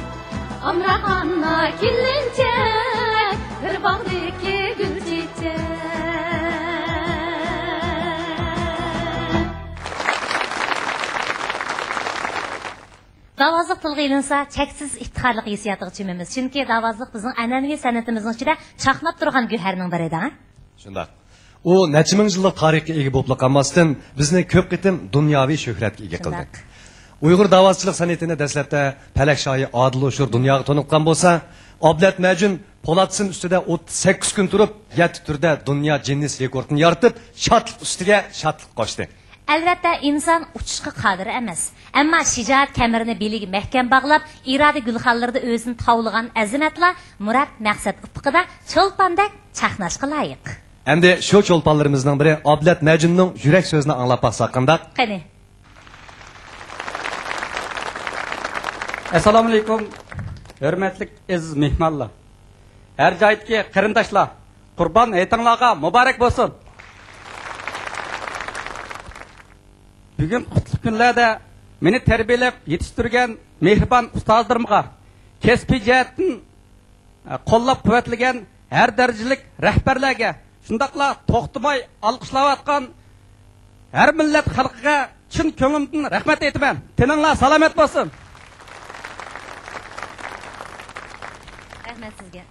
ئامراق ئانا كېلىنچەك، بىر باغدىكى گۈل چېچەك. ئاۋازلىق تىلغا ئېلىنسا، چەكسىز ئىپتىخارلىق ھېسسىياتىغا چۆمىمىز. چۈنكى داۋازلىق بىزنىڭ ئەنئەنىۋى سەنئىتىمىزنىڭ ئىچىدە چاقناپ تۇرغان گۆھەرنىڭ بىرى، ھە؟ شۇنداق. ئۇ نەچچە مىڭ يىللىق تارىخقا ئىگە بولۇپلا قالماستىن، بىزنى كۆپ قېتىم دۇنياۋى شۆھرەتكە ئىگە قىلدى. شۇنداق. ئۇيغۇر داۋازچىلىق سەنئىتىنى دەسلەپتە پەلەك شاھى ئادىل ئوشۇر دۇنياغا تونۇتقان بولسا، ئابلەت مەجۈن پولات سىن ئۈستىدە ئوتتۇز سەككىز كۈن تۇرۇپ، يەتتە تۈردە دۇنيا جىننېس رېكورتىنى يارىتىپ، شادلىق ئۈستىگە شادلىق قوشتى. ئەلۋەتتە، ئىنسان ئۇچۇشقا قادىر ئەمەس. ئەمما شىجائەت كەمىرىنى بېلىگە مەھكەم باغلاپ، ئىرادە گۈلخانلىرىدا ئۆزىنى تاۋلىغان ئەزىمەتلا مۇراد مەقسەت ئۇپۇقىدا چولپاندەك چاقناشقا لايىق. ئەمدى شۇ چولپانلىرىمىزنىڭ بىرى ئابلەت مەجۈننىڭ يۈرەك سۆزىنى ئاڭلاپ باقساق قانداق؟ قېنى. ئەسسالامۇئەلەيكۇم، ھۆرمەتلىك ئەزىز مېھمانلار. ھەر جايدىكى قېرىنداشلار، قۇربان ھېيتىڭلارغا مۇبارەك بولسۇن! بۈگۈن قۇتلۇق كۈنلەردە مېنى تەربىيەلەپ يېتىشتۈرگەن مېھرىبان ئۇستازلىرىمغا، كەسپىي جەھەتتىن قوللاپ-قۇۋۋەتلىگەن ھەر دەرىجىلىك رەھبەرلەرگە، شۇنداقلا توختىماي ئالقىشلاۋاتقان ھەر مىللەت خەلقىگە چىن كۆڭلۈمدىن رەھمەت ئېيتىمەن. تېنىڭلار سالامەت بولسۇن! رەھمەت سىزگە.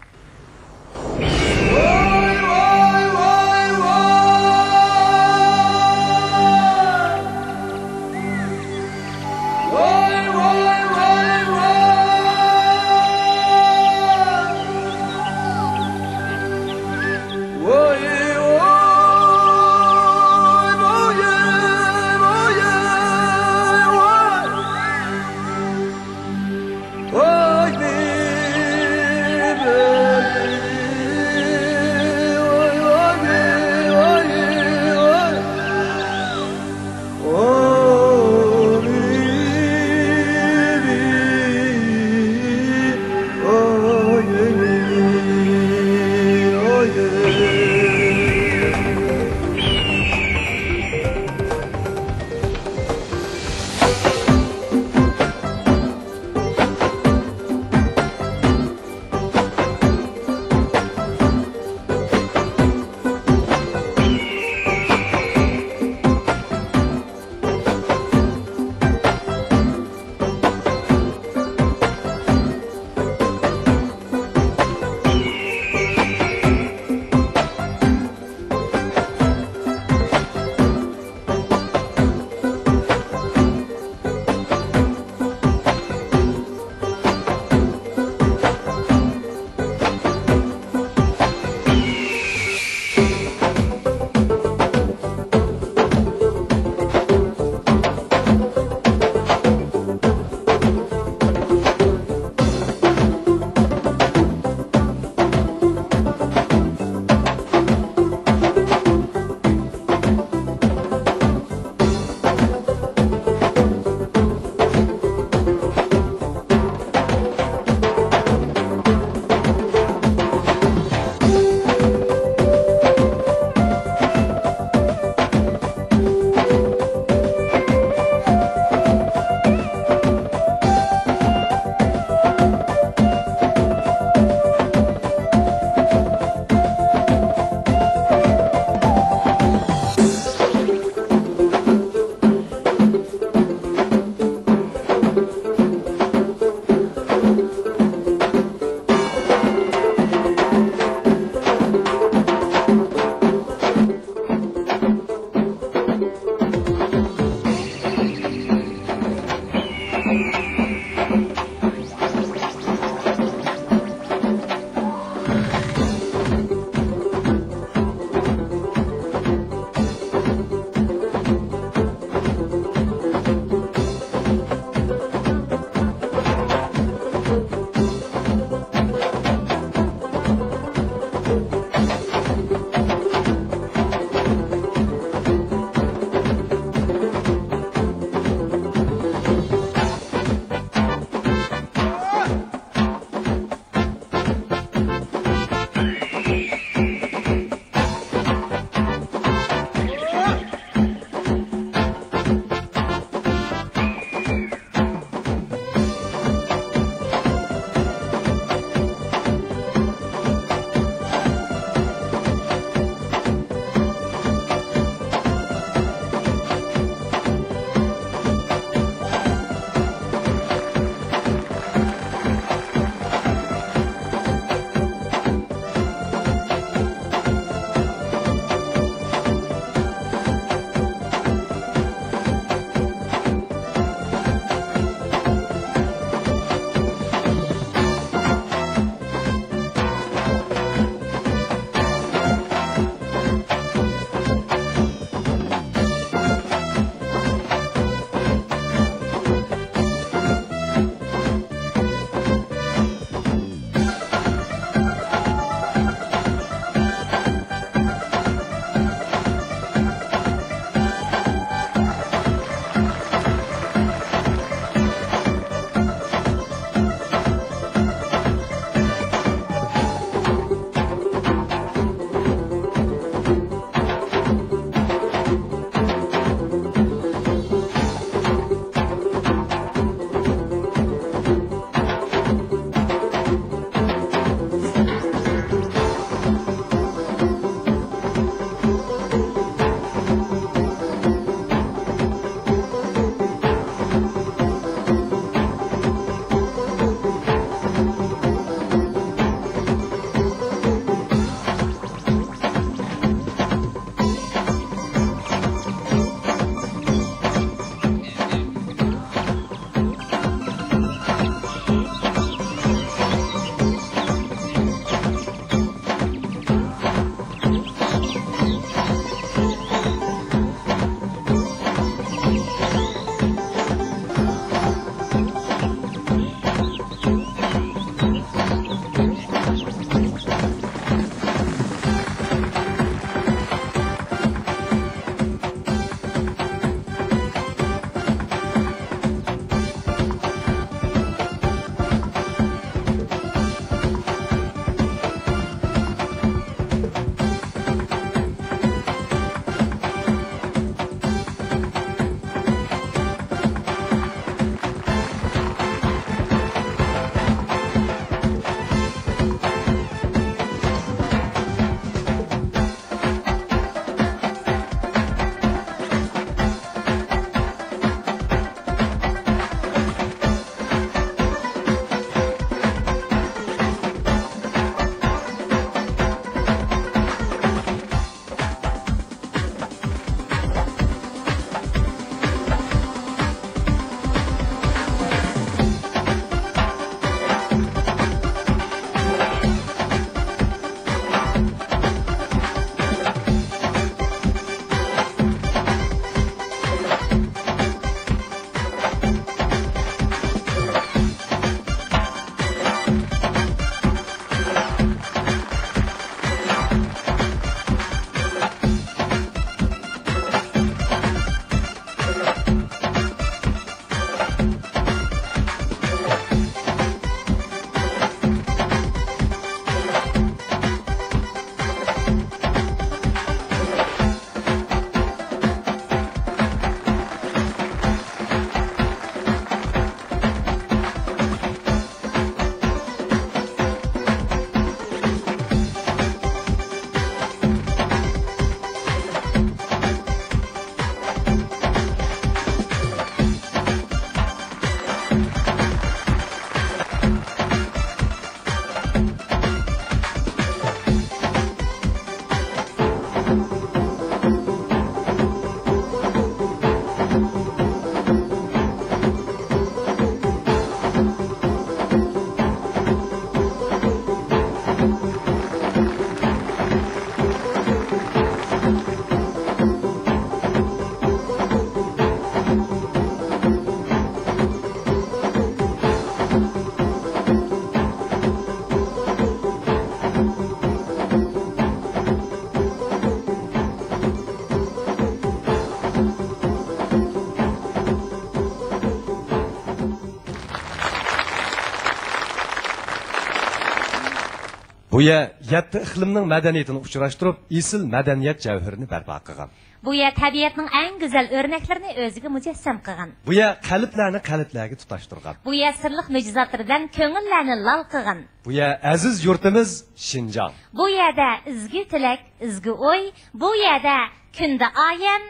بۇ يەر يەتتە ئىقلىمنىڭ مەدەنىيىتىنى ئۇچراشتۇرۇپ، ئېسىل مەدەنىيەت جەۋھىرىنى بەرپا قىلغان. بۇ يەر تەبىئەتنىڭ ئەڭ گۈزەل ئۆرنەكلىرىنى ئۆزىگە مۇجەسسەم قىلغان. بۇ يەر قەلبلەرنى قەلبلەرگە تۇتاشتۇرغان. بۇ يەر سىرلىق مۆجىزاتلىرى بىلەن كۆڭۈللەرنى لال قىلغان. بۇ يەر ئەزىز يۇرتىمىز شىنجاڭ. بۇ يەردە ئىزگۈ تىلەك، ئىزگۇ ئوي، بۇ يەردە كۈندە ئايەم،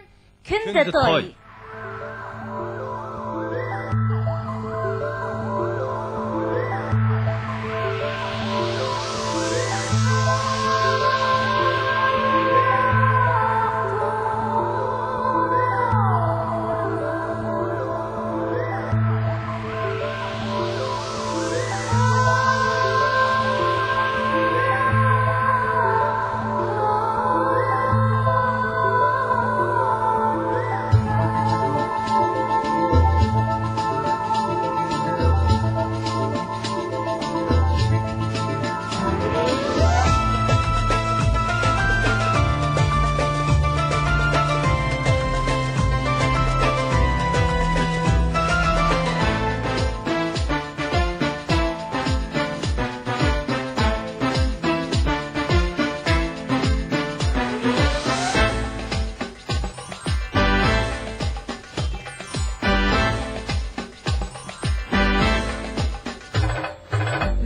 كۈندە كۈندە توي. توي.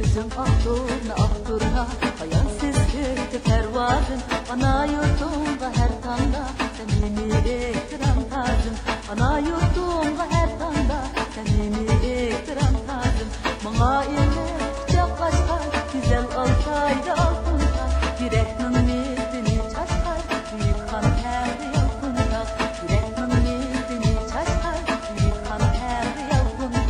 كۆزۈڭ ئاق تۇرنا، ئاق تۇرنا، پايانسىز كۆكتە پەرۋازىم. ئانا يۇرتۇڭغا ھەر تاڭدا سەمىمىي ئېھتىرام تاجىم. ئانا يۇرتۇڭغا ھەر تاڭدا سەمىمىي ئېھتىرام تاجىم. ماڭا ئېغىر قۇچاق ئاچقان گۈزەل ئالتايدا ئالتۇن تاج، يۈرەكنىڭ نېرىنى چاچقان بۈيۈك خان تەختى يالقۇن تاج، يۈرەكنىڭ نېرىنى چاچقان بۈيۈك خان تەختى يالقۇن تاج.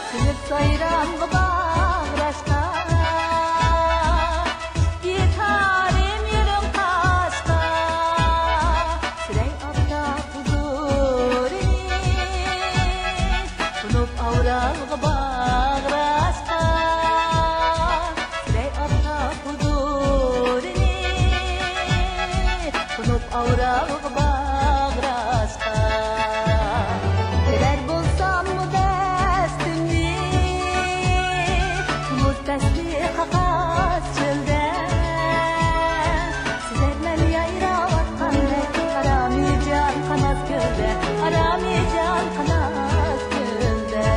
سۈنۈپ سايرامغا باغراشقا، ئىككى تارىم يۈرۈڭ تاشقا. سۈرەي ئاپتاپ ھۇزۇرىنى، سۇنۇپ ئاۋرالغا باغراشقا. سۈرەي ئاپتاپ ھۇزۇرىنى، سۇنۇپ ئاۋرالغا باغراشقا. بىلەر بولساممۇ دەستىمنى، مۇز پەسلى قاقاس چۆلدە. سۈزەرمەن يايراۋاتقاندەك، ئارامىجان قاناس كۆلدە، ئارامىجان قاناس كۆلدە.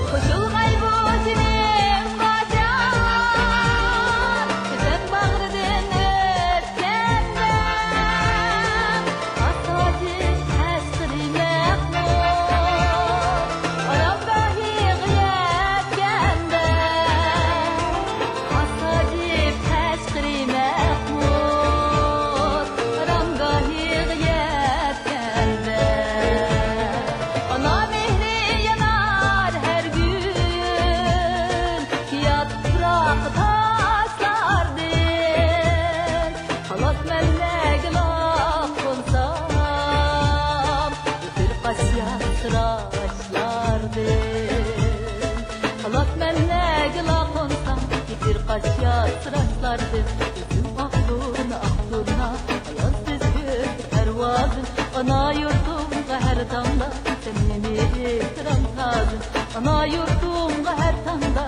قوشۇلغاي بۇ جېنىمغا جان، كۈزەن باغرىدىن ئۆتكەندە، ئاساجىق ئەسقىرى مەخمۇر، ئارامگاھىغا يەتكەندە. ئاساجىپ قەشقىرى مەخمۇت ئارامگاھىغا يەتكەندە، ئانا مېھرى يانار ھەر كۈن ياپراق تاشلاردىن. خالاس مەن نەگىلا قونسام، بىر قاش ياسىراش ياشلاردىن. خالاس مەن نەگىلا قونسام، بىر قاش ياسىراشلاردىن. كۆزۈم ئاق تۇرنا، ئاق تۇرنا، ئايالسىز كۆز پەرۋازىم. ئانا يۇرتۇمغا ھەر تاڭدا سەمىمىي ئېھتىرام تاجىم. ئانا يۇرتۇمغا ھەر تاڭدا